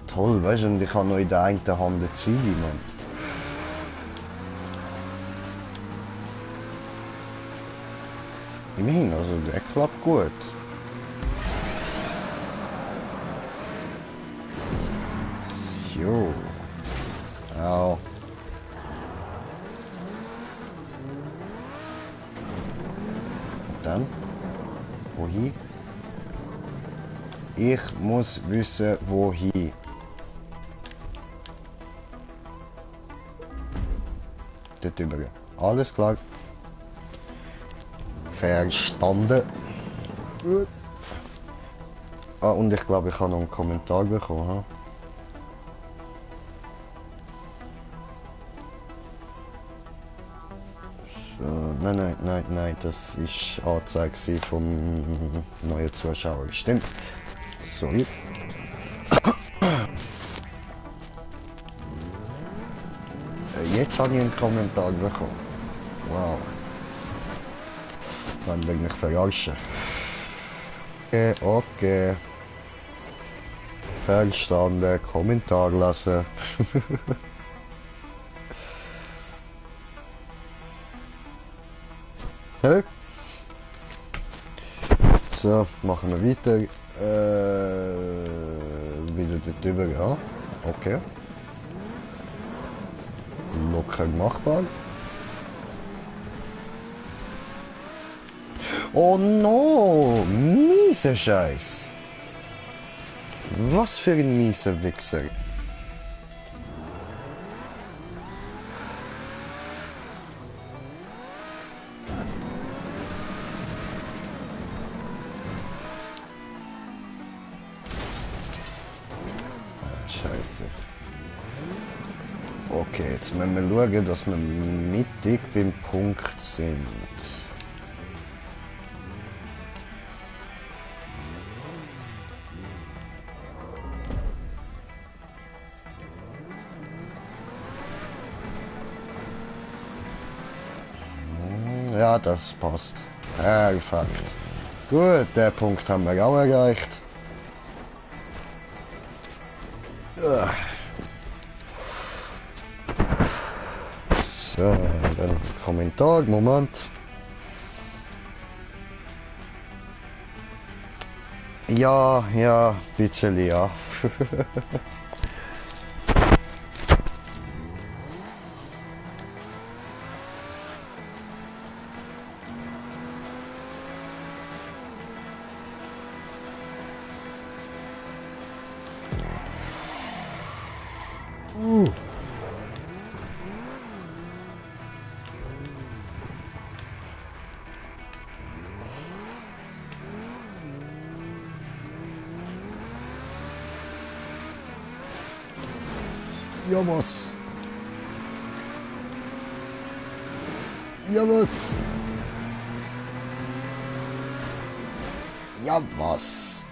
Toll, weißt du, und ich habe noch in der einen Hand eine Ziele, Mann. Immerhin, also der klappt gut. So. Au. Ich muss wissen, wohin. Dort drüber. Alles klar. Verstanden. Gut. Ah, und ich glaube, ich habe noch einen Kommentar bekommen. Ha? So, nein, das ist Anzeige vom neuen Zuschauer. Stimmt. Sorry. Jetzt habe ich einen Kommentar bekommen. Wow. Dann will ich mich verarschen. Okay. Verstanden. Kommentar lassen. Hey. So, machen wir weiter. Wieder dort drüber, ja. Okay. Locker machbar. Oh no! Mieser Scheiß! Was für ein mieser Wichser! Scheiße. Okay, jetzt müssen wir schauen, dass wir mittig beim Punkt sind. Ja, das passt. Perfekt. Gut, den Punkt haben wir auch erreicht. So, dann Kommentar, Moment. Ja, ein bisschen, ja. Ja was? Ja was? Ja was?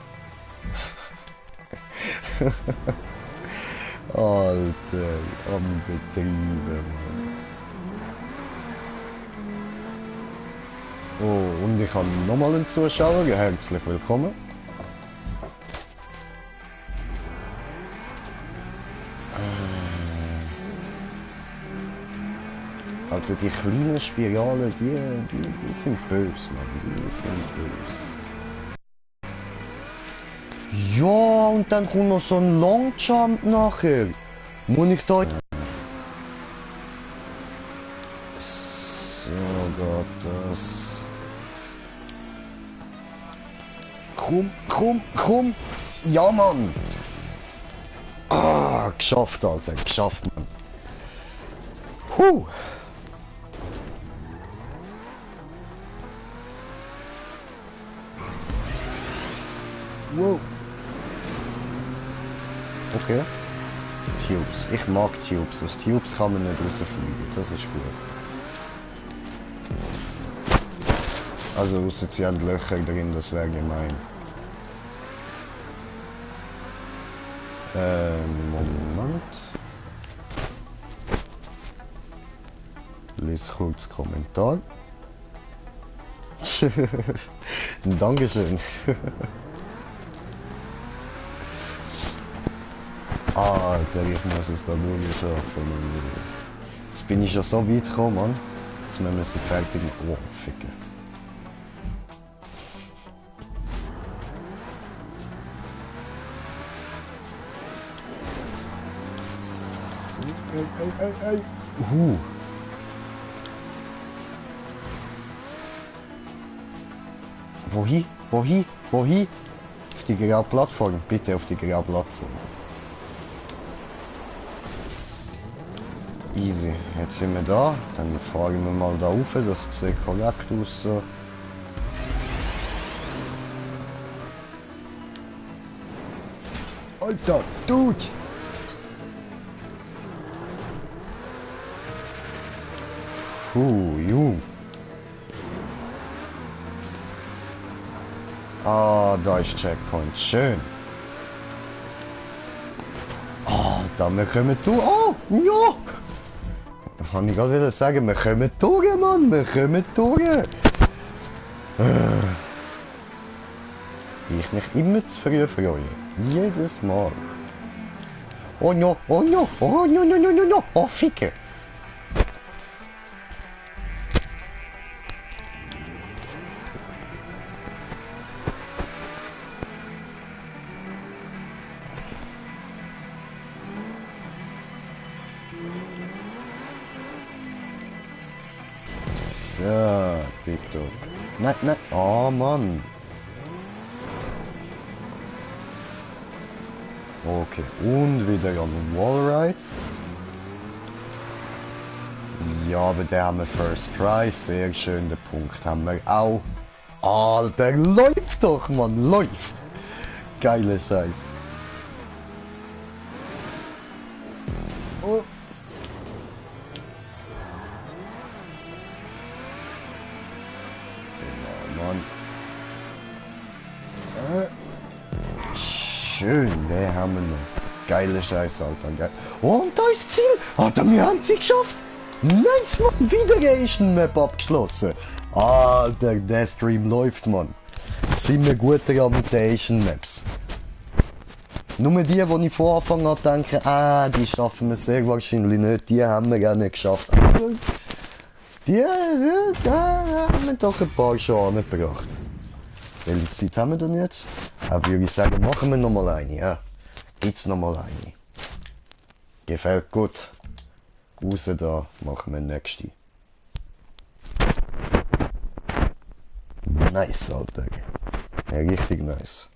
Alter, am Betrieben, Mann. Oh, und ich habe nochmal einen Zuschauer. Herzlich willkommen. Alter, die kleinen Spiralen, die sind böse, Mann. Die sind böse. Ja, und dann kommt noch so ein Longjump nachher. Muss ich da... So geht das. Komm. Ja, Mann. Ah, geschafft, Alter. Geschafft, Mann. Huh. Wow. Okay. Tubes. Ich mag Tubes. Aus Tubes kann man nicht rausfliegen. Das ist gut. Also außer sie haben Löcher drin, das wäre gemein. Moment. Lies kurz Kommentar. Dankeschön. Alter, ich muss es da durchschaffen. Jetzt bin ich ja so weit gekommen, Mann. Jetzt müssen wir sie fertig machen. Oh, ficken. Ey. Wohin? Auf die graue Plattform, bitte auf die graue Plattform. Easy, jetzt sind wir da. Dann fahren wir mal da rauf, das sieht korrekt aus so. Alter, Dude! Ju. Ah, da ist Checkpoint. Schön. Ah, da wir kommen durch. Oh, ja! Kann ich gerade wieder sagen, wir kommen durch, Mann. Wir kommen durch. Wie ich mich immer zu früh freue. Jedes Mal. Oh no, oh no, oh no, no, no, no, no. Oh, Ficke. So, tipptopp. Nein, nein. Oh, Mann. Okay, und wieder am Wallride. Ja, aber der haben wir First Try. Sehr schön, den Punkt haben wir auch. Alter, läuft doch, Mann, läuft. Geile Scheiß. Oh. Genau, Mann. Schön, den haben wir noch. Geile Scheiße, Alter. Geil. Oh, und da ist das Ziel. Alter, wir haben sie geschafft. Nice, Mann. Wieder Asian Map abgeschlossen. Alter, der Stream läuft, Mann. Sind wir guter mit den Asian Maps. Nur die, die ich von Anfang an denke, die schaffen wir sehr wahrscheinlich nicht. Die haben wir gar nicht geschafft. Aber die haben wir doch ein paar schon angebracht. Welche Zeit haben wir denn jetzt? Würde ich sagen, machen wir nochmal eine, ja. Gibt's nochmal eine. Gefällt gut. Raus da, machen wir nächste. Nice, Alter. Ja, richtig nice.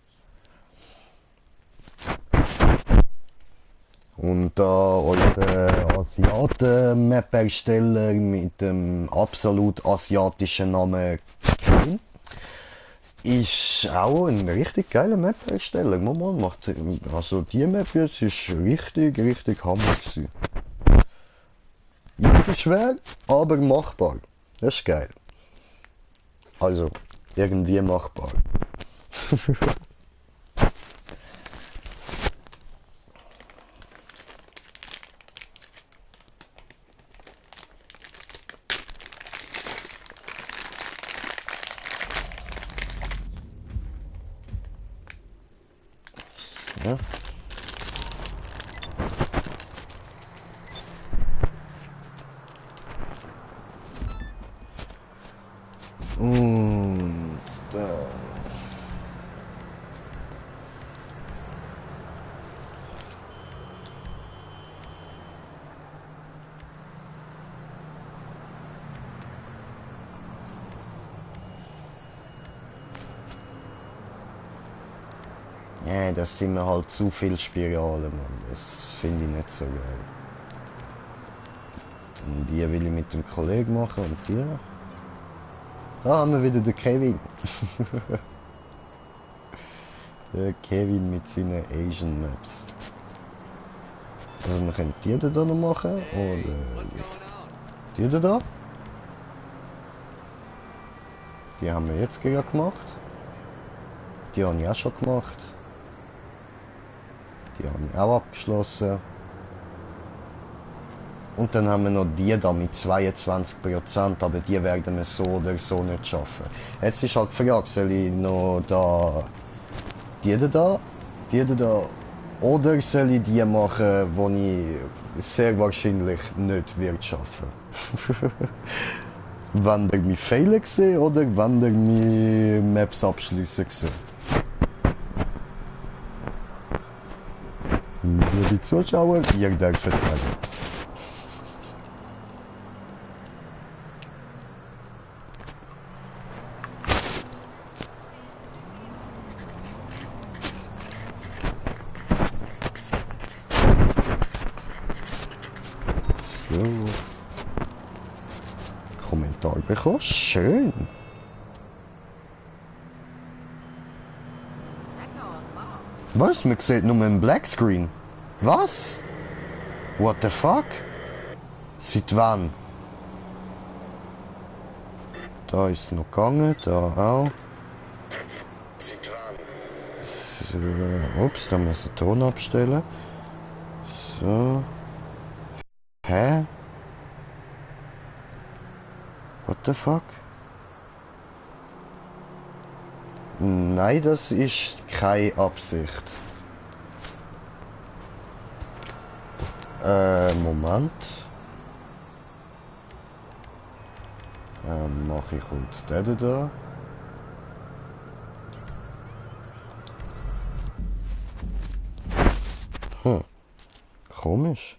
Und da unser Asiaten-Map-Ersteller mit dem absolut asiatischen Namen Kevin ist auch ein richtig geiler Map-Ersteller. Man macht, also die Map jetzt ist richtig Hammer gewesen. Ist schwer, aber machbar. Das ist geil. Also, irgendwie machbar. Ja. Und dann. Ja, das sind mir halt zu viel Spiralen, Mann. Das finde ich nicht so geil. Und die will ich mit dem Kollegen machen und die. Da haben wir wieder den Kevin. Der Kevin mit seinen Asian Maps. Also wir können die da noch machen oder die da. Die haben wir jetzt gerade gemacht. Die habe ich auch schon gemacht. Die habe ich auch abgeschlossen. Und dann haben wir noch die da mit 22%, aber die werden wir so oder so nicht schaffen. Jetzt ist halt die Frage, soll ich noch da die da oder soll ich die machen, die ich sehr wahrscheinlich nicht wird schaffen. Wenn ihr mich Fehler gesehen oder wenn ihr mich Maps abschließen gesehen. Liebe Zuschauer, ihr dürft sagen. Kommentar bekommen. Schön. Was? Man sieht nur einen Blackscreen. Was? What the fuck? Seit wann? Da ist es noch gegangen, da auch. So, ups, da muss ich den Ton abstellen. So. Hä? What the fuck? Nein, das ist keine Absicht. Moment. Mache ich kurz den da. Komisch.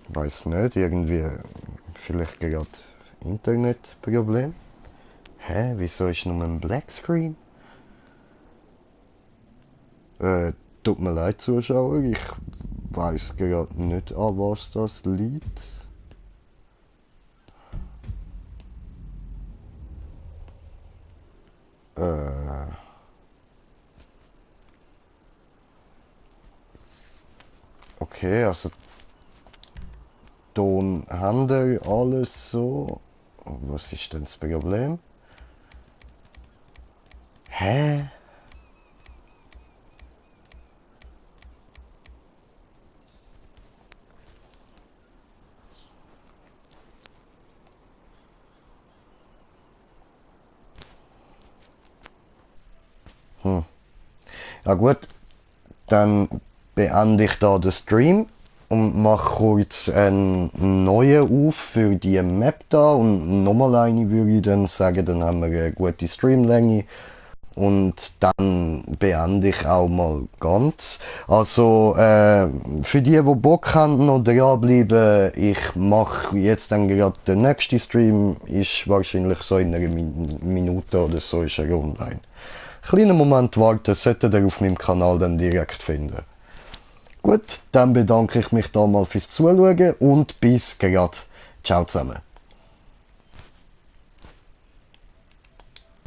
Weiß nicht, irgendwie vielleicht gerade Internetproblem. Hä, wieso ist nur ein Blackscreen? Tut mir leid, Zuschauer, ich weiß gerade nicht, an was das liegt. Okay, also Ton haben wir alles so. Was ist denn das Problem? Hä? Ja gut, dann beende ich da den Stream und mache kurz einen neuen auf für die Map da und nochmal eine würde ich dann sagen, dann haben wir eine gute Streamlänge und dann beende ich auch mal ganz. Also für die Bock haben, noch dranbleiben, ich mache jetzt dann gerade den nächsten Stream, ist wahrscheinlich so in einer Minute oder so ist er online. Kleinen Moment warten, solltet ihr auf meinem Kanal dann direkt finden. Gut, dann bedanke ich mich da mal fürs Zuschauen und bis grad. Ciao zusammen.